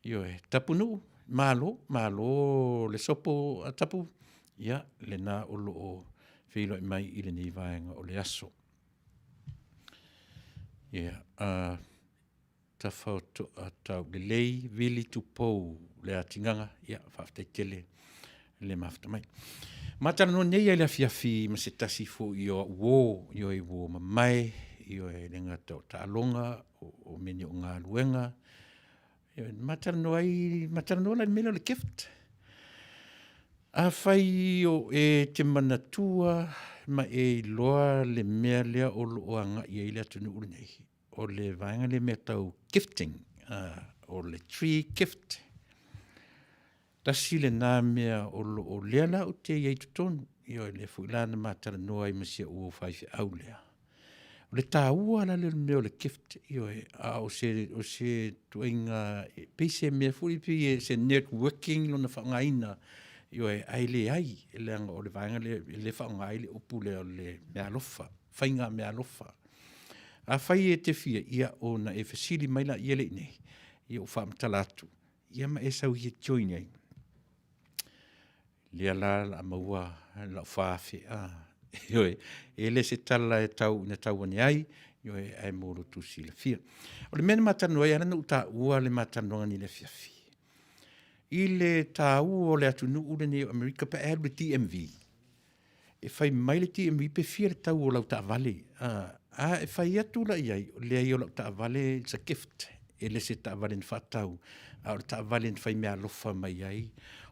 Ioe, Tapunuu, malo, malo le sopo a Tapu, ia, lena o lo o feiloai mai i lenei vaega o le aso. Ia, uh, tafaotoa tau lelei, vili tupou le atigaga, ia, faafetai tele le mafuta mai. Ma talanoa nei ai le afiafi ma se tasi foi o au uō, ioe, uō mamae, ioe, le gata o taaloga, o, o mea nei o galuega, Ma talanoa ai, ma talanoa la i le mea lea o le gift. Afai o e te manatua ma e iloa le mea lea o lo o agai ai le atunuu lenei, o le vaega lea mea tau gifting, uh, o le tree gift. Tasi lena mea o lo o lea la ou te i ai i totonu, ioe, lea foi la na ma talanoa ai ma si au uo faifeau lea. O le taua la lea o le mea o le gift, ioe, a o se, o se ituaiga, e pei se mea foi pei se networking lona faaaogaina, ioe, ae leai, leaga o le vaega lea e le faaaoga ai le upu lea o le meaalofa, faiga meaalofa. Afai e te fia, ia ona e fesili mai laia lea i inei, ia ou faamatala atu, Ia ma e sau e join ai. Lea la la maua lau 4,000 a. Ioe, e le se tala e tau ina tau ane ai, ioe, ae mo lo outou silafia. O le mea na ma talanoa ai, ala na ou taua le ma talanoaga nei i le afiafi. I le taua o le atunuu lenei o Amerika pe a e alu i le DMV, e fai mai le DMV pe fia le tau o lau taavale. A, a e fai atu la i ai, leai o lau taavale it's a gift. E le se taavale na faatau, a o le taavale na fai meaalofa mai ai.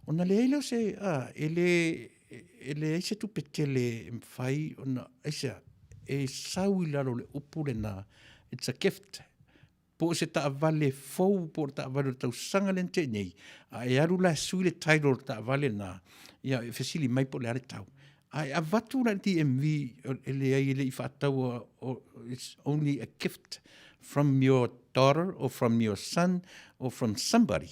Ona leai lea o se, a, e le, e leai se tupe tele e mafai ona, aisea, e sau i lalo o le upu lena, it's a gift. Po o se taavale fou po o le taavale o le tausaga lea na tea nei, a e alu la e sui le title o le taavale lena, ia e fesili mai po o le a le tau. A e avatu la i le DMV, e leai e le i faataua, it's only a gift from your daughter or from your son or from somebody.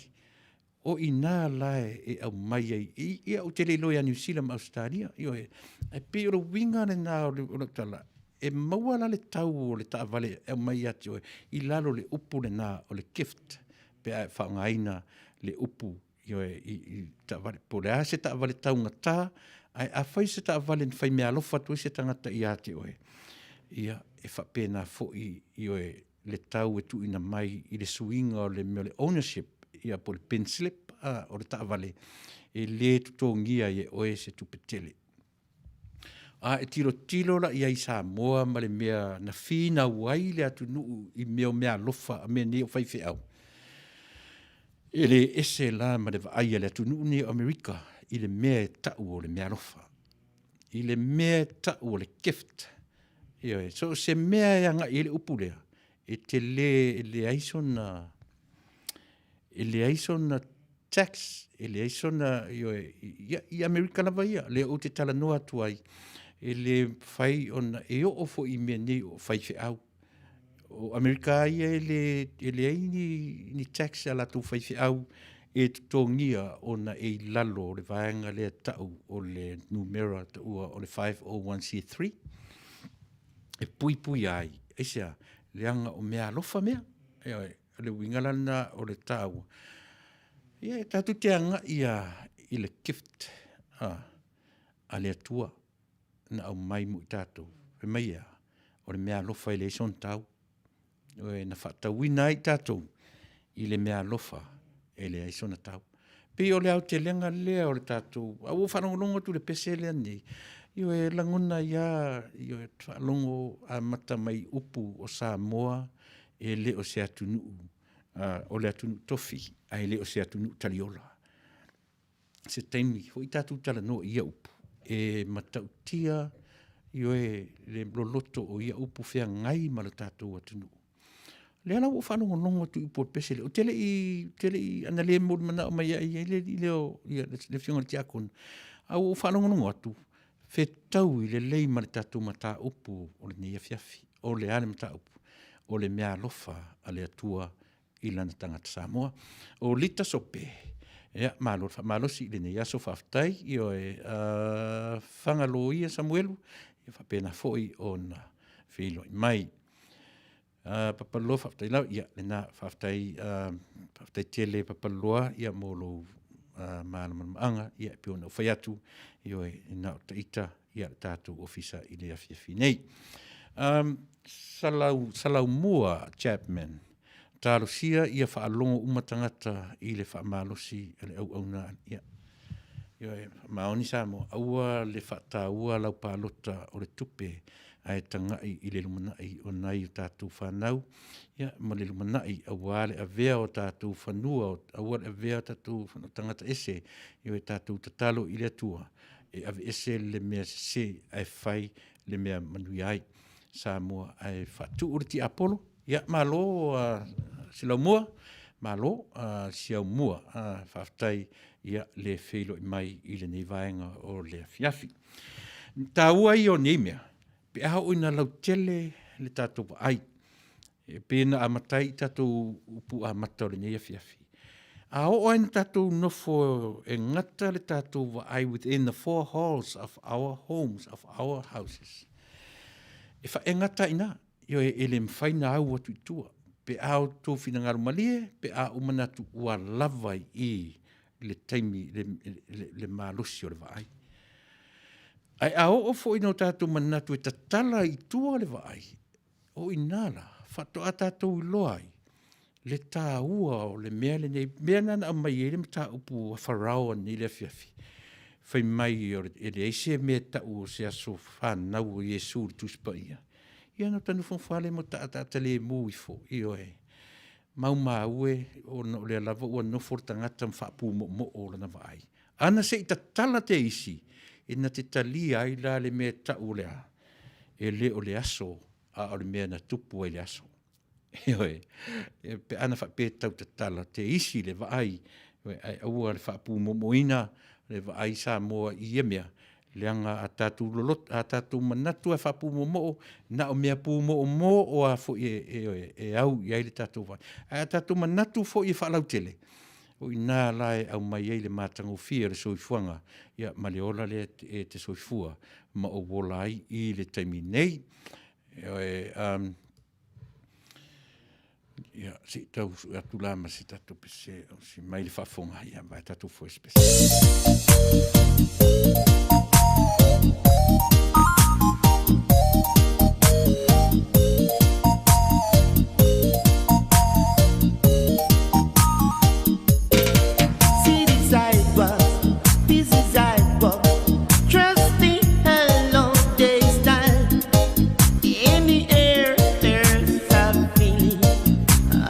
O i nā la e aumai ai, ia ou te le iloa ia Niu Sila ma Ausetalia, ioe, ae pei o le uiga lena o lau tala, e maua la le tau o le taavale e aumai ia te oe i lalo o le upu lena o le gift pe a e faaaogaina le upu, ioe, i taavale, po o le a se taavale taugata, ae afai se taavale na fai meaalofa atu ai se tagata ia te oe, ia, e faapena foi, ioe, le tau e tuuina mai i le suiga o le mea o le ownership, ia po o le pin slip a, o le taavale, e le totogia ai e oe se tupe tele. A e tilotilo la i ai i Samoa ma le mea na finau ai le atunuu i mea o meaalofa a mea nei o faifeau, e le ese la ma le vaai a le atunuu nei o Amerika i le mea e tau o le meaalofa, i le mea e tau o le gift. Ioe, so o se mea e agai i ai le upu lea, e tele, e leai sona, e leai sona tax, e leai sona, ioe, ia, i Amerika lava ia, lea ou te talanoa atu ai, e le mafai ona, e oo foi i mea nei o faifeau. O Amerika lava ia e le, e leai ni, ni tax a latou faifeau e totogia ona e i lalo o le vaega lea tau o le numera taua o le 501c3 e puipuia ai. Aisea? Leaga o meaalofa mea. Ioe, o le uiga la lena o le taua. Ia, e tatou te agai lava i le gift a, a le Atua na aumai mo i tatou. Fai mai e a? O le meaalofa e leai sona tau. Ioe, na faatauina ai tatou i le meaalofa e leai sona tau. Pei o le aotelega lea o le tatou, a ua ou faalogologo atu i le pese lea nei, ioe, e lagona ai lava, ioe, faalogo amata mai i upu o Samoa e le o se atunuu, o le atunuu tofi, ae le o se atunuu taliola. Se taimi foi tatou talanoa i ia upu, e matautia, ioe, le loloto o ia upu feagai ma le tatou atunuu. Lea la ua ou faalogologo atu i upu o le pese lea, ou te le i, ou te le i, ana le momoli manao mai ai i ai le alii lea o, ia, le afioga i le tiakono, a ua ou faalogologo atu, fetaui lelei ma le tatou mataupu o lenei afiafi. O le a le mataupu? O le meaalofa a le Atua i lana tagata Samoa. O Lita Sope, ia, malo le faamalosi i lenei aso, faafetai, ioe, Fagaloia Samuelu, ia faapena foi ona feiloai mai. Papaloloa, faafetai lava, ia, lena, faafetai, faafetai tele Papaloloa, ia, mo lou malamalamaaga, ia, e pei ona ou fai atu, ioe, na o ita, ia, le tatou ofisa i le afiafi nei. Salau, Salaumua Chapman, Talosia ia faalogo uma tagata i le faamalosi a le auauna, ia, ioe, faamaoni Samoa, aua le faataua lau palota o le tupe ae tagai i le lumanai o nai o tatou fanau, ia, ma le lumanai aua le avea o tatou fanua, aua le avea o tatou fanua tagata ese, ioe, tatou tatalo i le Atua e aveese le mea sese ae fai le mea manuia ai Samoa ae faatuu le tiapolo. Ia, malo Silaumua, malo Siaumua, faafetai ia le feiloai mai i lenei vaega o le afiafi. Taua ia o nei mea, pe a oo ina lautele le tatou vaai, e pei ona amata ai tatou upu amata o lenei afiafi. A oo lava ina tatou nofo e gata le tatou vaai within the four halls of our homes, of our houses, e gata ai i ina. Ioe, e le mafai ona au atu i tua. Pe a outou finagalo malie, pe a ou manatu ua lava i i le taimi, le malosi o le vaai. Ae a oo foi ina o tatou manatu e tatala i tua le vaai, o i ina la, faatoa tatou iloa ai le taua o le mea lenei, mea lena na aumai ai le mataupu a Farao ananei i le afiafi, fai mai e leai se mea e tau o se aso fanau o Iesu i le Tusi Paia. Ia ona ta nofonofo lava lea ma ta ataata lemu ifo, ioe. Maumau e, ona o lea lava ua nofo le tagata ma faapumoomoo o lana vaai. Ana se i tatala te isi, e na te talia ai la le mea e tau o le a? E le o le aso, a o le mea na tupu ai le aso. Ioe, pe ana faapea e tau tatala te isi le vaai, ae aua le faapumoomoina le vaai Samoa i ia mea, Leaga a tatou loloto, a tatou manatu e faapumoomoo, na o mea pumoomoo a foi e, e, e au i ai le tatou vaai. Ae a tatou manatu foi e faalautele, o i ina la e aumai ai le matagofie o le soifuaga, ia, ma le ola lea e te soifua ma ou ola ai i le taimi nei. Ioe, um, Ia, se i tau sue atu la ma se tatou pese, o si mai le faafofoga, ia, vai tatou foi se pese. City sidewalks, busy sidewalk, trusting hello day style. In the air, there's a feeling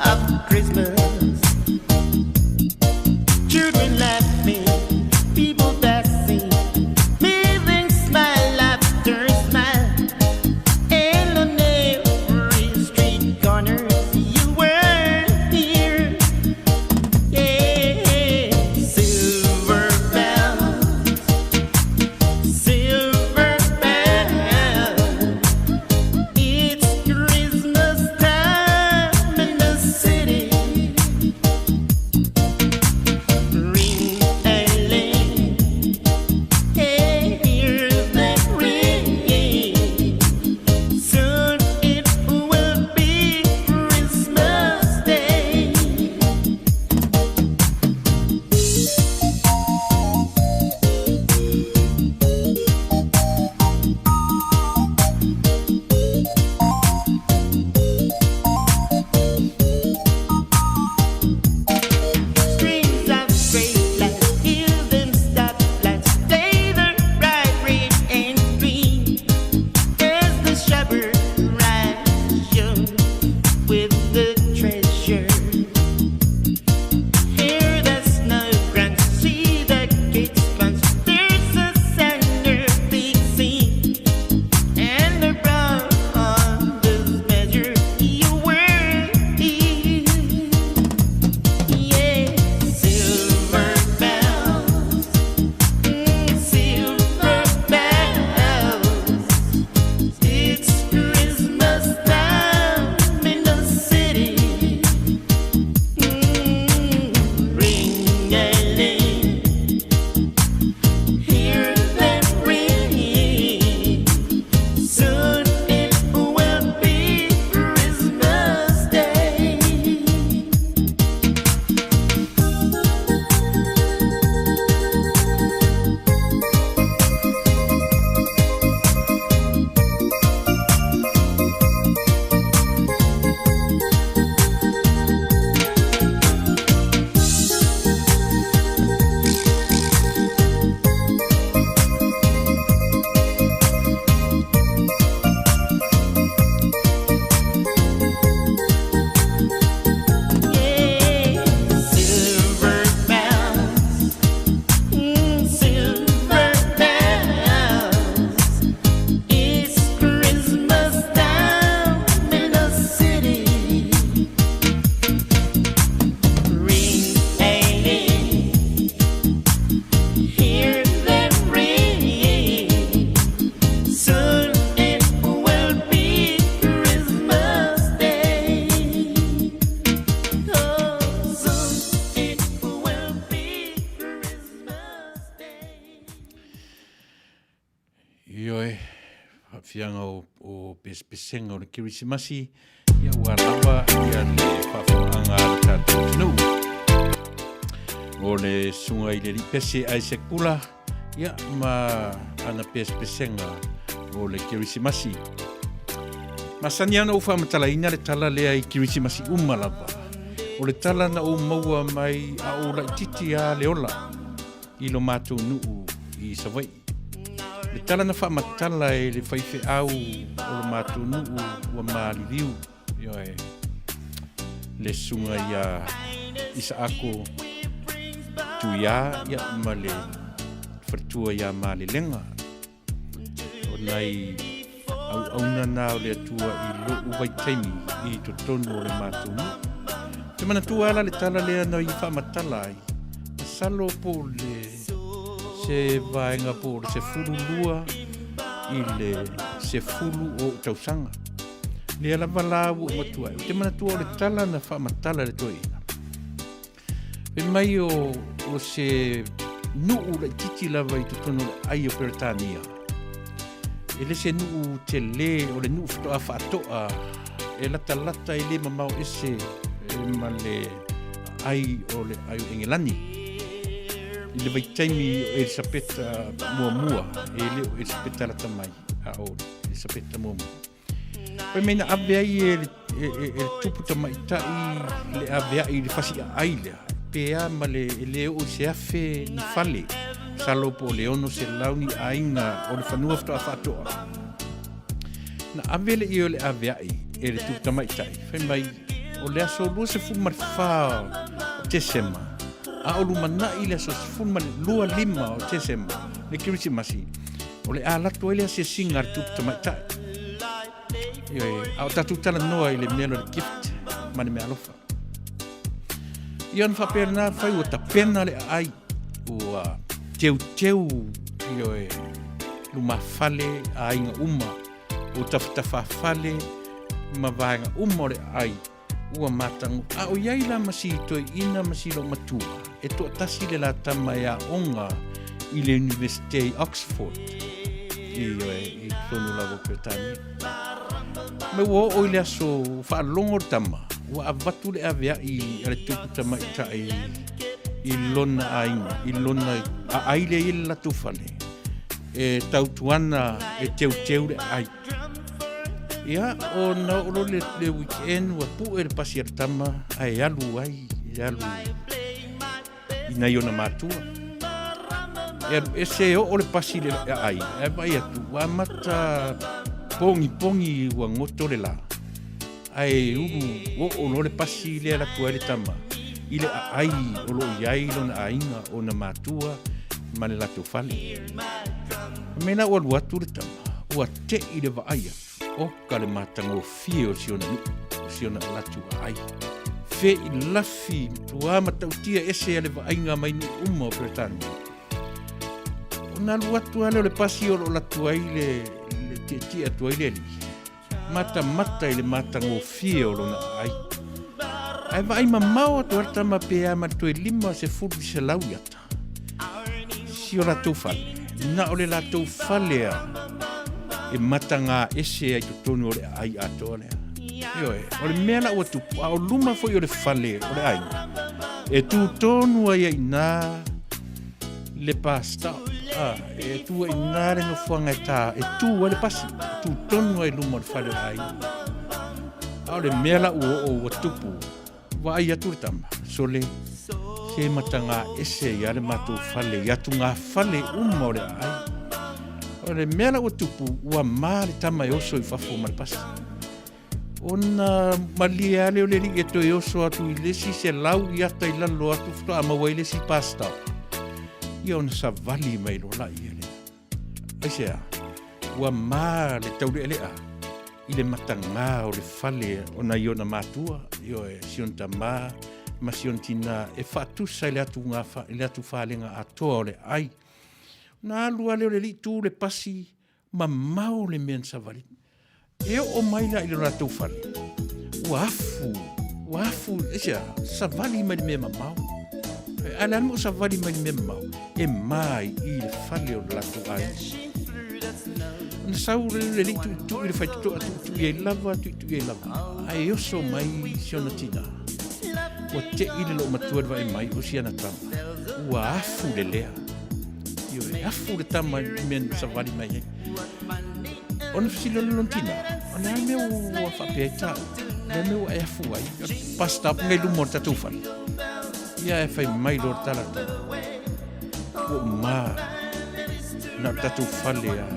of Christmas. Children laughing, people passing, living smile after smile. And on every street corner, you were here. Yeah, silver bells, silver bells. It's Christmas time in the city. Ring a ling, hear them ring. Soon it will be Christmas Day. Strings of great lights, hear them stop lights, play the right red and green. As the shepherd rides young with the treasure. Hear the snow crunch, see the gates punch. There's a sounder big scene, and the brothers measure you were here. Yeah, silver bells, silver bells. It's Christmas time in the city. Ring a ling, hear them ring. Soon it will be Christmas Day. Yeah, silver bells, silver bells. It's Christmas time in the city. Ring a ling, hear them ring. Soon it will be Christmas Day. Oh, soon it will be Christmas Day. Ioe, faafiaga o, o pesepesega o le Kerisimasi, ia ua lava ia le faafofogaaga a le tatou atunuu. O le susuga i le alii pese Isaac Pula, ia ma ana pesepesega o le Kerisimasi. Masani ana ou faamatalaina le tala lea i Kerisimasi uma lava. O le tala na ou maua mai a ou laititi a le ola i lo matou nuu i Savaii. Le tala na faamatala e le faifeau o lo matou nuu ua maliliu. Ioe. Le susuga ia Isaako Tuiā ia ma le faletua ia Malelega. O nai auauna na o le Atua i lo'u vaitaimi i totonu o le matou nuu. Ou te manatua lava la le tala lea na i faamatala ai, masalo po o le se vaega po o le 12 i le 10 o o'u tausaga. Lea lava la ua ou matua ai. Ou te manatua o le tala na faamatala e le toeaina. Fai mai o, o se nuu laititi lava i totonu o le ai o Peretania. E le se nuu tele, o le nuu faatoa faatoa e latalata e le mamao ese e ma le ai o le ai o Engelani. I le vaitaimi o Elisapeta muamua, e le o Elisapeta lata mai, a o Elisapeta muamua. Fai mai na ave ai e le, e, e, e le tupu tamaitai le aveai i le fasi aai lea. Pe a ma le, e le oo i se afe ni fale. Masalo po o le 600 ni aiga o le fanua faatoa faatoa. Na ave le ia o le aveai e le tupu tamaitai. Fai mai, o le aso 24 o Tesema, a o lumanai le aso 25 o Tesema, le Kerisimasi, O le a lato ai le asiasiga a le tupu tamaitai. Ioe, a o tatou talanoa i le mea lea o le gift ma le meaalofa. Ia ona faapea lena fai ua tapena le aai, ua teuteu, ioe, lumafale, aiga uma, ua tafatafafale ma vaega uma o le aai Ua matago, a o i ai la ma si toeaina ma si loomatua, e toatasi le la tama e aoga i le Universite i Oxford, i, i totonu lava o Peretania. Me ua oo i le aso faalogo le tama, ua avatu le aveai a le tupu tamaitai i lona aiga, i lona aai lea i le latou fale, e tautuana e teuteu le aai. Ia, ona oo loa le, le weekend ua pue le pasi a le tama ae alu ai, e alu i nai ona matua. E alu ese e oo le pasi le aai, ae vaai atu, ua amata pogipogi ua goto le la. Ae ulu oo loa le pasi lea e alu atu ai le tama i le aai o lo o i ai lona aiga, ona matua ma le latou fale. Fai mai la ua alu atu le tama, ua te'i le vaai atu, oka le matagofie o si ona nuu, o si ona alatu aai. Feilafi matua matautia ese a le vaaiga mai nuu uma o Peretania. Ona alu atu lava lea o le pasi o lo o latu ai le, le tietie atu ai le alii. Matamata i le matagofie o lona aai. Ae vaai mamao atu ai le tama pe a ma le toe 50 iata. Si o latou fale, na o le latou fale a e mataga ese ai totonu o le aai atoa lea. Ioe, o le mea la ua tupu, a o luma foi o le fale o le aiga, e tu tonu ai ai inā le bus stop. Ah, e tu ai inā le nofoaga e tā, e tu ai le pasi, e tu tonu ai luma o le fale o le aiga. A o le mea la ua oo ua tupu, vaai atu le tama, sole, se matagā ese ai lava le matou fale i atugafale uma o le aai. O le mea la ua tupu, ua ma le tama e oso i fafo ma le pasi. Ona malie lava lea o le alii e toe oso atu i le isi 100 iata i lalo atu faatoa maua ai le isi bus stop. Ia ona savali mai loa laia lea. Aisea? Ua ma le taulealea i le matagā o le fale o nai ona matua, ioe, si ona tamā ma si ona tinā e faatusa i le atu, i le atu falega atoa o le ai. Ona alu lava lea o le alii tu le pasi mamao le mea na savali. E oo mai la i le latou fale, ua afu, ua afu, aisea, savali mai le mea mamao. Ae le a le mea ua savali mai le mea mamao? E ma i i le fale o le latou aiga. Ona sau le le alii tuitui le faitotoa, tuitui ai lava, tuitui ai lava. Ae oso mai si ona tinā. Ua te'i le loomatua i le vaai mai o si ana tama. Ua afu le lea. Ioe, afu le tama i le mea na savali mai ai. Ona fesili o le lona tinā, o le a le mea ua faapea ai tāua? O le a le mea ua e afu ai? O le bus stop ngai luma o le tatou fale. Ia e fai mai loa le tala atu. Ua ou ma na o le tatou fale a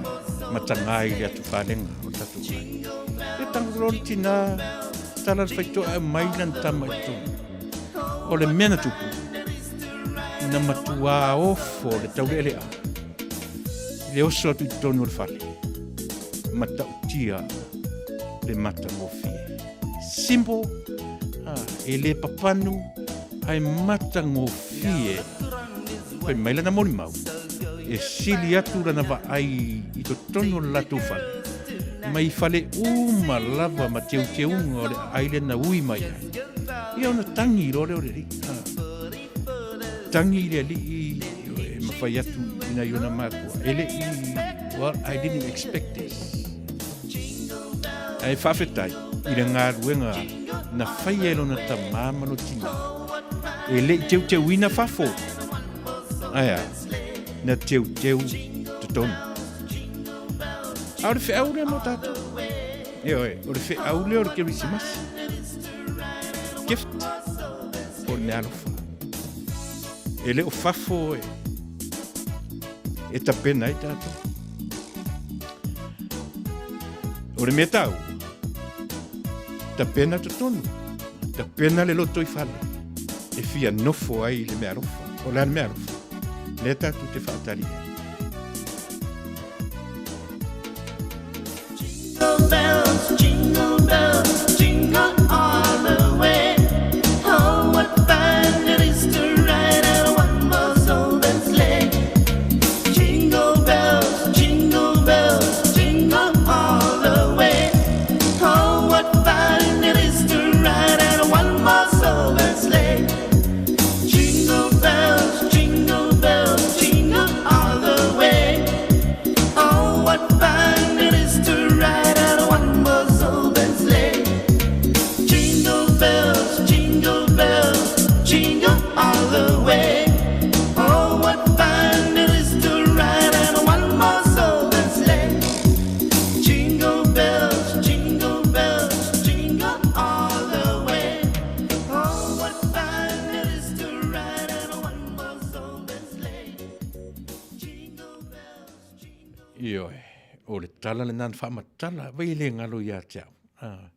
matagā i le atu falega o le tatou aiga. Ia tago loa le tinā. faamatala le faitoa e aumai lana tama i totonu. O le mea na tupu, na matuā ofo le taulealea i le oso atu i totonu o le fale, matautia le matagofie. Simple, ah, e le papanu, ae matagofie. Fai mai lana molimau, e sili atu lana vaai i totonu o le latou fale, mai fale uma lava ma teuteuga o le aai lea na ui mai ai. Ia ona tangi loa lea o le alii. Ah. Tangi le alii e mafai atu i nai ona matua. E le i, well, I didn't expect this. Ae faafetai i le galuega na faia e lona tamā ma lona tinā. E le i teuteuina fafo, ae a, na teuteu totonu. A o le feau lea mo tatou. Ioe, o le feau lea o le Kerisimasi. Gift o le meaalofa. E le o fafo e, e tapena ai tatou. O le mea taua, tapena totonu, tapena le loto i fale, e fia nofo ai le meaalofa. O le a le meaalofa? Lea tatou te faatali ai. Jingle bells, jingle bells, jingle all the way. Oh, what fun it is to ride in a one-horse open sleigh. Jingle bells, jingle bells, jingle all the way. Oh, what fun it is to ride in a one-horse open sleigh. Jingle bells, jingle bells, jingle all the way. Oh, what fun it is to ride in a one-horse open sleigh. Jingle bells, jingle bells, jingle all the way. Oh, what fun it is to ride in a one-horse open sleigh. Jingle bells, jingle bells, jingle all the way. Oh, what fun it is to ride in a one-horse open sleigh. Jingle bells, jingle. Ioe, o le tala lena na faamatala, vai e le galo ia te au. Ah,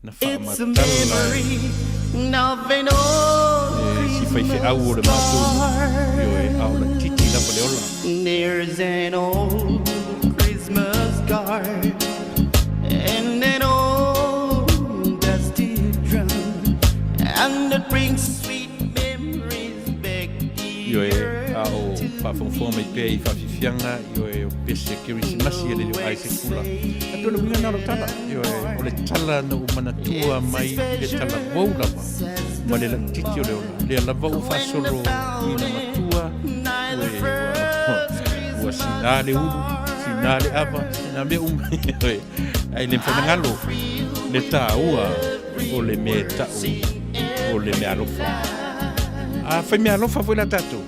na It's a faamatala memory of an old e si faifeau o le matou nuu, ioe, a o laitiiti lava le ola. There's an old Christmas card and an old dusty drum, and it brings sweet memories back Ioe, dear a o to faafogafoga mai pea i faafiafiaga, ioe, o pese Kerisimasi e le leo ai se kula. Atu o le uiga na o lau tala, ioe, o le tala na ou manatua mai i le tala uou lava ma le laitiiti o le ola. Lea lava ua faasolo ina matua, ioe, ua, ua sinā le ulu, sinā le ava, sinā mea uma, ioe, ae le mafai ona galo le tāua o le mea e ta'u o le meaalofa. A fai meaalofa foi la tatou,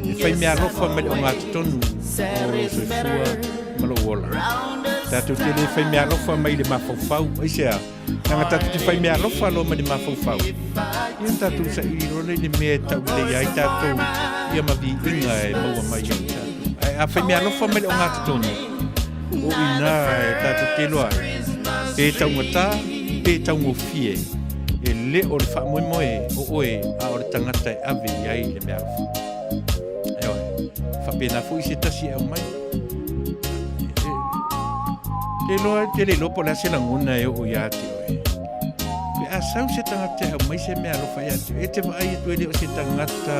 e fai meaalofa mai le ogatotonu o lou soifua ma lou ola. Tatou te le fai meaalofa mai le mafaufau, aisea? Leaga tatou te fai meaalofa loa mai le mafaufau, ia ona tatou saili loa lea i le mea e tauleleia ai tatou ia ma viiga e maua mai ai tatou. Ae a fai meaalofa mai le ogatotonu, o i ina e tatou te iloa ai, pe taugata, pe taugofie, e le o le faamoemoe o oe a o le tagata e ave i ai le meaalofa. Ioe, faapena foi se tasi e aumai. Te iloa, te le iloa po o le a se lagona e oo ia te oe. Pe a sau se tagata e aumai se meaalofa ia te oe, e te vaai atu e le o se tagata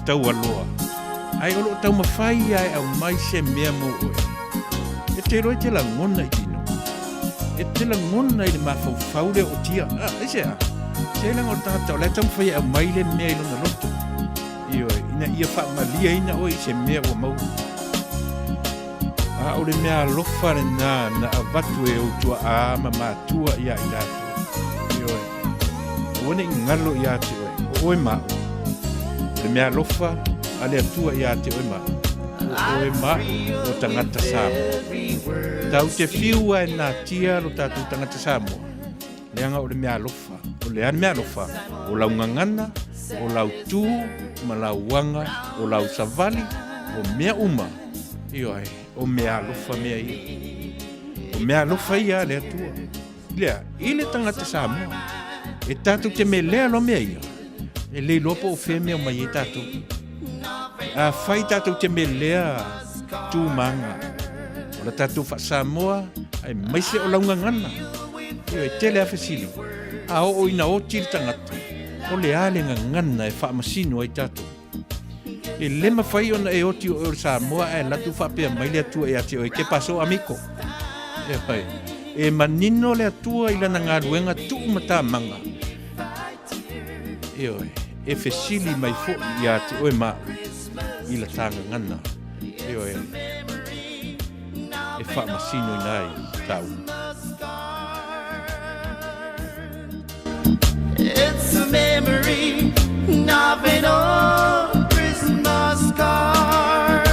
taualoa, ae o lo o taumafai ia e aumai se mea mo oe. E te iloa e te lagona i tino. E te lagona i le mafaufau lea o tia. Ah, aisea? Se leaga o le tagata o la e taumafai e aumai le mea i lona loto. Ioe, ina ia faamaliaina oe i se mea ua maua. A o le mea alofa lena na avatu e ou tuaa ma matua ia i latou. Ioe, aua ne i galo ia te oe, o oe ma au. O le mea alofa a le Atua ia te oe ma au, o oe ma au o tagata Samoa. Tau te fiu a e natia lo tatou tagata Samoa, leaga o le mea alofa, o le a le mea alofa, o lau gagana, o lau tu ma lau aga, o lau savali, o mea uma, ioe, o mea alofa mea ia. O mea alofa ia a le Atua. Le a, i le tagata Samoa, e tatou te melea loa mea ia, e le iloa po o fea mea o mai ai tatou. Afai tatou te melea tu ma aga o la tatou faa-Samoa, aemaise o lau gagana, ioe, e tele lava fesili, a oo ina oti le tagata, o le a le gagana e faamasino ai tatou? E le mafai ona e oti o oe o le Samoa ae alu atu faapea mai le Atua ia te oe, Ke paso amigo? Ioe, e manino le Atua i lana galuega tuumatamaga. Ioe, e fesili mai foi ia te oe ma au i la ta gagana, ioe, e faamasinoina ai tāua. It's a memory of an old Christmas card.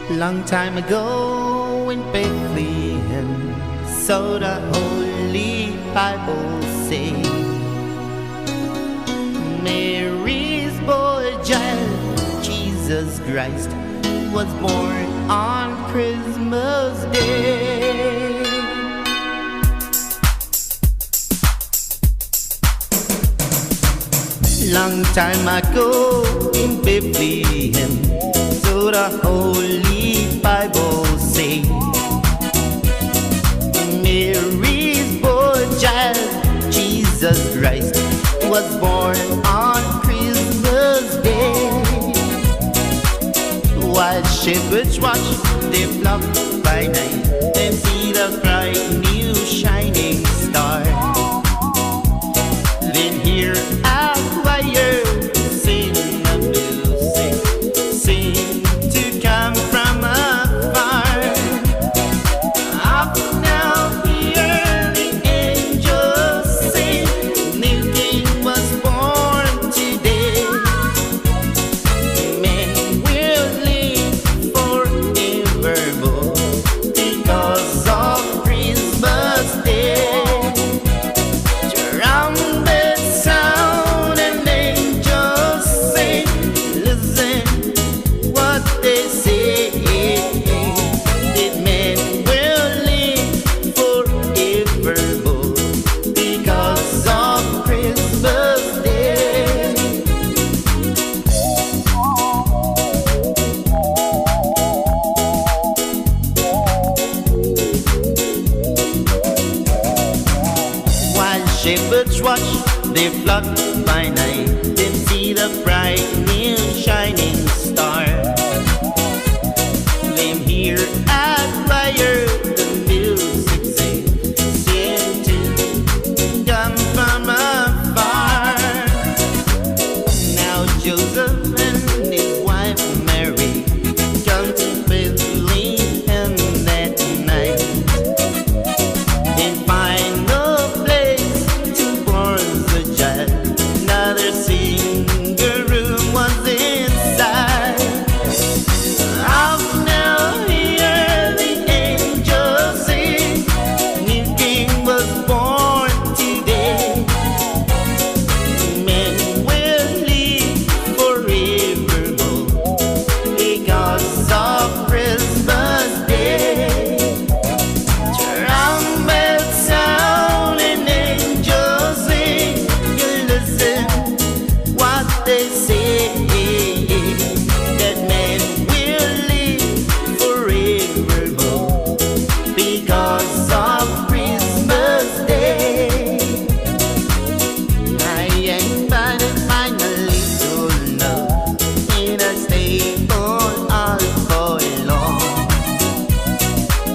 Long time ago in Bethlehem, so the Holy Bible say, Mary's boy child, Jesus Christ, was born on Christmas Day. Long time ago in Bethlehem, so the Holy Bible say, Mary's boy child, Jesus Christ, was born on Christmas Day. While shepherds watch their flock by night and see the bright new shining star. Then hear a choir sing the music, sing to come from afar. Up now hear the angels sing, new king was born today. Men will live forevermore because of Christmas Day. Trumpet sound and angels sing, listen what they say. That men will live forevermore because of Christmas Day. While shepherds watch their flock by night, then see the bright new shining star. Then hear a choir the music sing, sing to come from afar. Now Joseph and his wife Mary come to Bethlehem that night. And find no place to born the child. Another single room was inside. Out now hear the angels sing, new king was born today. Men will live forevermore because of Christmas Day. Trumpet sound and angels sing, you listen what they say. That man will live forevermore because of Christmas Day. I ain't find a little love in a stable all for long.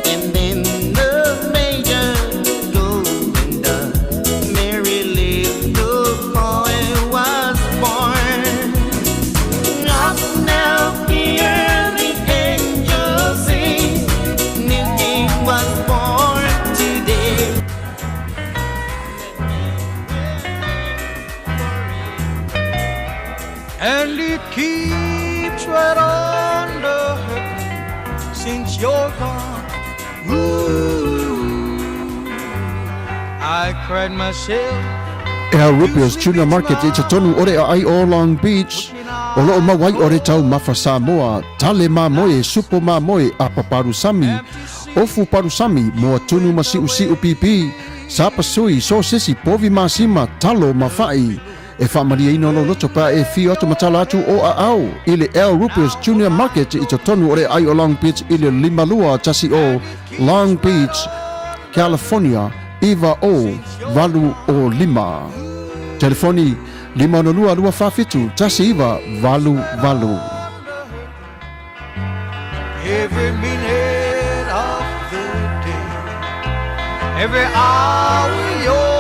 And then the major golden dove, Mary little boy was born. Up now hear the angels sing, new Keeps right on the hurting since you're gone. Ooh, I cried myself. Al Rupia's Tuna Market i totonu o le aai o Long Beach, o loo mau ai o le taumafa Samoa, tale mamoe, supo mamoe, apa palusami, ofu palusami, moa tunu ma siusiu pipi, sapasui, sosesi, povi masima, talo ma fa'i. E faamalieina lou loto pe a e fio atu ma tala atu o aao i le Al Rupert's Junior Market i totonu o le aai o Long Beach i le 5210 Long Beach, California 90805. Telefoni 562 247 1988. Every minute of the day, every hour you're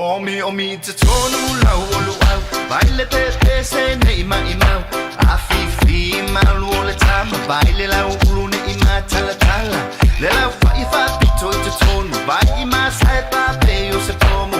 Omi omi te tonu lau o luau Vai le pepe se nei mai mau A fifi malu o le tama Vai le lau ulu ne i ma tala tala Le lau fai fa pito i te tonu Vai i ma sai pa pe o se pomu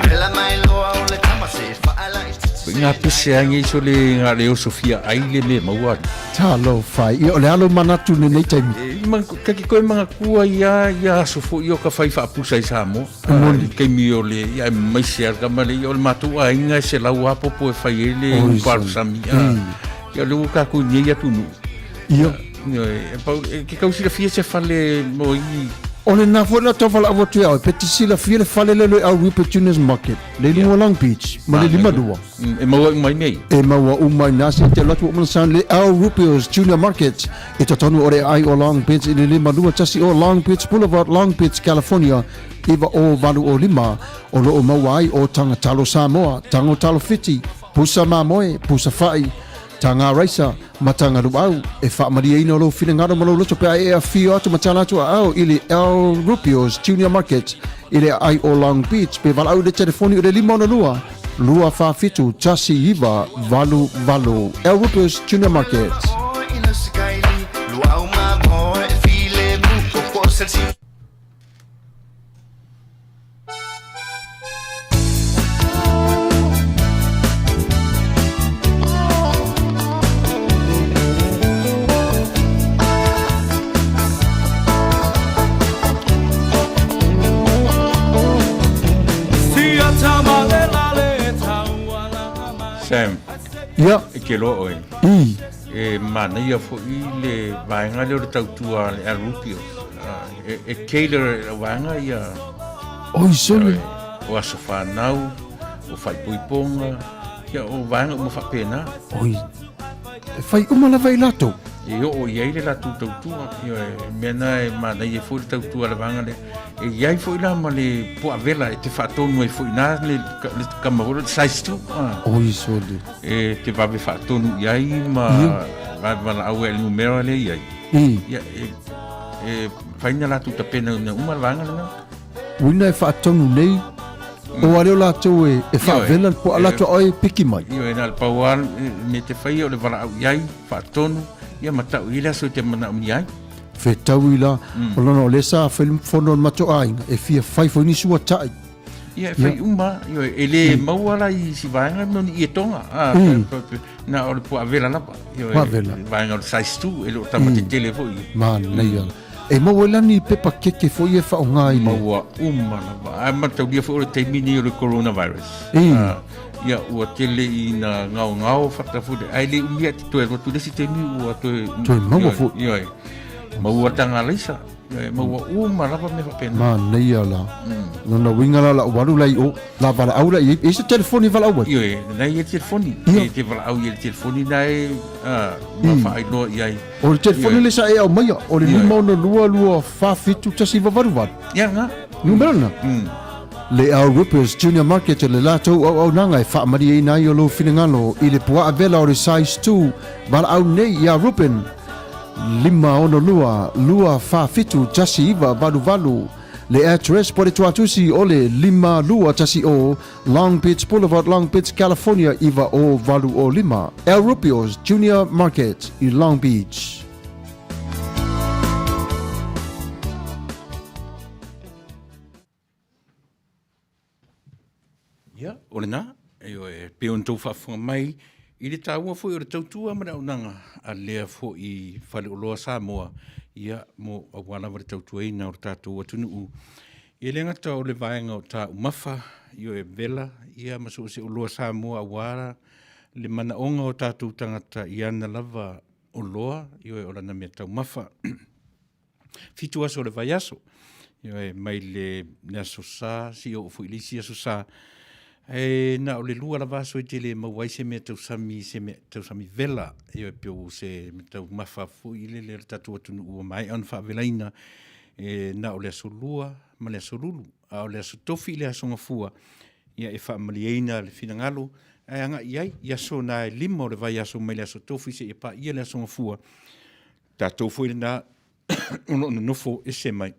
Le la mai loa o le tama se whaala i te Ngā pese a ngei so le ngā leo Sofia ai le me maua. Talofa, ia o le alo manatu lenei taimi. E, ma, ka ki koe mga kua ia, ia aso fo i o ka whai whaapusa i Samoa. Moni. I keimi o le, ia e maise a kama le, ia o le mātou a inga e se lau apopo e whai e le uparusami. Ia le ua kākou nei atu nu. Ia. Ia, e, pau, e, ke kau silafia se fale mo i... O le nā foi la tau whalaau atu e au, pe te silafia le fale le le au Rupert Junior's Market, le lunga Long Beach, ma le lima lua. E maua uma i nei. E maua uma i nā se te alu atu o Mana le Al Rupios Junior Market i totonu o le aai o Long Beach i le 521 o Long Beach Boulevard, Long Beach, California, 90805, o loo maua ai o Taga Talo Samoa, Tago Talo Fiti, Pusa Mamoe, Pusa Fa'i, Taga Raisa, ma Taga Luau. E faamalieina lou finagalo ma lou loto pe a e afio atu ma tala atu aao i le Al Rupios Junior Market i le aai o Long Beach pe valaau i le telefoni o le 562 247 1988. Al Rupios Junior Market. Sam, Ia. e ke loa oe. I. E manaia fo'i le vaega lea o le tautua a le Alupio. E, e cater e le vaega ia... Oi, sole. O aso whanau, o whaipoiponga, ia o vaega uma faapena. Oi, e whai uma lava i latou. E oo i ai le latou tautua, ia e mea na e manaia foi le tautua a le vaega lea. E i ai foi la ma le puavela e te faatonu ai foi na le, le kama foi le size 2. Ah. Oi, sole. E te vave faatonu i ai ma vave valaau ai i le numera lea i ai. Ia, e, e fai na latou tapena ina uma le vaega lena. Uina e faatonu nei, o a leo latou e, e faavela le po a latou oe piki mai. Ioe, na o le pau lava me te faia o le valaau i ai, faatonu, ia ma tau i le aso e te manaomia ai. Fetaui la, o lona o lea sa fai le fono o le matou aiga, e fia fai foi nisi ua tai. Ia, e fai uma, ioe, e le maua la i si vaega no ni ietoga, a, na o le puavela lava, ioe, Puavela. vaega o le size 2, e le o tama tetele foi. Manaia la. E maua ai la ni pepa keke foi e faaaoga i le. Maua uma lava. Ae mataulia foi o le taimi nei o le coronavirus. Ia, ua tele ina gaogao fata foi, ae le umi ae te toe alu atu i le isi taimi ua toe. Toe maua foi. Ioe. Maua taga alaisa. E maua uma lava mea faapena. Manaia la. Lona uiga la lau alu la i o, la valaau la i ai. E i ai se telefoni e valaau ai? Ioe, na i ai le telefoni. E te valaau i ai le telefoni na e, a, ma faailoa i ai. O le telefoni le sa e aumaia, o le 562 247 1988. Ia lena. Numera lena. Le Al Rippers Junior Market le latou auaunaga e faamalieina ai o lou finagalo i le puaa vela o le size 2 valaau nei ia Ruben. 562 247 1988. Le address po le tuatusi o le 5210 Long Beach Boulevard, Long Beach, California 90805. El Rubio's Junior Market i Long Beach. Ia, o lena, e pei ona outou faafofoga mai i le taua foi o le tautua ma le auaunaga a lea foi faleoloa Samoa, ia, mo aua lava le tautuaina o le tatou atunuu. E le gata o le vaega o taumafa, ioe, vela, ia ma so o se oloa Samoa aua le manaoga o tatou tagata i ana lava oloa, ioe, o lana meataumafa. 7 aso o le vaiaso, ioe, mai le, le aso Sa seia oo foi i le isi aso Sa, e na o le lua lava aso e te le maua ai se mea tausami, se mea tausami vela, ioe, pe o se taumafa foi lele a le tatou atunuu ua maea ona faavelaina, e na o le aso Lua ma le aso Lulu, a o le aso Tofi le aso Gafua, ia e faamalieina le finagalo ae agai i ai i aso na e lima o le vaiaso mai le aso Tofi seia paia le aso Gafua. Tatou foi lena o lo o nonofo ese mai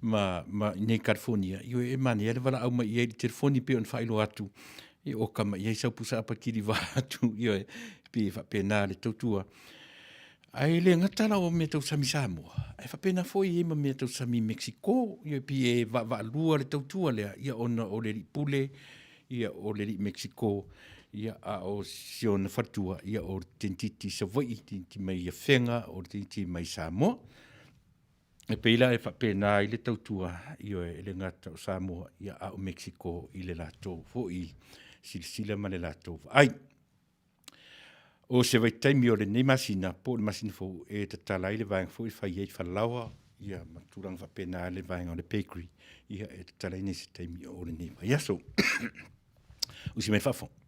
ma, ma i nei California, ioe, e manaia le valaau mai i ai i le telefoni pei ona faailoa atu, e oka mai i ai sau pusa apakili vaeatu, ioe, pei e faapena le tautua. Ae le gata la o mea tausami Samoa, ae faapena foi e i ai ma mea tausami Mexico, ioe, pei e vaavaalua le tautua lea, ia ona o le alii pule, ia o le alii Mexico, ia a o si ona faletua, ia o le teinititi i Savaii, teiniti mai Afega, o le teiniti mai Samoa. E pei la e faapena ai le tautua, ioe, e le gata o Samoa, ia a o Mexico i le latou foi silasila ma le latou vaai. O se vaitaimi o lenei masina po o le masina fou e tatala ai le vaega foi e fai ai falaoa ia ma tulaga faapena le vaega o le bakery ia e tatalaina i se taimi o lenei vaiaso. Usi mai faafofoga.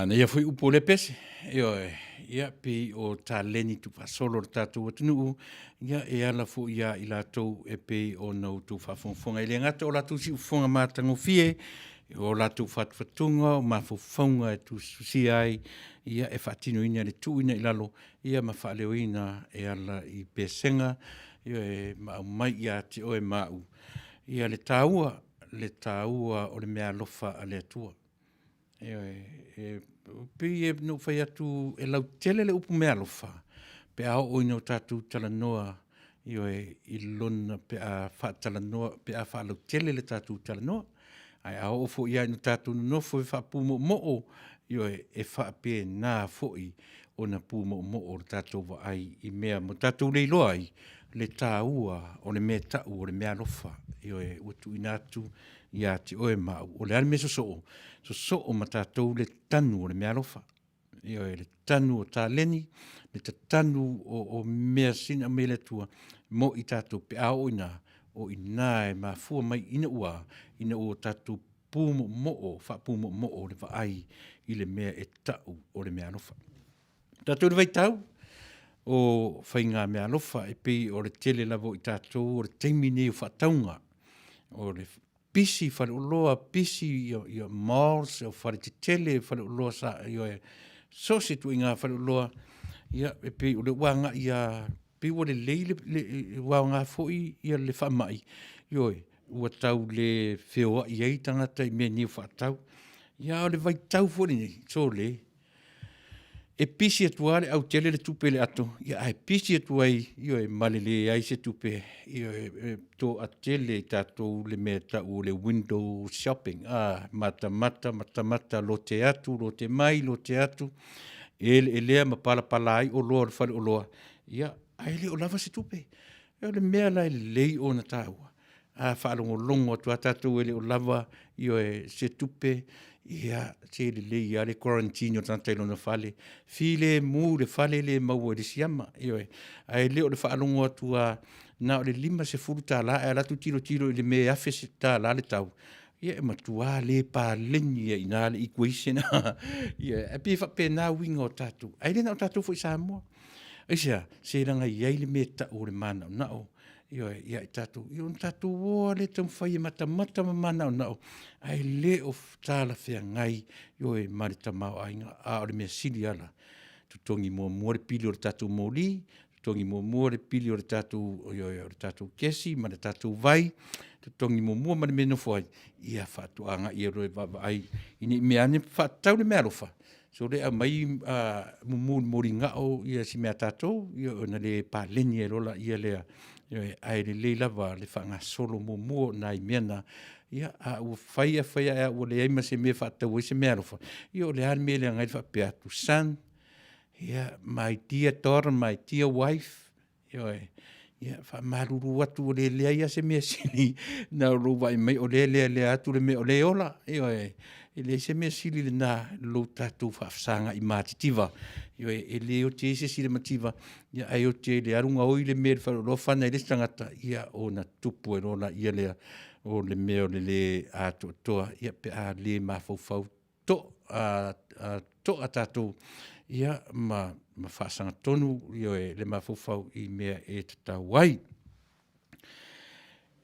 Manaia foi upu o lea pese, ioe, ia, pei o taleni tuufaasolo o le tatou atunuu, ia, e ala foi ia i latou e pei ona outou faafogafoga. E le gata o latou siufofoga matagofie, o latou fatufatuga, o mafaufauga e tusitusia ai, ia, e faatinoina le tuuina i lalo, ia, ma faaleoina e ala i pesega, ioe, ma aumai ia te oe ma au, ia, le taua, le taua o le meaalofa a le Atua. Ioe, e pei e na ou fai atu e lautele le upu meaalofa pe a oo ina o tatou talanoa, ioe, i lona pe a faatalanoa, pe a faalautele le tatou talanoa. Ae a oo foi lava ina tatou nonofo e faapumoomoo, ioe, e faapena foi ona pumoomoo le tatou vaai i mea ma tatou le iloa ai le taua o le mea e tau o le meaalofa, ioe, ua tuuina atu ia te oe ma au. O le a le mea sosoo? Sosoo ma tatou le tanu o le meaalofa. Ioe, le tanu o taleni, le tatanu o mea sina mai le Atua mo i tatou pe a oo ina, o i ina e mafua mai ina ua, ina ua tatou pumoomoo, faapumoomoo le vaai i le mea e tau o le meaalofa. Tatou i le vaitau o faigameaalofa e pei o le tele lava o i tatou o le taimi nei o faatauga, o le pisi faleoloa, pisi ia, ia malls, o faletetele, faleoloa sa, ia, so o se ituaiga faleoloa, ia, e pei o lea ua agai lava, pei ua lelei le, le, ua aoga foi ia le faamai, ioe, ua tau le feoai ai tagata i mea nei o faatau. Ia, a o le vaitau foi lenei, sole, E pisi atu lava le autele le tupe i le ato, ia ae pisi atu ai, ioe, ma le leai se tupe, ioe, e toatele i tatou le mea e tau o le window shopping, a, matamata, matamata, lote atu, lote mai, lote atu, eleelea ma palapala ai oloa o le faleoloa, ia, ae le o lava se tupe. O le mea la e lelei ona taua, a faalogologo atu lava tatou e le o lava, ioe, se tupe, ia, se lelei lava le quarantine o le tagata i lona fale, filemu le fale le maua i le siama, ioe. Ae le o le faalogo atu lava na o le $50 ae alu atu tilotilo i le mea e $1000 le tau, ia e matua le paleni ai i ina le equation. Ia, e pei e faapena uiga o tatou, ae le na o tatou foi i Samoa. Aisea? Se leaga e i ai le mea e tau o le manaonao Ioe, ia i tatou, ia ona tatou o lava lea e taumafai e matamata ma manaonao, ae le o talafeagai, ioe, ma le tamaoaiga. A o le mea sili lava la, totogi muamua le pili o le tatou moli, totogi muamua le pili o le tatou, ioe, o le tatou kesi ma le tatou vai, totogi muamua ma le mea e nofo ai, ia faatoa agai ai loa e vaavaai ina ne i meaane faatatau le meaalofa, So lea aumai mumu i le moligao ia si mea tatou, ia ona le paleni ai loa laia lea. Ae lelei lava le faagasolo muamua o nai mea na, ia a ua fai a fai a ua leai ma se mea e faatau ai se meaalofa, ia o le a le mea e leaga ai le faapea atu, son, ia, my dear daughter, my dear wife, Ioe. Ia, faamalulu atu ua le leai lava se mea sili na o lou vaai mai o lea e lealea atu le mea o lea e ola. Ioe. E leai se mea sili lena i lo tatou faafesagai matitiva. Ioe. E le oti ai se isi i le mativa, ia ae oti ai i le alu gaoi le mea i le faleoloa fana i le isi tagata, ia ona tupu ai loa laia lea o le mea o le le atoatoa, ia pe a le mafaufau to'a tatou ia ma faasagatonu ioe le mafaufau i mea e tatau ai.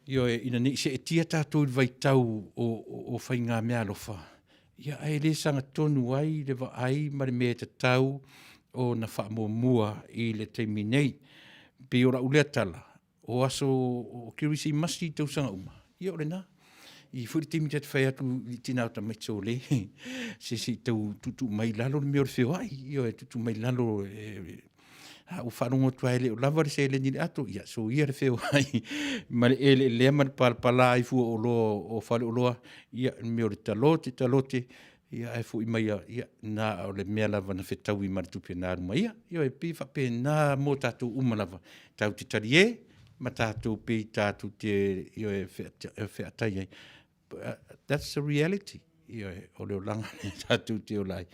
Ioe, ina ne i seetia tatou i le vaitau o faigameaalofa, ia ae le sagatonu ai le vaai ma le mea e tatau ona faamuamua i le taimi nei. E pei o lau lea tala, o aso o Kerisimasi i tausaga uma, ia o lena. I foi le taimi ta te fai atu i tina o tamaiti sole, se se i tau tuutuu mai i lalo le mea o le feoai, ioe, tuutuu mai i lalo, a ua faalogo atu lava e le o lava le seleni i le ato, ia soia le feoai ma le eleelea ma le palapala ai fua o oloa o faleoloa, ia le mea o le talote, talote, ia ae foi mai lava, ia na o le mea lava na fetaui ma le tupe na alu ma ia. Ioe, e pei e faapena mo tatou uma lava, tatou te talie ma tatou pei tatou te, ioe, featai ai. That's the reality. Ioe, o le olaga lea tatou te ola ai.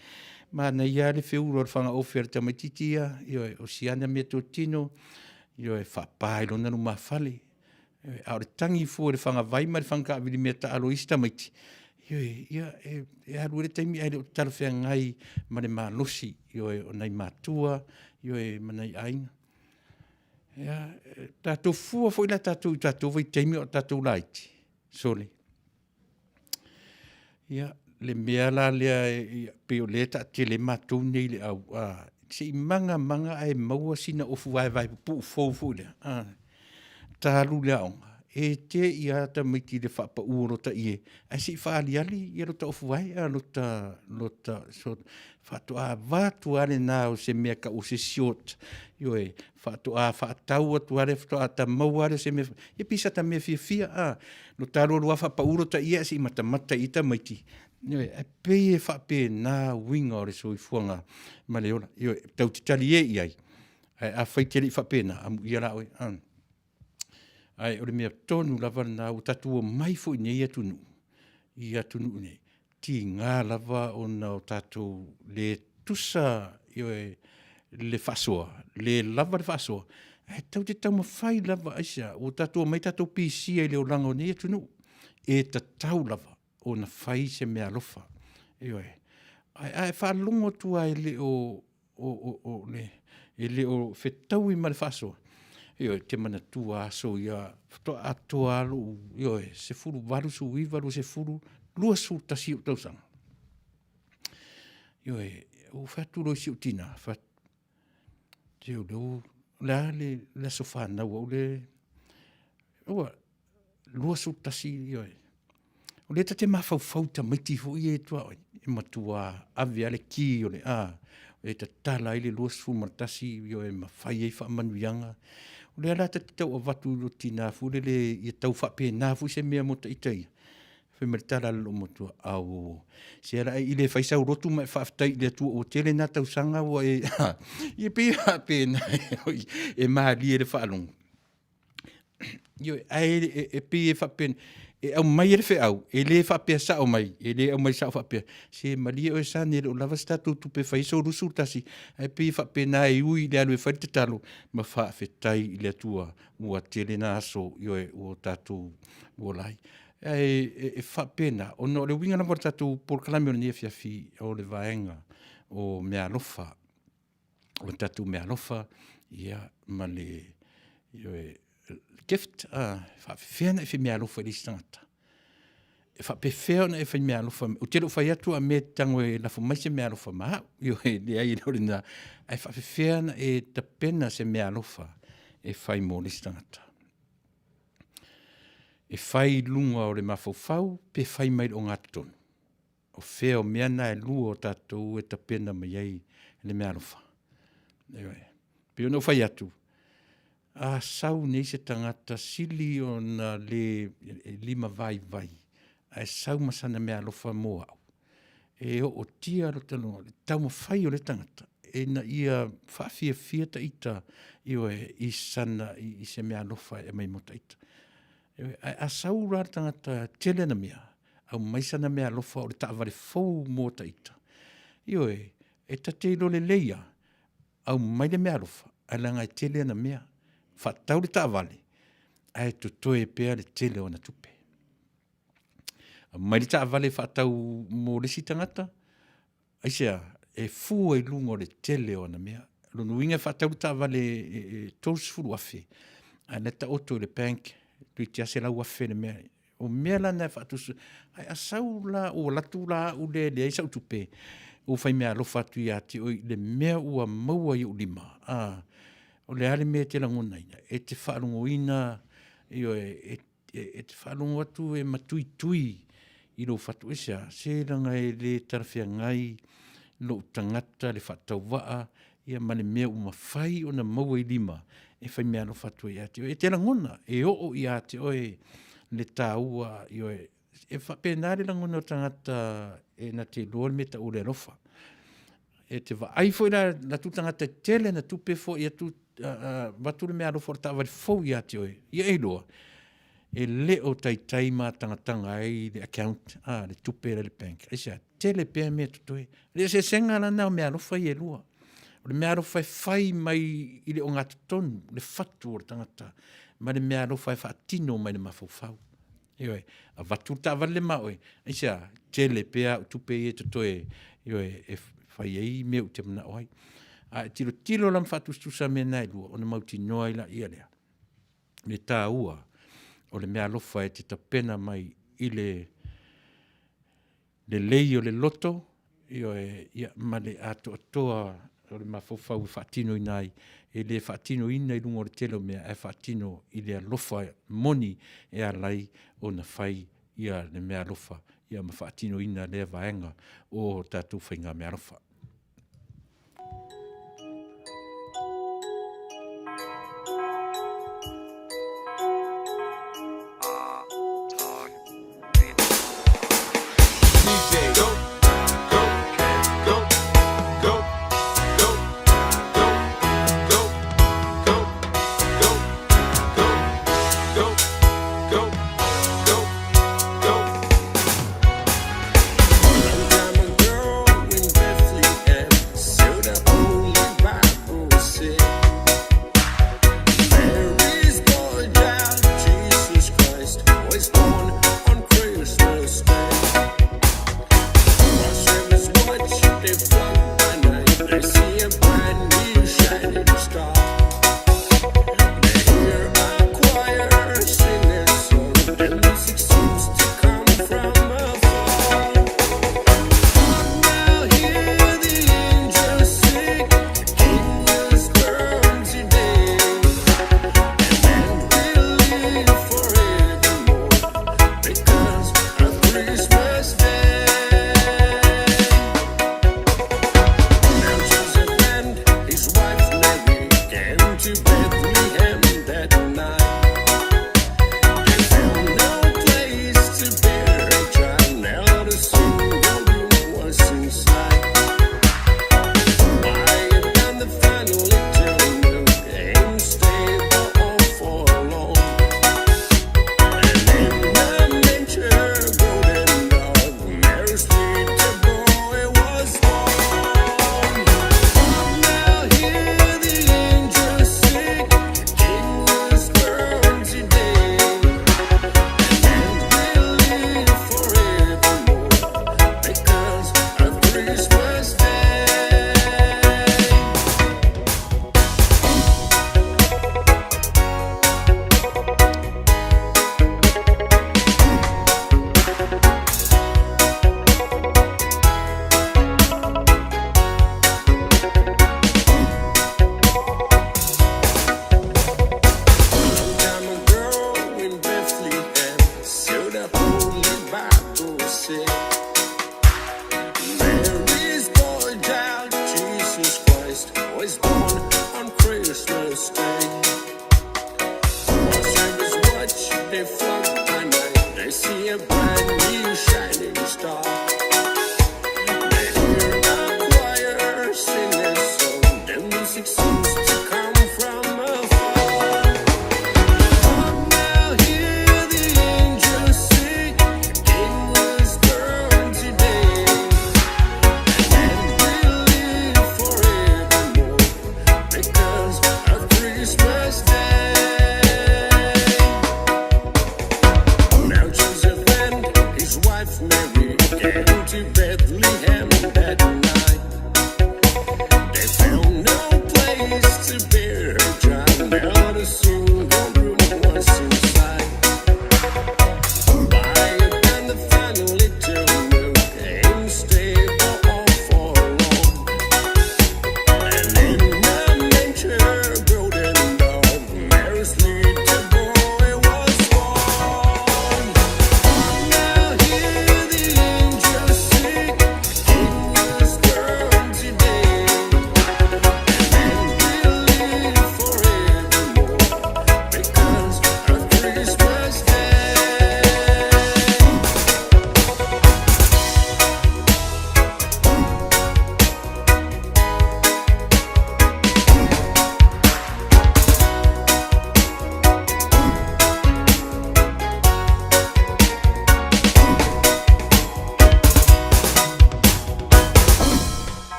Manaia lava le feula o le fagaofi a le tamaitiiti ia, ioe, o si ana meatotino, ioe, faapa i lona lumafale. A o le tagi fua i le fagavai ma le fagataavili meataalo o isi tamaiti, Ioe, ia, e, e alu ai le taimi ae le o talafeagai ma le malosi, ioe, o nai matua, ioe, ma nai aiga. Ia, e, tatou fua foi la tatou i tatou vaitaimi o tatou laiti, sole. Ia, le mea la lea e pei o lea e taatele ai matou nei i le au, a, se i maga maga ae maua sina ofu vaevae pupuu fou foi lea, a, ta alu i le aoga, e te'i lava tamaiti i le faapau o lota ie, ae se i faaaliali ia lota ofu vae, a, lota, lota, so, faatoa avatu lava lena o se mea e tau o se short, ioe, faatoa faatau atu lava lea, faatoa ta maua lava lea o se mea, ia pei sata mea fiafia, a, lo ta alualu lava faapau lota ie ae se i matamata i ai tamaiti, ioe, ae pei e faapena uiga o le soifuaga ma le ola, ioe, tatou te talie i ai, ae afai e te le i faapena, amuia la oe. Ae o le mea tonu lava lena, ua tatou omai foi i nei atunuu, i atunuu nei, tiga lava ona o tatou le tusa, ioe, le faasoa, le lava le faasoa, ae tatou te taumafai lava, aisea? Ua tatou omai tatou pisia i le olaga o nei atunuu, e tatau lava ona fai se meaalofa, ioe. Ae a e faalogo atu lava e le o o, o, o le, e le o fetaui ma le faasoa, ioe, e te manatua aso ia, faatoa atoa lava lou, ioe, 18, 19, 20, 21 ou tausaga. Ioe, ua fai atu loa i si ou tina, fai atu, se o lea ua, o le a le, le aso fanau a au le, ua 21, ioe. O lea ta te mafaufau i tamaiti foi ia e tuaoi, e matua ave lava le ki o le a, e tatala ai le 21, ioe, ma fai ai faamanuiaga. O lea la ta te tau avatu i lou tina foi lele ia tau faapena foi se mea mo ita ia. Fai mai le tala a le loomatua, auo, se ala i le fai sau lotu ma e faafetai i le Atua ua tele na tausaga ua e, ia pei e faapena e malie le faalogo. Ioe, ae e, e pei e faapena, e aumai e le feau, e le faapea sao mai, e le aumai sao faapea, se malie oe Sane, e le o lava se tatou tupe e fai ai sou 21, ae pei e faapena e ui i le alu e fai le tatalo, ma faafetai i le Atua ua tele na aso, ioe, ua tatou ola ai. Ae e, e faapena, ona o le uiga lava o le tatou polokalame o lenei afiafi, o le vaega o meaalofa, o tatou meaalofa, ia, ma le, ioe, gift, a, e faapefea ona e fai meaalofa i le isi tagata? E faapefea ona e fai meaalofa? Ou te le o fai atu a mea e tago e lafo mai se meaalofa ma au, ioe, leai e le o lena, ae faapefea ona e tapena se meaalofa e fai mo le isi tagata? E fai i luga o le mafaufau pe fai mai i le ogatotonu? O fea o mea na e lua o tatou e tapena mai ai le meaalofa? Ioe. Pei ona ou fai atu, a sau nei se tagata sili ona le limavaivai, ae sau ma sana meaalofa mo au, e ootia lota luga, le taumafai o le tagata ina ia faafiafia ta ita, ioe, i sana, i se meaalofa e aumai mo ta ita. Ioe, ae a sau la le tagata tele ana mea, aumai sana meaalofa o le taavale fou mo ta ita. Ioe, e ta te iloa lelei lava, aumai le meaalofa, ae leaga e tele ana mea. Faatau le taavale, ae totoe pea le tele o ana tupe. Aumai le taavale e faatau mo le isi tagata, Aisea? E fua i luga o le tele o ana mea. O lona uiga e faatau le taavale e $30,000, ae la e taoto i le bank toeitiiti lava $100,000 le mea. O mea la na e faatusa, ae a sau la ua alu atu la au lea e leai sau tupe, ua fai meaalofa atu ia te oe i le mea ua maua i ou lima, a, o le a le mea e te lagonaina? E te faalogoina, ioe, e e te faalogo atu e matuitui i lou fatu aisea? Se leaga e le talafeagai lou tagata le faatauvaa ia ma le mea ua mafai ona maua i lima e fai meaalofa atu ai ia te oe. E te lagona, e oo ia te oe le taua, ioe, e faapena le lagona o tagata e na te iloa le mea e tau o le alofa. E te vaai foi la la tu tagata e tele ana tupe foi atu avatu le meaalofa o le taavale fou ia te oe, ia e iloa, e le o taitai matagataga ai le account, a, le tupe la i le bank. Aisea? Tele pea mea totoe. O le eseesega la lena o meaalofa ia e lua. O le meaalofa e fai mai i le ogatotonu, le fatu o le tagata, ma le meaalofa e faatino mai le mafaufau. Ioe, avatu le taavale le ma oe, aisea, tele pea au tupe ia e totoe, ioe, e fai ai mea ou te manao ai. A e tilotilo la ma faatusatusa mea na e lua, ona mautinoa ai laia lea, le taua o le meaalofa e te tapena mai i le lelei o le loto, ioe, ia, ma le atoatoa o le mafaufau e faatinoina ai, e le faatinoina i luga o le tele o mea, ae faatino i le alofa moni e ala ai ona fai ia le meaalofa, ia ma faatinoina lea vaega o tatou faiga meaalofa.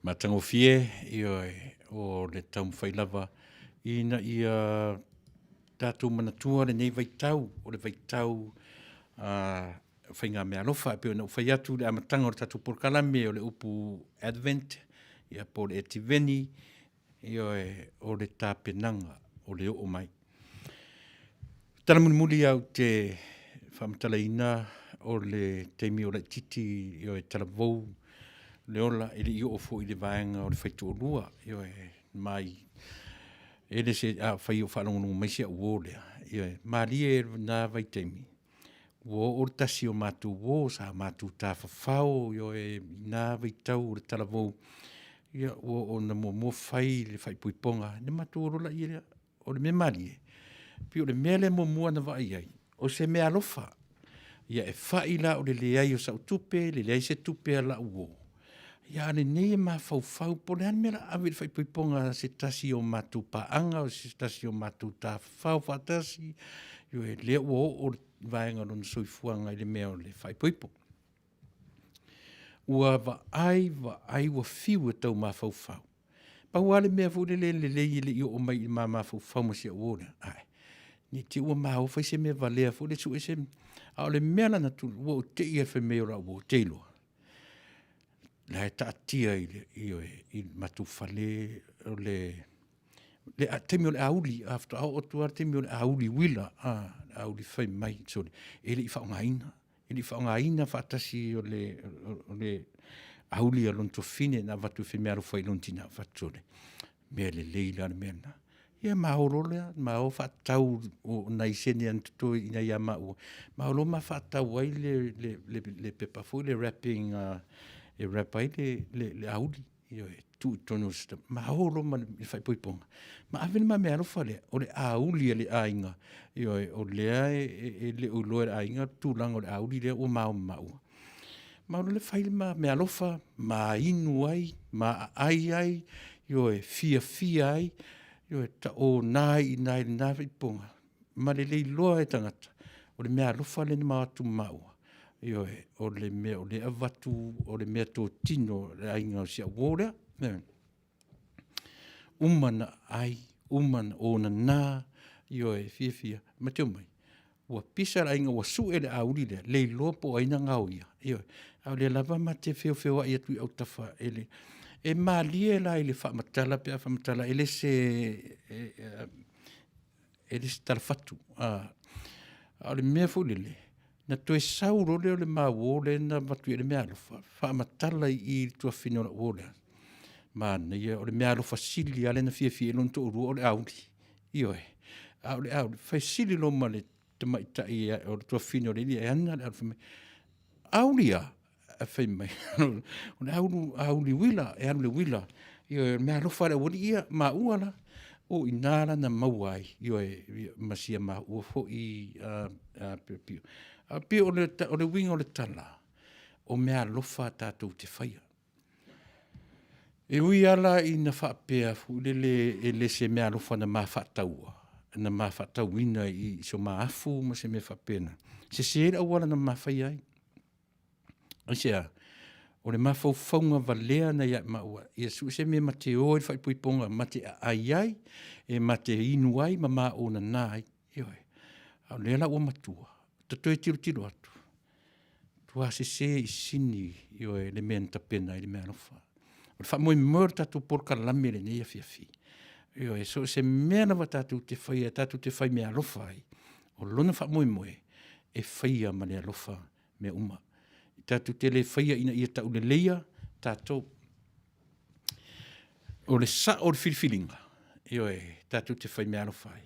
Matagofie, ioe, o le taumafai lava ina ia. Tatou manatua lenei vaitau, o le vaitau faigameaalofa, e pei ona ou fai atu i le amataga o le tatou polokalame, o le upu Advent, ia po o le Etiveni, ioe, o le tapenaga o le oo mai. Tala mulimuli au te faamatalaina o le taimi o laititi, ioe, talavou le ola e le i oo foi i le vaega o le faitoalua, ioe, mai e le se afai o faalogologo mai si au uo lea, ioe, malie lena vaitaimi, ua oo le tasi o matou uo sa matou tafafao, ioe, i na vaitau o le talavou, ia ua oo ina muamua fai le faaipoipoga, ona matou o loa lea. O le mea malie, pei o le mea lea muamua na vaai ai, o se meaalofa. Ia e fai la o le leai o sau tupe, le leai se tupe a lau uo, ia a o lenei e mafaufau po o le a le mea o le a ave i le faaipoipoga a se tasi o matou paaga, o se tasi o matou tafafao faatasi, ioe, lea ua oo le vaega o lona soifuaga i le mea o le faaipoipo. Ua vaai vaai ua fiu e tau mafaufau, pau lava le mea foi lele lelei e le i oo mai i le ma mafaufau ma si au uo lea, ae, ne i te i ua ma o fai se mea valea foi lea sue se mea. A o le mea la na tupu, ua ou te i lava fai mai o lau uo, ou te iloa, la e taatia i le, ioe, i le matou fale o le taimi o le auli, a faatoa oo atu lava le taimi o le auli uila, le auli fai mai, sole, e le i faaaogaina. E le i faaaogaina faatasi o le, o le auli a lona tuafafine na avatu e faimeaalofa ai i lona tina, fai atu, sole, mea lelei la le mea lena. Ia ma o loa lea, ma o faatau o nai sene na totoe i ina ia maua, ma o loa ma faatau ai le pepa foi le wrapping e wrap ai le auli. Ioe, tuu i totonu o le ma o loa ma le faaipoipoga, ma ave le ma meaalofa lea, o le auli a le aiga, ioe, o lea e le o iloa e le aiga le tulaga o le auli lea ua ma o ma maua. Ma o lea fai le ma meaalofa, ma inu ai, ma aai ai, ioe, fiafia ai, ioe, taona ai i ina i lena faaipoipoga, ma le le iloa e tagata, o le meaalofa lea na ma o atu ma maua, ioe, o le mea o lea e avatu o le meatotino a le aiga o si au uo lea. Ioe. Uma ona ai, uma ona onana, ioe, fiafia, ma te omai, ua pisa le aiga ua sue le auli lea, le iloa po o ai na gaoia, ioe. A o lea lava ma te feofeoai atu i autafa e le, e malie la i le faamatala pe a faamatala, e le se, e le se talafatu. A o le mea foi lele, na toe sau loa lea o le ma uo lea na avatu i ai le meaalofa, faamatala i i i le tuafafine o lau uo lea, manaia, o le meaalofa sili lava lea na fiafia i ai lona toalua o le auli. Ioe. A o le auli, fesili loa ma le tamaitai o le tuafafine o le alii e ana le auli, fai mai, auli a? Ae fai mai, o le aulu, auli uila, e alu i le uila. Ioe, o le meaalofa a le aualii ia, maua la, o i ina la na maua ai, ioe, ma sia maua foi piopio. Ae pei o le uiga o le tala, o meaalofa tatou te faia. E ui lava la ina faapea foi lele e le se meaalofa na ma faataua, na ma faatauina i so ma afu ma se mea faapena, sese le auala na ma faia ai. Aisea? O le mafaufauga valea na ia maua, ia sue se mea ma te o ai le faaipoipoga ma te aai ai, e ma te inu ai ma ma onana ai. Ioe. A o lea la ua matua, ta toe tilotilo atu, tua sese i sini, ioe, le mea na tapena ai le meaalofa. O le faamoemoe o le tatou polokalame lenei afiafi, ioe, so o se mea lava tatou te faia, tatou te fai meaalofa ai, o lona faamoemoe, e faia ma le alofa mea uma. Tatou te le faia ina ia tauleleia tatou. O le sao o le filifiliga, ioe, tatou te fai meaalofa ai.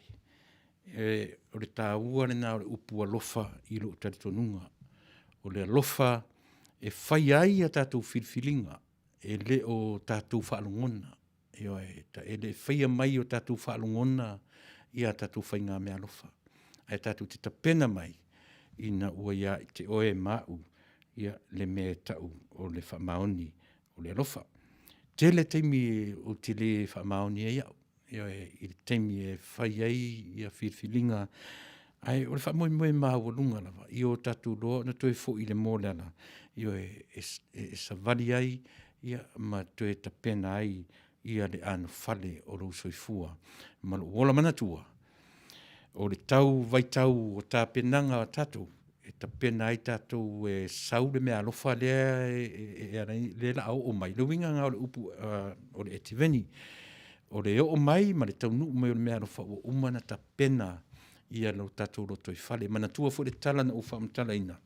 E, o le taua lena o le upu alofa i lou talitonuga. O le alofa e fai ai a tatou filifiliga, e le o tatou faalogona. Ioe, e le faia mai o tatou faalogona ia tatou faigameaalofa, ae tatou te tapena mai ina ua ia te oe ma au ia le mea e tau o le faamaoni o le alofa. Tele taimi ou te le faamaoni ai au, ioe, i le taimi e fai ai ia filifiliga, ae o le faamoemoe maualuga lava i o tatou loa ona toe foi i le moa o le ala, ioe, e savali ai ia ma toe tapena ai ia le anofale o lou soifua ma lou ola manatua. O le tau vaitau o tapenaga a tatou, e tapena ai tatou e sau le meaalofa lea e ala ai lea la a oo mai. Le uiga lena o le upu o le Etiveni. O le oo mai ma le taunuu mai o le meaalofa ua uma ona tapena ia lo tatou lotoifale. Manatua foi le tala na ou faamatalaina,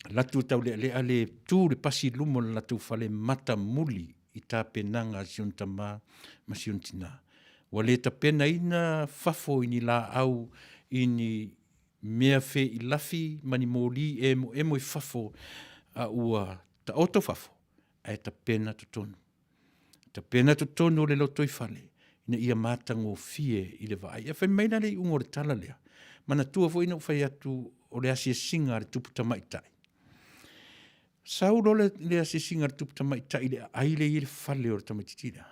alu atu e taulealea le tu le pasi i luma o le latou fale matamuli i tapenaga a si ona tama ma si ona tina. Ua le tapenaina fafo i ni laau i ni mea feilafi ma ni moli emoemo i fafo, a ua taoto fafo ae tapena totonu. Tapena totonu o le lotoifale ina ia matagofie i le vaai. Ae fai mai la le iuga o le tala lea, manatua foi na ou fai atu o le asiasiga a le tupu tamaitai. Sau loa le asiasiga a le tupu tamaitai i le aai lea e i ai le fale o le tamaitiiti lea.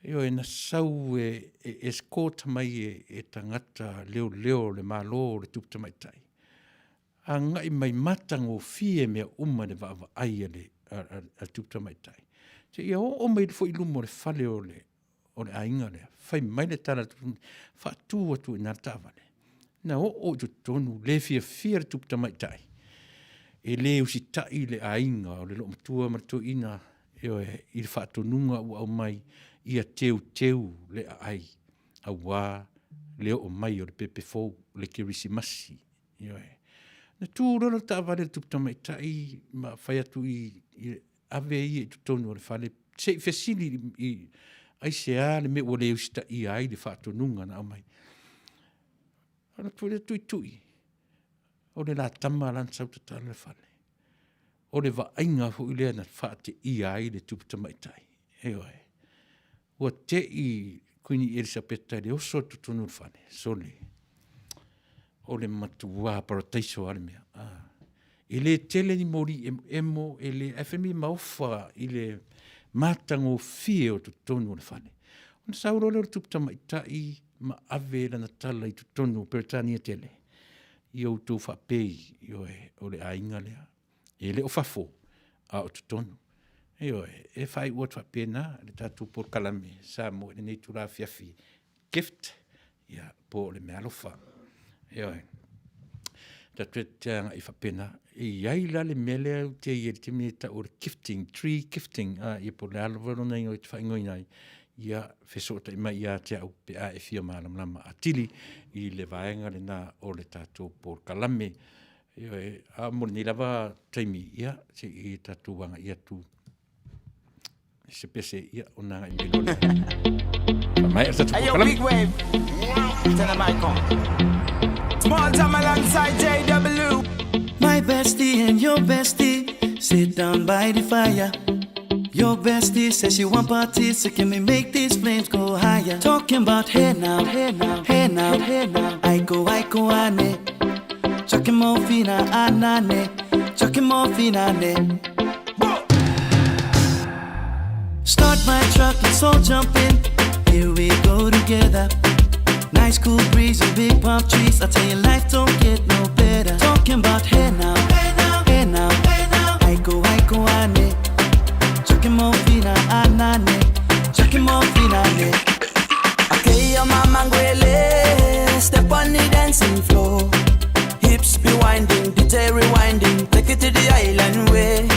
Ioe, na sau e escort mai e tagata leoleo o le Malo o le tupu tamaitai. Agai mai matagofie mea uma i le vaavaai a le tupu tamaitai. Seia oo mai foi i luma o le fale o le o le aiga lea, fai mai le tala a le tupu, faatu atu i ina le taavale. Na oo i totonu, le fiafia le tupu tamaitai, e le usitai le aiga o le loomatua ma le toeaina, ioe, i le faatonuga ua aumai, ia teuteu le aai, aua le oo mai o le pepe fou, le kerisimasi. Ioe. Na tu loa le taavale a le tupu tamaitai ma fai atu i, i ave ia i totonu o le fale, se i fesili i, aisea le mea ua le usitaia ai le faatonuga na aumai. Alu atu foi lea tuitui, o le la tama la na sau tatala le fale. O le vaaiga foi lea na faateia ai le tupu tamaitai. Ioe. Ua te i Kuini Elisapeta i le oso i totonu o le fale, sole, o le matua parataiso lava le mea. Ah. E le tele ni moli emoemo, e le, ae fai mai maofa i le matagofie o totonu o le fale. Ona sau loa lea o le tupu tamaitai ma ave lana tala i totonu o Peretania tele, ia outou faapei, ioe, o le aiga lea. E le o fafo, a o totonu. Ioe, e faaiu atu faapena le tatou polokalame Samoa i lenei itula afiafi, gift, ia, po o le meaalofa. Ioe. Tatou te agai faapena. E i ai la le mea lea ou te i ai i le taimi nei e tau o le gifting, tree gifting, a, ia po o le a lava lona igoa e te faaigoaina ai, ia fesootai mai ia te au pe a e fia malamalama atili i le vaega lena o le tatou polokalame. Ioe, a mo lenei lava taimi, ia, se i tatou agai atu i se pese, ia, ona agai mai loa lea. Faamaea le tatou Hey yo, polokalame. big wave. Turn the mic on. Small time alongside JW. My bestie and your bestie sit down by the fire. Your bestie says she want parties, so can we make these flames go higher? Talking about hey now, hey now, hey now, hey now. I go, I go, ane. Chucking more fina, anane. Chucking more fina, ne. Start my truck, let's all jump in. Here we go together. Nice cool breeze and big palm trees. I tell you, life don't get no better. Talking about hey now, hey now, hey now, hey now. I go, I go, ane. Chucking more fina, anane. Chucking more fina, ne. Okay, your mama ngwele. Step on the dancing floor. Hips be winding, DJ rewinding. Take it to the island way.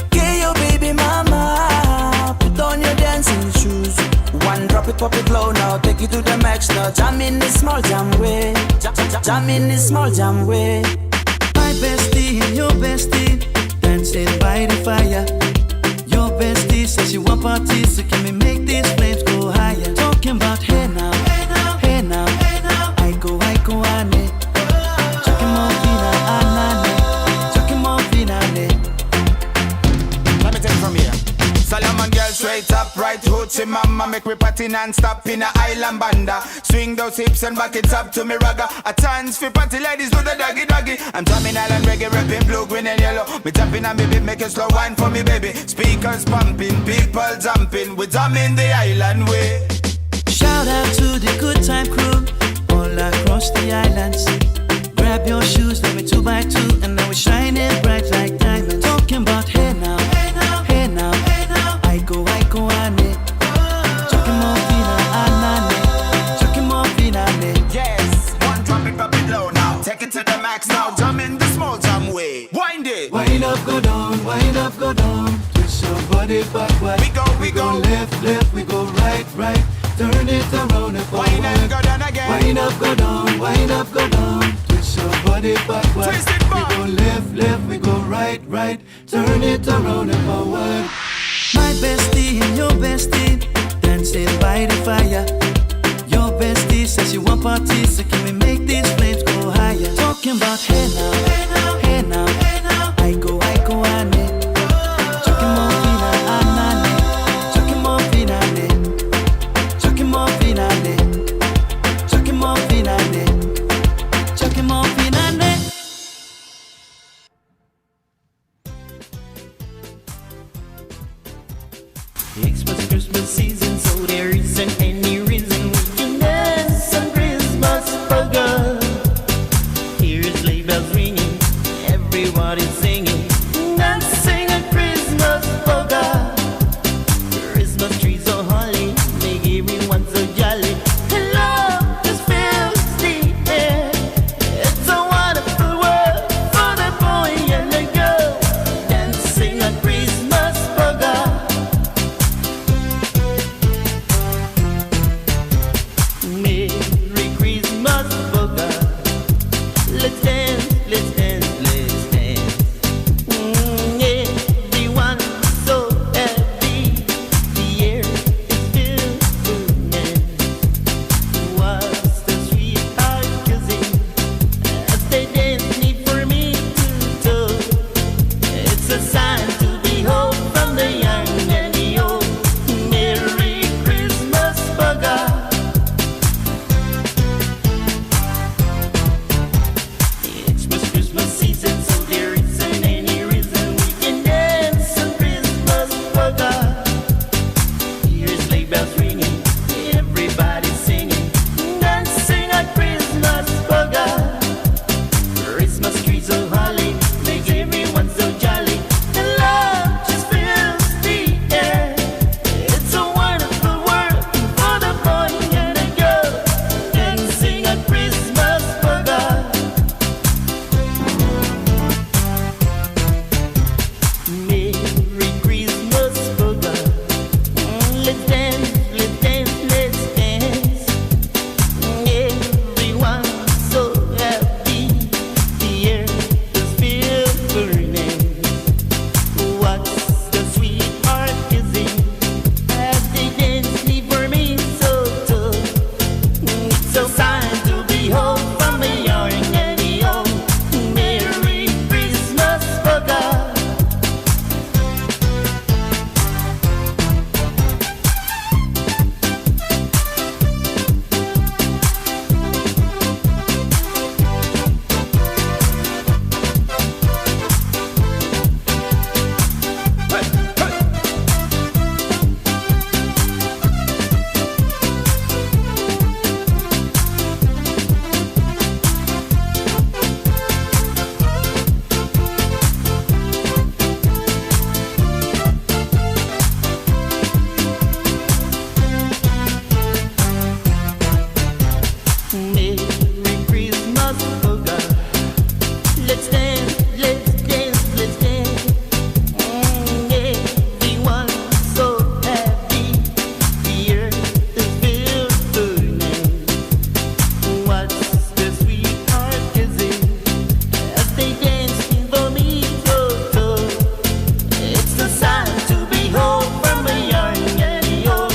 Okay, your baby mama. Put on your dancing shoes. One drop it, pop it low now. Take it to the max now. Jam in the small jam way. Jam, jam, jam in the small jam way. My bestie and your bestie dancing by the fire. Your bestie says she want parties, so can we make these flames go higher? Talking about hey now, hey now, hey now, hey now. I go, I go, ane. Chucking more fina, anane. Chucking more fina, ne. Let me take it from here. Solomon girl straight up, right hoochie mama. Make me party non-stop in a island banda. Swing those hips and back it up to me ragga. A chance for party ladies do the doggy doggy. I'm drumming island reggae, rapping blue, green and yellow. Me tapping on me beat, make a slow wine for me baby. Speakers pumping, people jumping. We drumming the island way. Shout out to the good time crew all across the islands. Grab your shoes, let me 2 by 2, and now we're shining bright like diamonds. Talking about hey now, hey now, hey now, hey now. I go, I go, ane. Chucking more fina, anane. Chucking more fina, ne. to the max now. Jam in the small jam way. Wind it. Wind up, go down, wind up, go down. Twist your body backward. We go, we go. left, left, we go right, right. Turn it around and forward. Wind and go down again. Wind up, go down, wind up, go down. Twist your body backward. Twist it back. We go left, left, we go right, right. Turn it around and forward. My bestie and your bestie dancing by the fire. Your bestie says she want parties, so can we make these flames go higher? Talking about hey now, hey now, hey now, hey now. I go, I go, ane. Chucking more fina, anane. Chucking more fina, ne. Chucking more fina, ne. Chucking more fina, ne. Chucking more fina, ne. It's Christmas season, so there isn't any reason we can dance on Christmas polka. Here's sleigh bells ringing, everybody's singing, dancing a Christmas polka. Christmas trees so holly, make everyone so jolly. And love just fills the air. It's a wonderful world for the boy and the girl, dancing a Christmas polka. Merry Christmas, polka. Let's dance, let's dance, let's dance. Everyone so happy. The air is filled with What's the sweetheart kissing as they dance? Need for me to tell. It's a sign to behold from the young and the old. Merry Christmas, polka. It's Christmas season, so there isn't any reason we can dance on Christmas polka. Here's sleigh bells ringing, everybody's singing, dancing a Christmas polka. Christmas trees so holly, make everyone so jolly, and love just fills the air. It's a wonderful world for the boy and the girl, dancing a Christmas polka. Merry Christmas, polka. Let's dance, let's dance, let's dance. Everyone so happy. The air is filled with What's the sweetheart kissing as they dance neath for me so tall? It's a sign to behold from the young and the old. Merry Christmas, polka. Merry Christmas, polka. Let's dance, let's dance, let's dance. Everyone so happy. The earth is filled with What's the sweetheart kissing as they dance in the mistletoe? It's a sign to behold from the young and the old.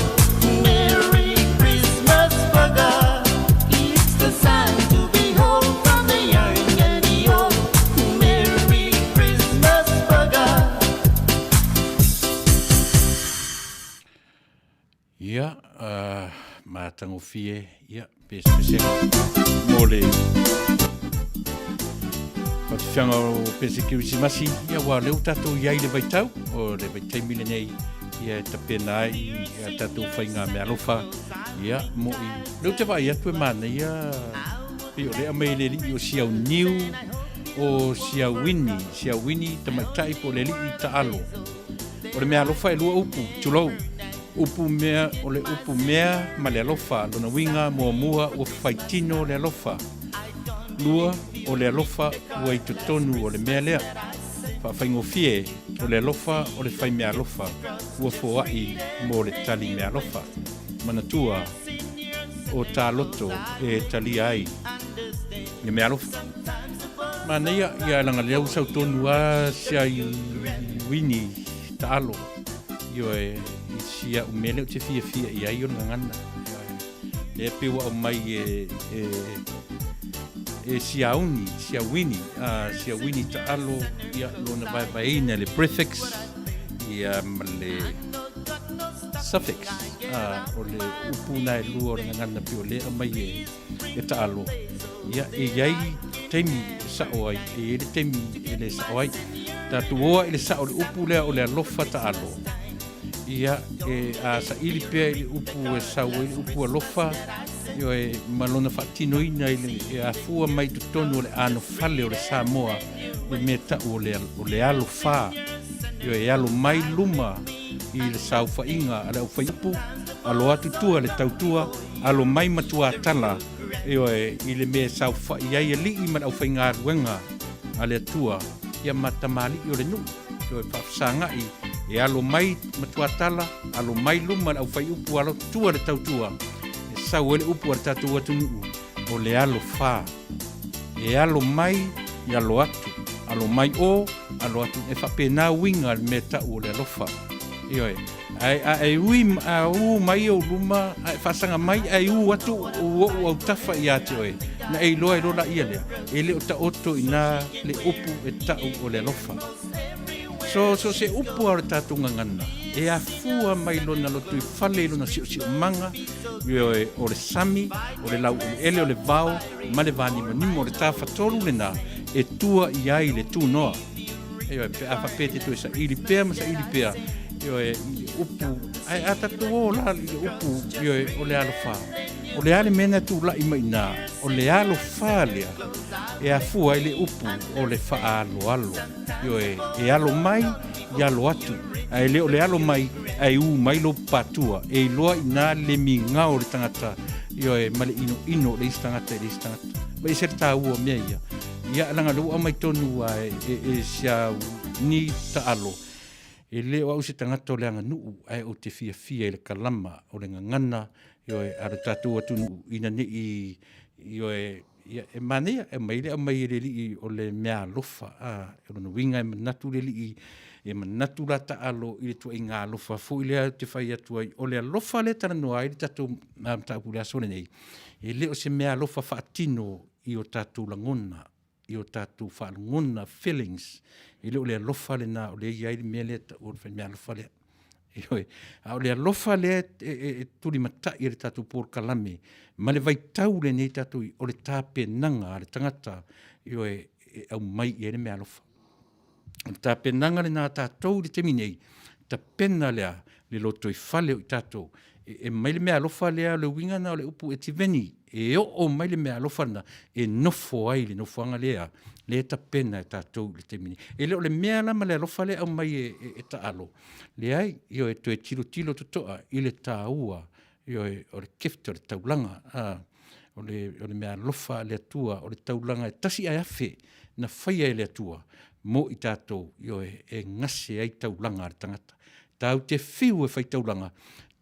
Merry Christmas, polka. It's the sign to behold from the young and the old. Merry Christmas, polka. Ia, uh, matagofie, ia, pesepesega mo le fafifiaga o pese kerisimasi, ia, ua lea ua tatou i ai i le vaitau, o le vaitaimi lenei, ia, e tapena ai a tatou faiga meaalofa, ia, mo'i. Lea ou te vaai atu e manaia, pei o lea aumai e le alii o Siauniu, o Siauini, Siauini tamaitai po o le alii taalo. O le meaalofa e lua upu, tulou. Upu mea, o le upu mea ma le alofa, lona uiga muamua ua faitino le alofa. Lua, O le alofa ua i totonu o le mea lea. Faafaigofie, o le alofa o le fai meaalofa ua foai mo le tali meaalofa. Manatua, o ta loto e talia ai le meaalofa. Manaia, ia leaga lea ua sau tonu lava si ai uini taalo, ioe, i si au mea lea ou te fiafia i ai o le gagana. Ioe. Lea pei ua aumai e, e, e siauni, siauini, a, siauini taalo, ia, lona vaevaeina le prefix, ia, ma le suffix, a, o le upu na e lua o le gagana pei o lea aumai e, e taalo, ia, e i ai taimi e sa'o ai, e i ai le taimi e le sa'o ai. Tatou o ai i le sa'o o le upu lea o le alofa taalo, Ia, e a saili pea i le upu e sau ai le upu alofa, ioe, ma lona faatinoina i le, e afua mai i totonu o le anofale o le Samoa, le mea tau o le, o le alofā. Ioe, e alo mai luma i le saofaiga a le aufaiupu, alo atu tua le tautua, alo mai matuatala, ioe, i le mea e saofai ai alii ma le aufaigaluega a le Atua, ia ma tamalii o le nuu. Toe faafesagai e alo mai matuatala, alo mai luma le aufaiupu, alo tua le tautua, e sau ai le upu a le tatou atunuu, o le alo fā. E alo mai, e alo atu, alo mai o, alo atu. E faapena uiga le mea tau o le alofa. Ioe, ae a e ui, a u mai ou luma, a e faasaga mai, ae u atu u ou autafa ia te oe, na e iloa ai loa laia lea, e le o taoto i ina le upu e tau o le alofa. So, so se upu a o le tatou gagana, e afua mai lona lotoifale i lona siosiomaga, ioe, o le sami, o le laueleele, o le vao, ma le vanimonimo, o le tafatolu lena e tua i ai le tunoa. Ioe, pe a faapea e te toe saili pea ma saili pea, ioe, i le upu, ae a tatou o la i le upu, ioe, o le alofā. O le a le mea na tulai mai i ina, o le alofā lea e afua ai le upu o le faaaloalo. Ioe, e alo mai, i alo atu, ae le o le alo mai, ae u mai lou patua. E iloa i ina le migao o le tagata, ioe, ma le inoino o le isi tagata i le isi tagata. Ma e ese le taua o mea ia. Ia, leaga o lea ua aumai tonu a e, e, e si au ni taalo, e le o au se tagata o le aganuu, ae ou te fiafia i le kalama o le gagana, ioe, a lo tatou atunuu, ina ne i, ioe, ia, e manaia, e aumai le aumai e le alii o le meaalofa, a, o lona uiga e manatu le alii, e manatu la taalo i le tuaiga alofa foi lea ou te fai atu ai, o le alofa lea e talanoa ai le tatou mataupu i le aso lenei, e le o se meaalofa faatino i o tatou lagona, i o tatou faalogona, feelings, e le o le alofa lena o lea e i ai le mea lea e taua o le faimeaalofa lea. Ioe. A o le alofa lea e, e, e tulimatai e le tatou polokalame ma le vaitau lenei tatou i, o le tapenaga a le tagata, ioe, e aumai i ai le meaalofa. O le tapenaga lena a tatou i le taimi nei, tapena lea le lotoifale o i tatou, e, e mai le meaalofa lea, o le uiga lena o le upu etiveni, e oo mai le meaalofa lena e nofo ai i le nofoaga lea, lea e tapena e tatou i le taimi nei. E le o le mea la ma le alofa lea e aumai e, e, e taalo, leai, ioe, toe tilotilo totoa i le taua Ioe, o le gift, o le taulaga, a, o le, o le mea alofa a le Atua, o le taulaga e tasi ae afe na faia e le Atua mo i tatou, ioe, e gase ai taulaga a le tagata. Tāu te fiu e fai taulaga,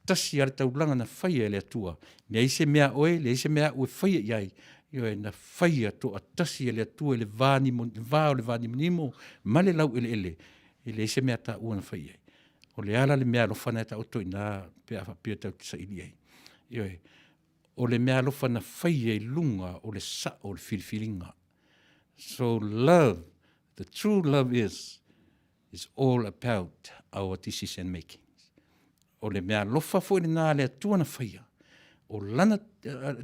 tasi a le taulaga na faia e le Atua. Leai se mea a oe, leai se mea aʻu e faia i ai, ioe, na faia toatasi e le Atua i le va, nimo, va o le vanimonimo ma le laueleele, e leai se mea taua na fai i ai. O le a la le mea alofa na e taoto i ina pe a faapea tatou te saili ai? Ioe, o le mea alofa na faia i luga o le sa'o o le filifiliga. So love, the true love is, is all about our decision making. O le mea alofa foi lena a le Atua na faia, o lana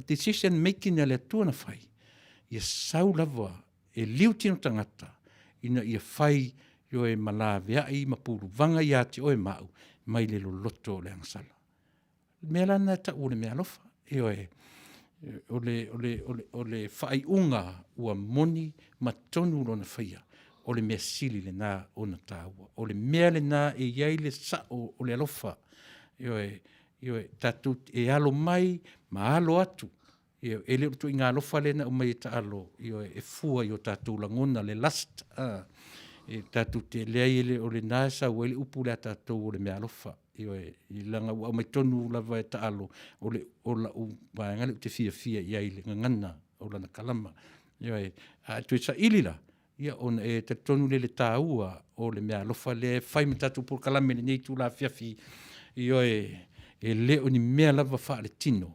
decision making a le Atua na fai, ia sau lava e liu tino tagata ina ia fai ioe ma laveai ma puluvaga ia te oe ma au mai le loloto o le agasala. O le mea la lena e tau o le mea alofa, ioe, o le, o le, o le, o le faaiuga ua moni ma tonu lona faia, o le mea sili lena ona taua. O le mea lena e i ai le sao o le alofa, ioe, ioe, tatou e alo mai ma alo atu. Ioe, e le o le ituaiga alofa lea na aumai e taalo, ioe, e fua i o tatou lagona, le lust, a, e tatou te, leai e le o lena e sau ai le upu lea a tatou o le meaalofa. Ioe, leaga ua aumai tonu lava e taalo, o le, o lau vaega lea ou te fiafia i ai i le gagana o lana kalama. Ioe, a e toe saili la, ia ona e talitonu lea i le taua o le meaalofa lea e fai ma tatou polokalame i lenei itula afiafi, ioe, e le o ni mea lava faaletino,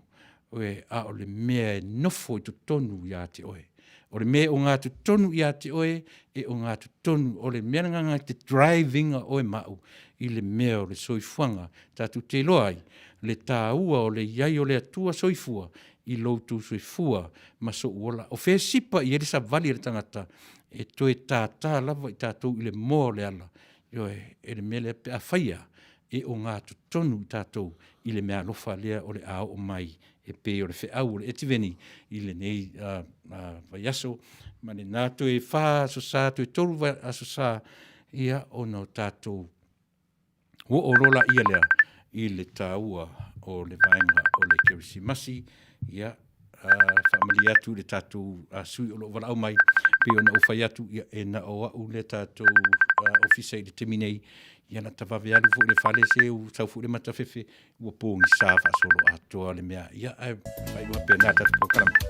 oe, a o le mea e nofo i totonu ia te oe. O le mea e ogatotonu ia te oe, e ogatotonu, o le mea lena na te drive ina oe ma au i le mea o le soifuaga. Tatou te iloa ai le taua o le i ai o le Atua soifua i lo outou soifua ma sou ola. O fea e sipa i ai le savali a le tagata e toe tātā lava i tatou i le moa o le ala, ioe, e le mea lea pe a faia e ogatotonu i tatou i le meaalofa lea o le a oo mai e pei o le feau o le etiveni i lenei vaiaso ma lena toe fa aso sa, toe tolu aso sa, ia ona o tatou oo loa laia lea i le taua o le vaega o le Kerisimasi. Ia, faamalie atu i le tatou sui o lo o valaau mai, pei ona ou fai atu, ia, e na o au le tatou ofisa i le taimi nei, ia lata vave alu foi i le fale, se ua sau foi le matafefe, ua pogisa faasoloatoa le mea, ia, ae faailoa pena le tatou polokalame.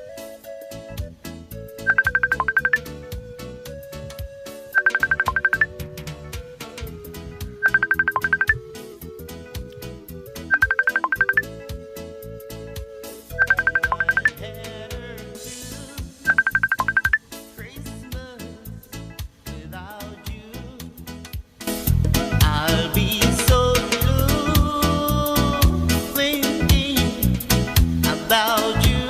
I'll be so blue thinking about you.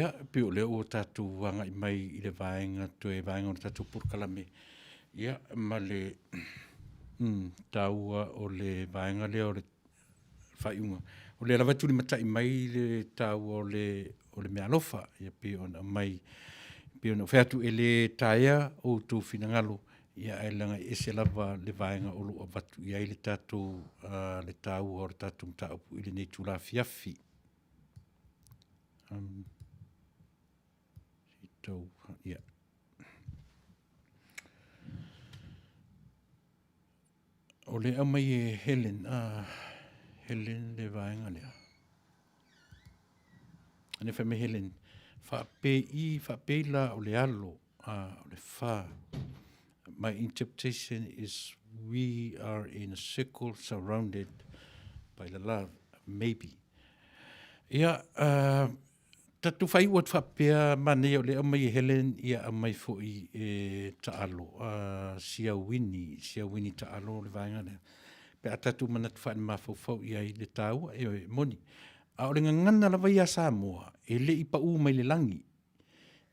Ia, pei o lea ua tatou agai mai i le vaega toe vaega o le tatou polokalame, ia, ma le mm, taua o le vaega lea o le faaiuga. O lea lava e tulimatai mai le taua o le, o le meaalofa, ia pei ona aumai, pei ona ou fai atu e le taea outou finagalo, ia ae leaga e ese lava le vaega o lo o avatu i ai le tatou, uh, le taua o le tatou mataupu i lenei itula afiafi. Um, tau, ia. O le aumai e Helen, uh, Helen le vaega lea. Ane fai mai Helen, faapei, faapei la o le alo, uh, o le fa. My interpretation is we are in a circle surrounded by the love, maybe. Ia, uh, tatou faaiu atu faapea manaia o lea aumai e Helen, ia aumai foi e Taalo, uh, Siauini, Siauini Taalo le vaega lea. Pe a tatou manatu faale-mafaufau i ai le taua, e, e moni. A o le gagana lava ia Samoa, e le i pau mai le lagi.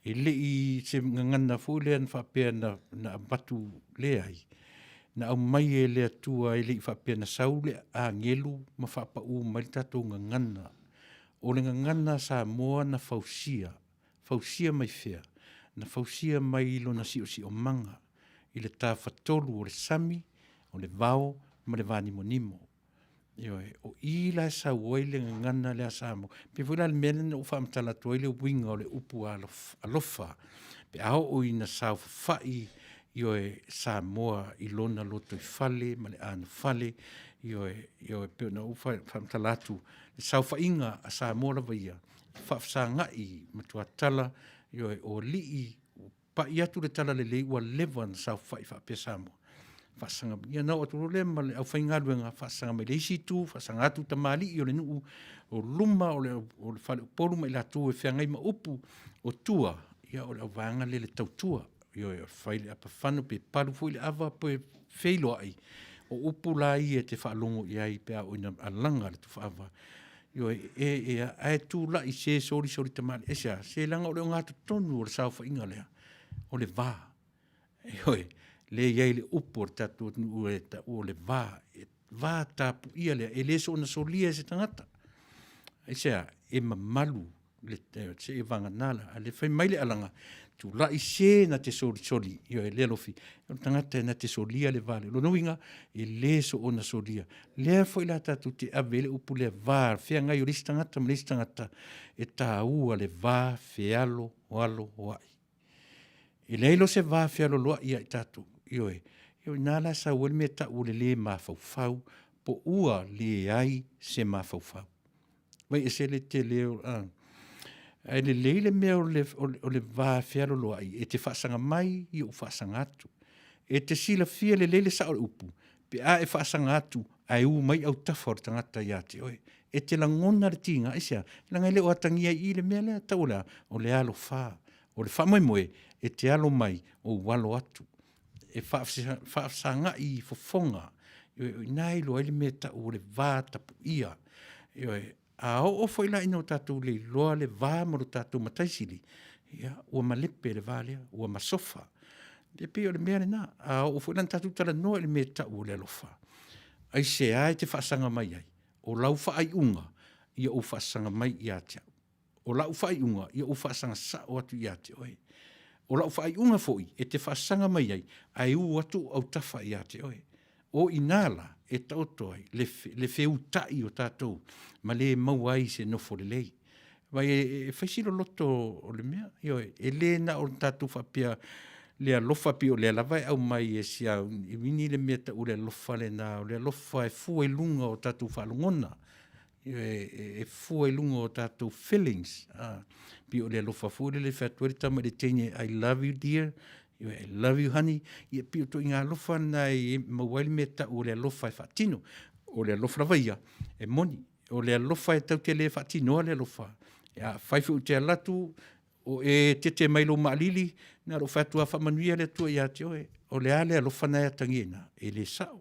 E le i se gagana foi lea na faapea na, na avatu leai, na aumai e le Atua e le i faapea na sau le agelu ma faapau mai le tatou gagana. O le gagana a Samoa na fausia, fausia mai fea? Na fausia mai i lona siosiomaga, i le tafatolu o le sami, o le vao ma le vanimonimo. Ioe, o i la e sau ai le gagana lea Samoa. Pei foi la le mea lea na ou faamatala atu ai le uiga o le upu alofa, pe a oo ina saofafai, ioe, Samoa i lona lotoifale ma le anofale, ioe, ioe, pei ona ou faamatala atu, le saofaiga a Samoa lava ia, e faafesagai matua tala, ioe, o alii Pai atu le talalelei ua leva ona saofai faapea Samoa. Faasaga, ia na oo atu loa lea ma le aufaigaluega, faasaga mai le isi itu, faasaga atu tamalii o le nuu o luma o le, o le faleupolu ma i latou e feagai ma upu o tua, ia o le auvaega lea le tautua. Ioe, o le fai le apafano pe palu foi le ava pe feiloai, o upu la ia e te faalogo i ai pe a oo ina alaga le tufaava. Ioe, e, e, ae tulai se solisoli tamalii. Aisea? Se leaga o le ogatotonu o le saofaiga lea, o le va. Ioe, lea e i ai le upu a le tatou atunuu e taua o le va. E va tapuia lea, e le soona solia e se tagata. Aisea? E mamalu le, seia vagana la, a le fai mai le alaga, tulai se na te solisoli, ioe, le alofi, o le tagata na te solia le va lea. Lona uiga, e le soona solia. Lea foi la tatou te ave ai le upu lea va, feagai o le isi tagata ma le isi tagata, e taua le va fealoaloai. E leai loa se va fealoaloai ia i tatou, ioe, ioe, ina la e sau ai le mea e tau o le le mafaufau, po ua leai se mafaufau. Vai ese le tele o, a. Ae lelei le mea o le, o le, o le va fealoloai, e te faasaga mai, ia ou faasaga atu. E te silafia lelei le sao o le upu, pe a e faasaga atu, ae u mai autafa o le tagata ia te oe. E te lagona le tiga, aisea? Leaga e le o atagia i i le mea lea, tau o le a? O le alofa. O le faamoemoe, e te alo mai, ou alo atu. E faafesagai i fofoga, ioe, o i ina e iloa ai le mea e tau o le va tapuia. Ioe, a oo foi la ina o tatou le iloa le va ma lo tatou Matai Sili, ia, ua malepe le va lea, ua masofa. E pei o le mea lena, a oo foi la ina tatou talanoa i le mea e tau o le alofa, aisea e te faasaga mai ai? O lau faaiuga, ia ou faasaga mai ia te au. O lau faaiuga, ia ou faasaga sao atu ia te oe. O lau faaiuga foi e te faasaga mai ai, ae u atu ou autafa ia te oe. O i ina la e taoto ai le, le feuta'i o tatou ma le maua ai se nofo lelei. Vai e, e fai si loloto o le mea, ioe, e le na o tatou faapea le alofa pei o lea lava e aumai e si au i le mea tau le alofa lena, o le alofa e fua i luga o tatou faalogona. e, e fua i luga o tatou feelings. Ah, pei o le alofa foi lele fai atu ai le tama i le teine, I love you dear, I love you honey. Ia pei o ituaiga alofa na e maua ai le mea tau o le alofa e faatino. O le alofa lava ia, e moni. O le alofa e tatou te le faatinoa le alofa. A fai foi ou te alu atu, O e tete mai lou maalili, na lou fai atu lava, faamanuia le Atua ia te oe. O le a le alofa na e atagia i ina? E le sao.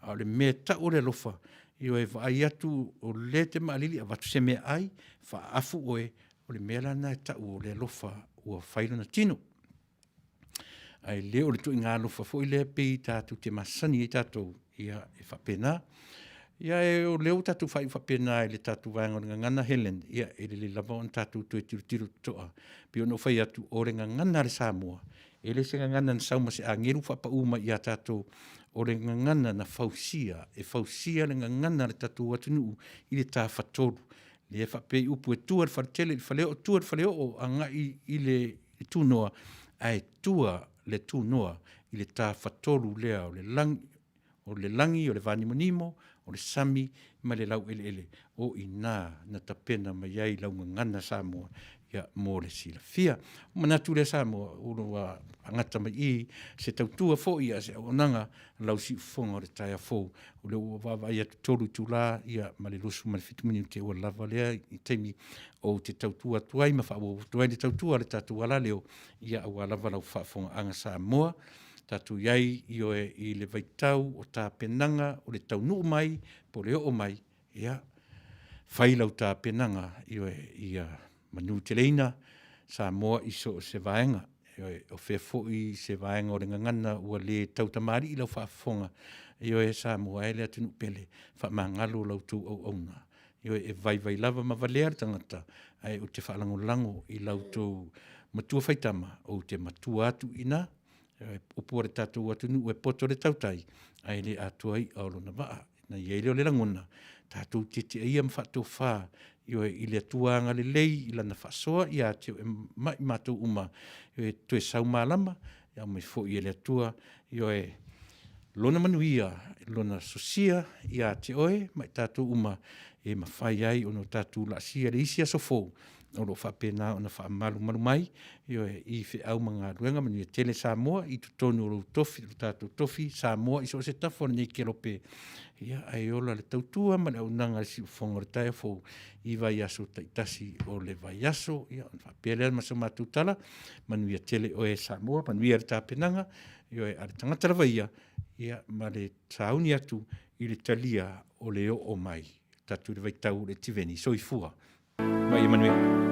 A o le mea e tau o le alofa, ioe, vaai atu o lea e te maalili, avatu se meaai, faaafu oe, O le mea la lena e tau o le alofa ua fai lona tino. Ae le o le tuiga alofa foi lea pei tatou te masani ai tatou, ia e faapena. Ia e o lea ua tatou faaiu faapena i le tatou vaega o le gagana Helen, ia e lelei lava ona tatou toe tilotilo totoa. Pei ona ou fai atu, o le gagana a le Samoa, e le se gagana na sau ma se agelu faapau mai ia tatou, o le gagana na fausia, e fausia le gagana a le tatou atunuu i le tafatolu. Lea e faapea i upu e tua le faletele i le faleoo, tua le faleoo agai i le tunoa, ae tua le tunoa i le tafatolu lea o le lagi, o le lagi, o le vanimonimo, o le sami ma le laueleele, o i ina na tapena mai ai lau gagana Samoa ia, mo le silafia. Manatu lea Samoa, ua agata mai i se tautua foi a se auaunaga lau siufofoga o le taeao fou. O lea ua vaavaai atu 3 itula ia, ma le 27 minute ua lava lea i taimi ou te tautua atu ai ma faaauau atu ai le tautua a le tatou alaleo, ia aua lava lau faafofogaaga Samoa. Tatou i ai ioe i le vaitau o tapenaga o le taunuu mai po o le oo mai, ia, fai lau tapenaga, ioe, ia manuteleina Samoa i so o se vaega. Ioe, o fea foi se vaega o le gagana ua le tautamalii lau faafofoga, ioe, Samoa e le atunuu pele, faamagalo la outou auauna. Ioe, e vaivai lava ma valea le tagata, ae ou te faalagolago i la outou matua faitama, ou te matua atu i ina, upu a le tatou atunuu e poto le tautai, ae le atoa i'a o lona vaa. Na i ai lea o le lagona, tatou tietie ia ma faatofa, ioe, i le Atua agalelei i Lana faasoa ia te oe ma i matou uma, ioe, toe sau malama, e aumai foi e le Atua, ioe, Lona manuia, Lona sosia ia te oe ma i tatou uma, e mafai ai ona tatou laasia le isi aso fou, o lo o faapena ona faamalumalu mai, ioe, i feau ma galuega. Manuia tele Samoa i totonu o lou tofi, lo tatou tofi Samoa i so o se tafa o lenei kelope, ia, ae ola le tautua ma le auaunaga a le siufofoga o le taeao fou i vaiaso taitasi o le vaiaso. Ia, ona faapea lea ma sa matou tala, manuia tele oe Samoa, manuia le tapenaga, ioe, a le tagata lava ia, ia, ma le sauni atu i le talia o le oo mai tatou i le vaitau o le etiveni. Soifua ma ia manuia.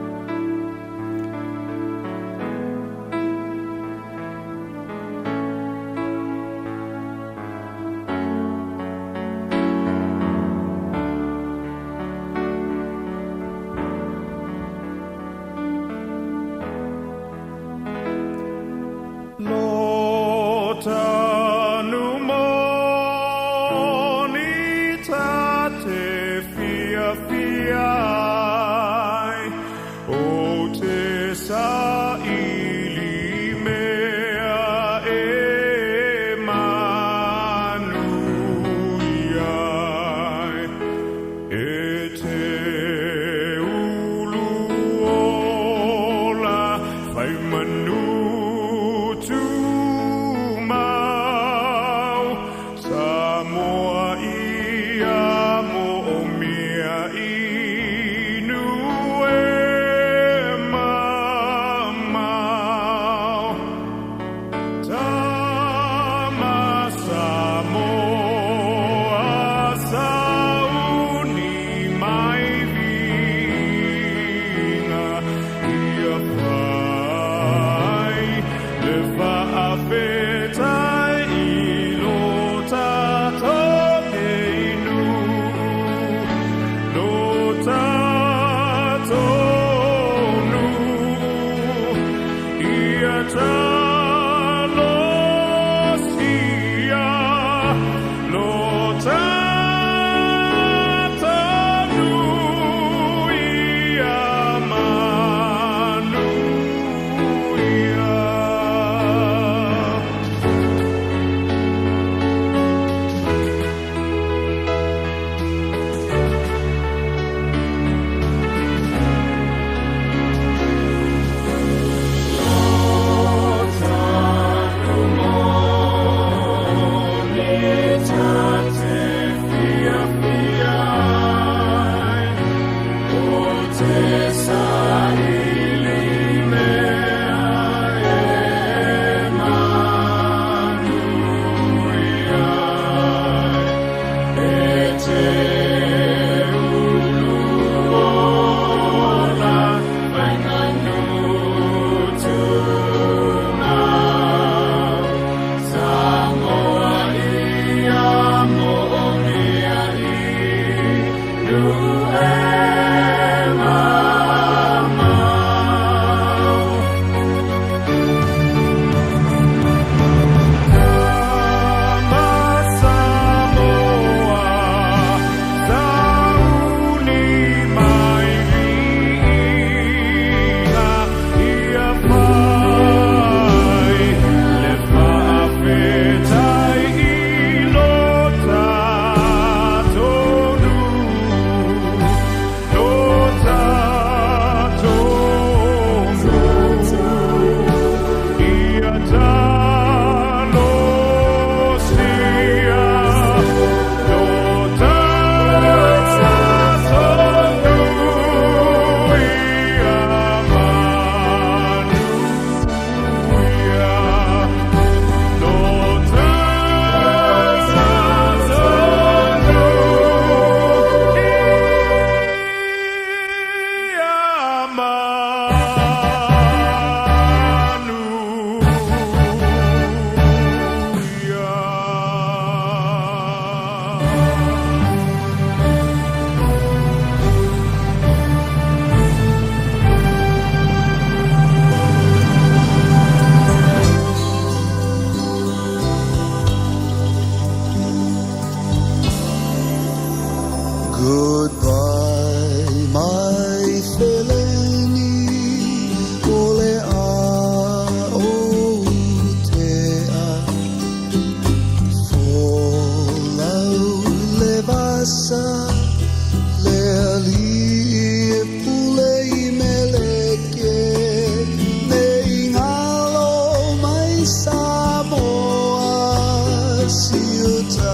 Good.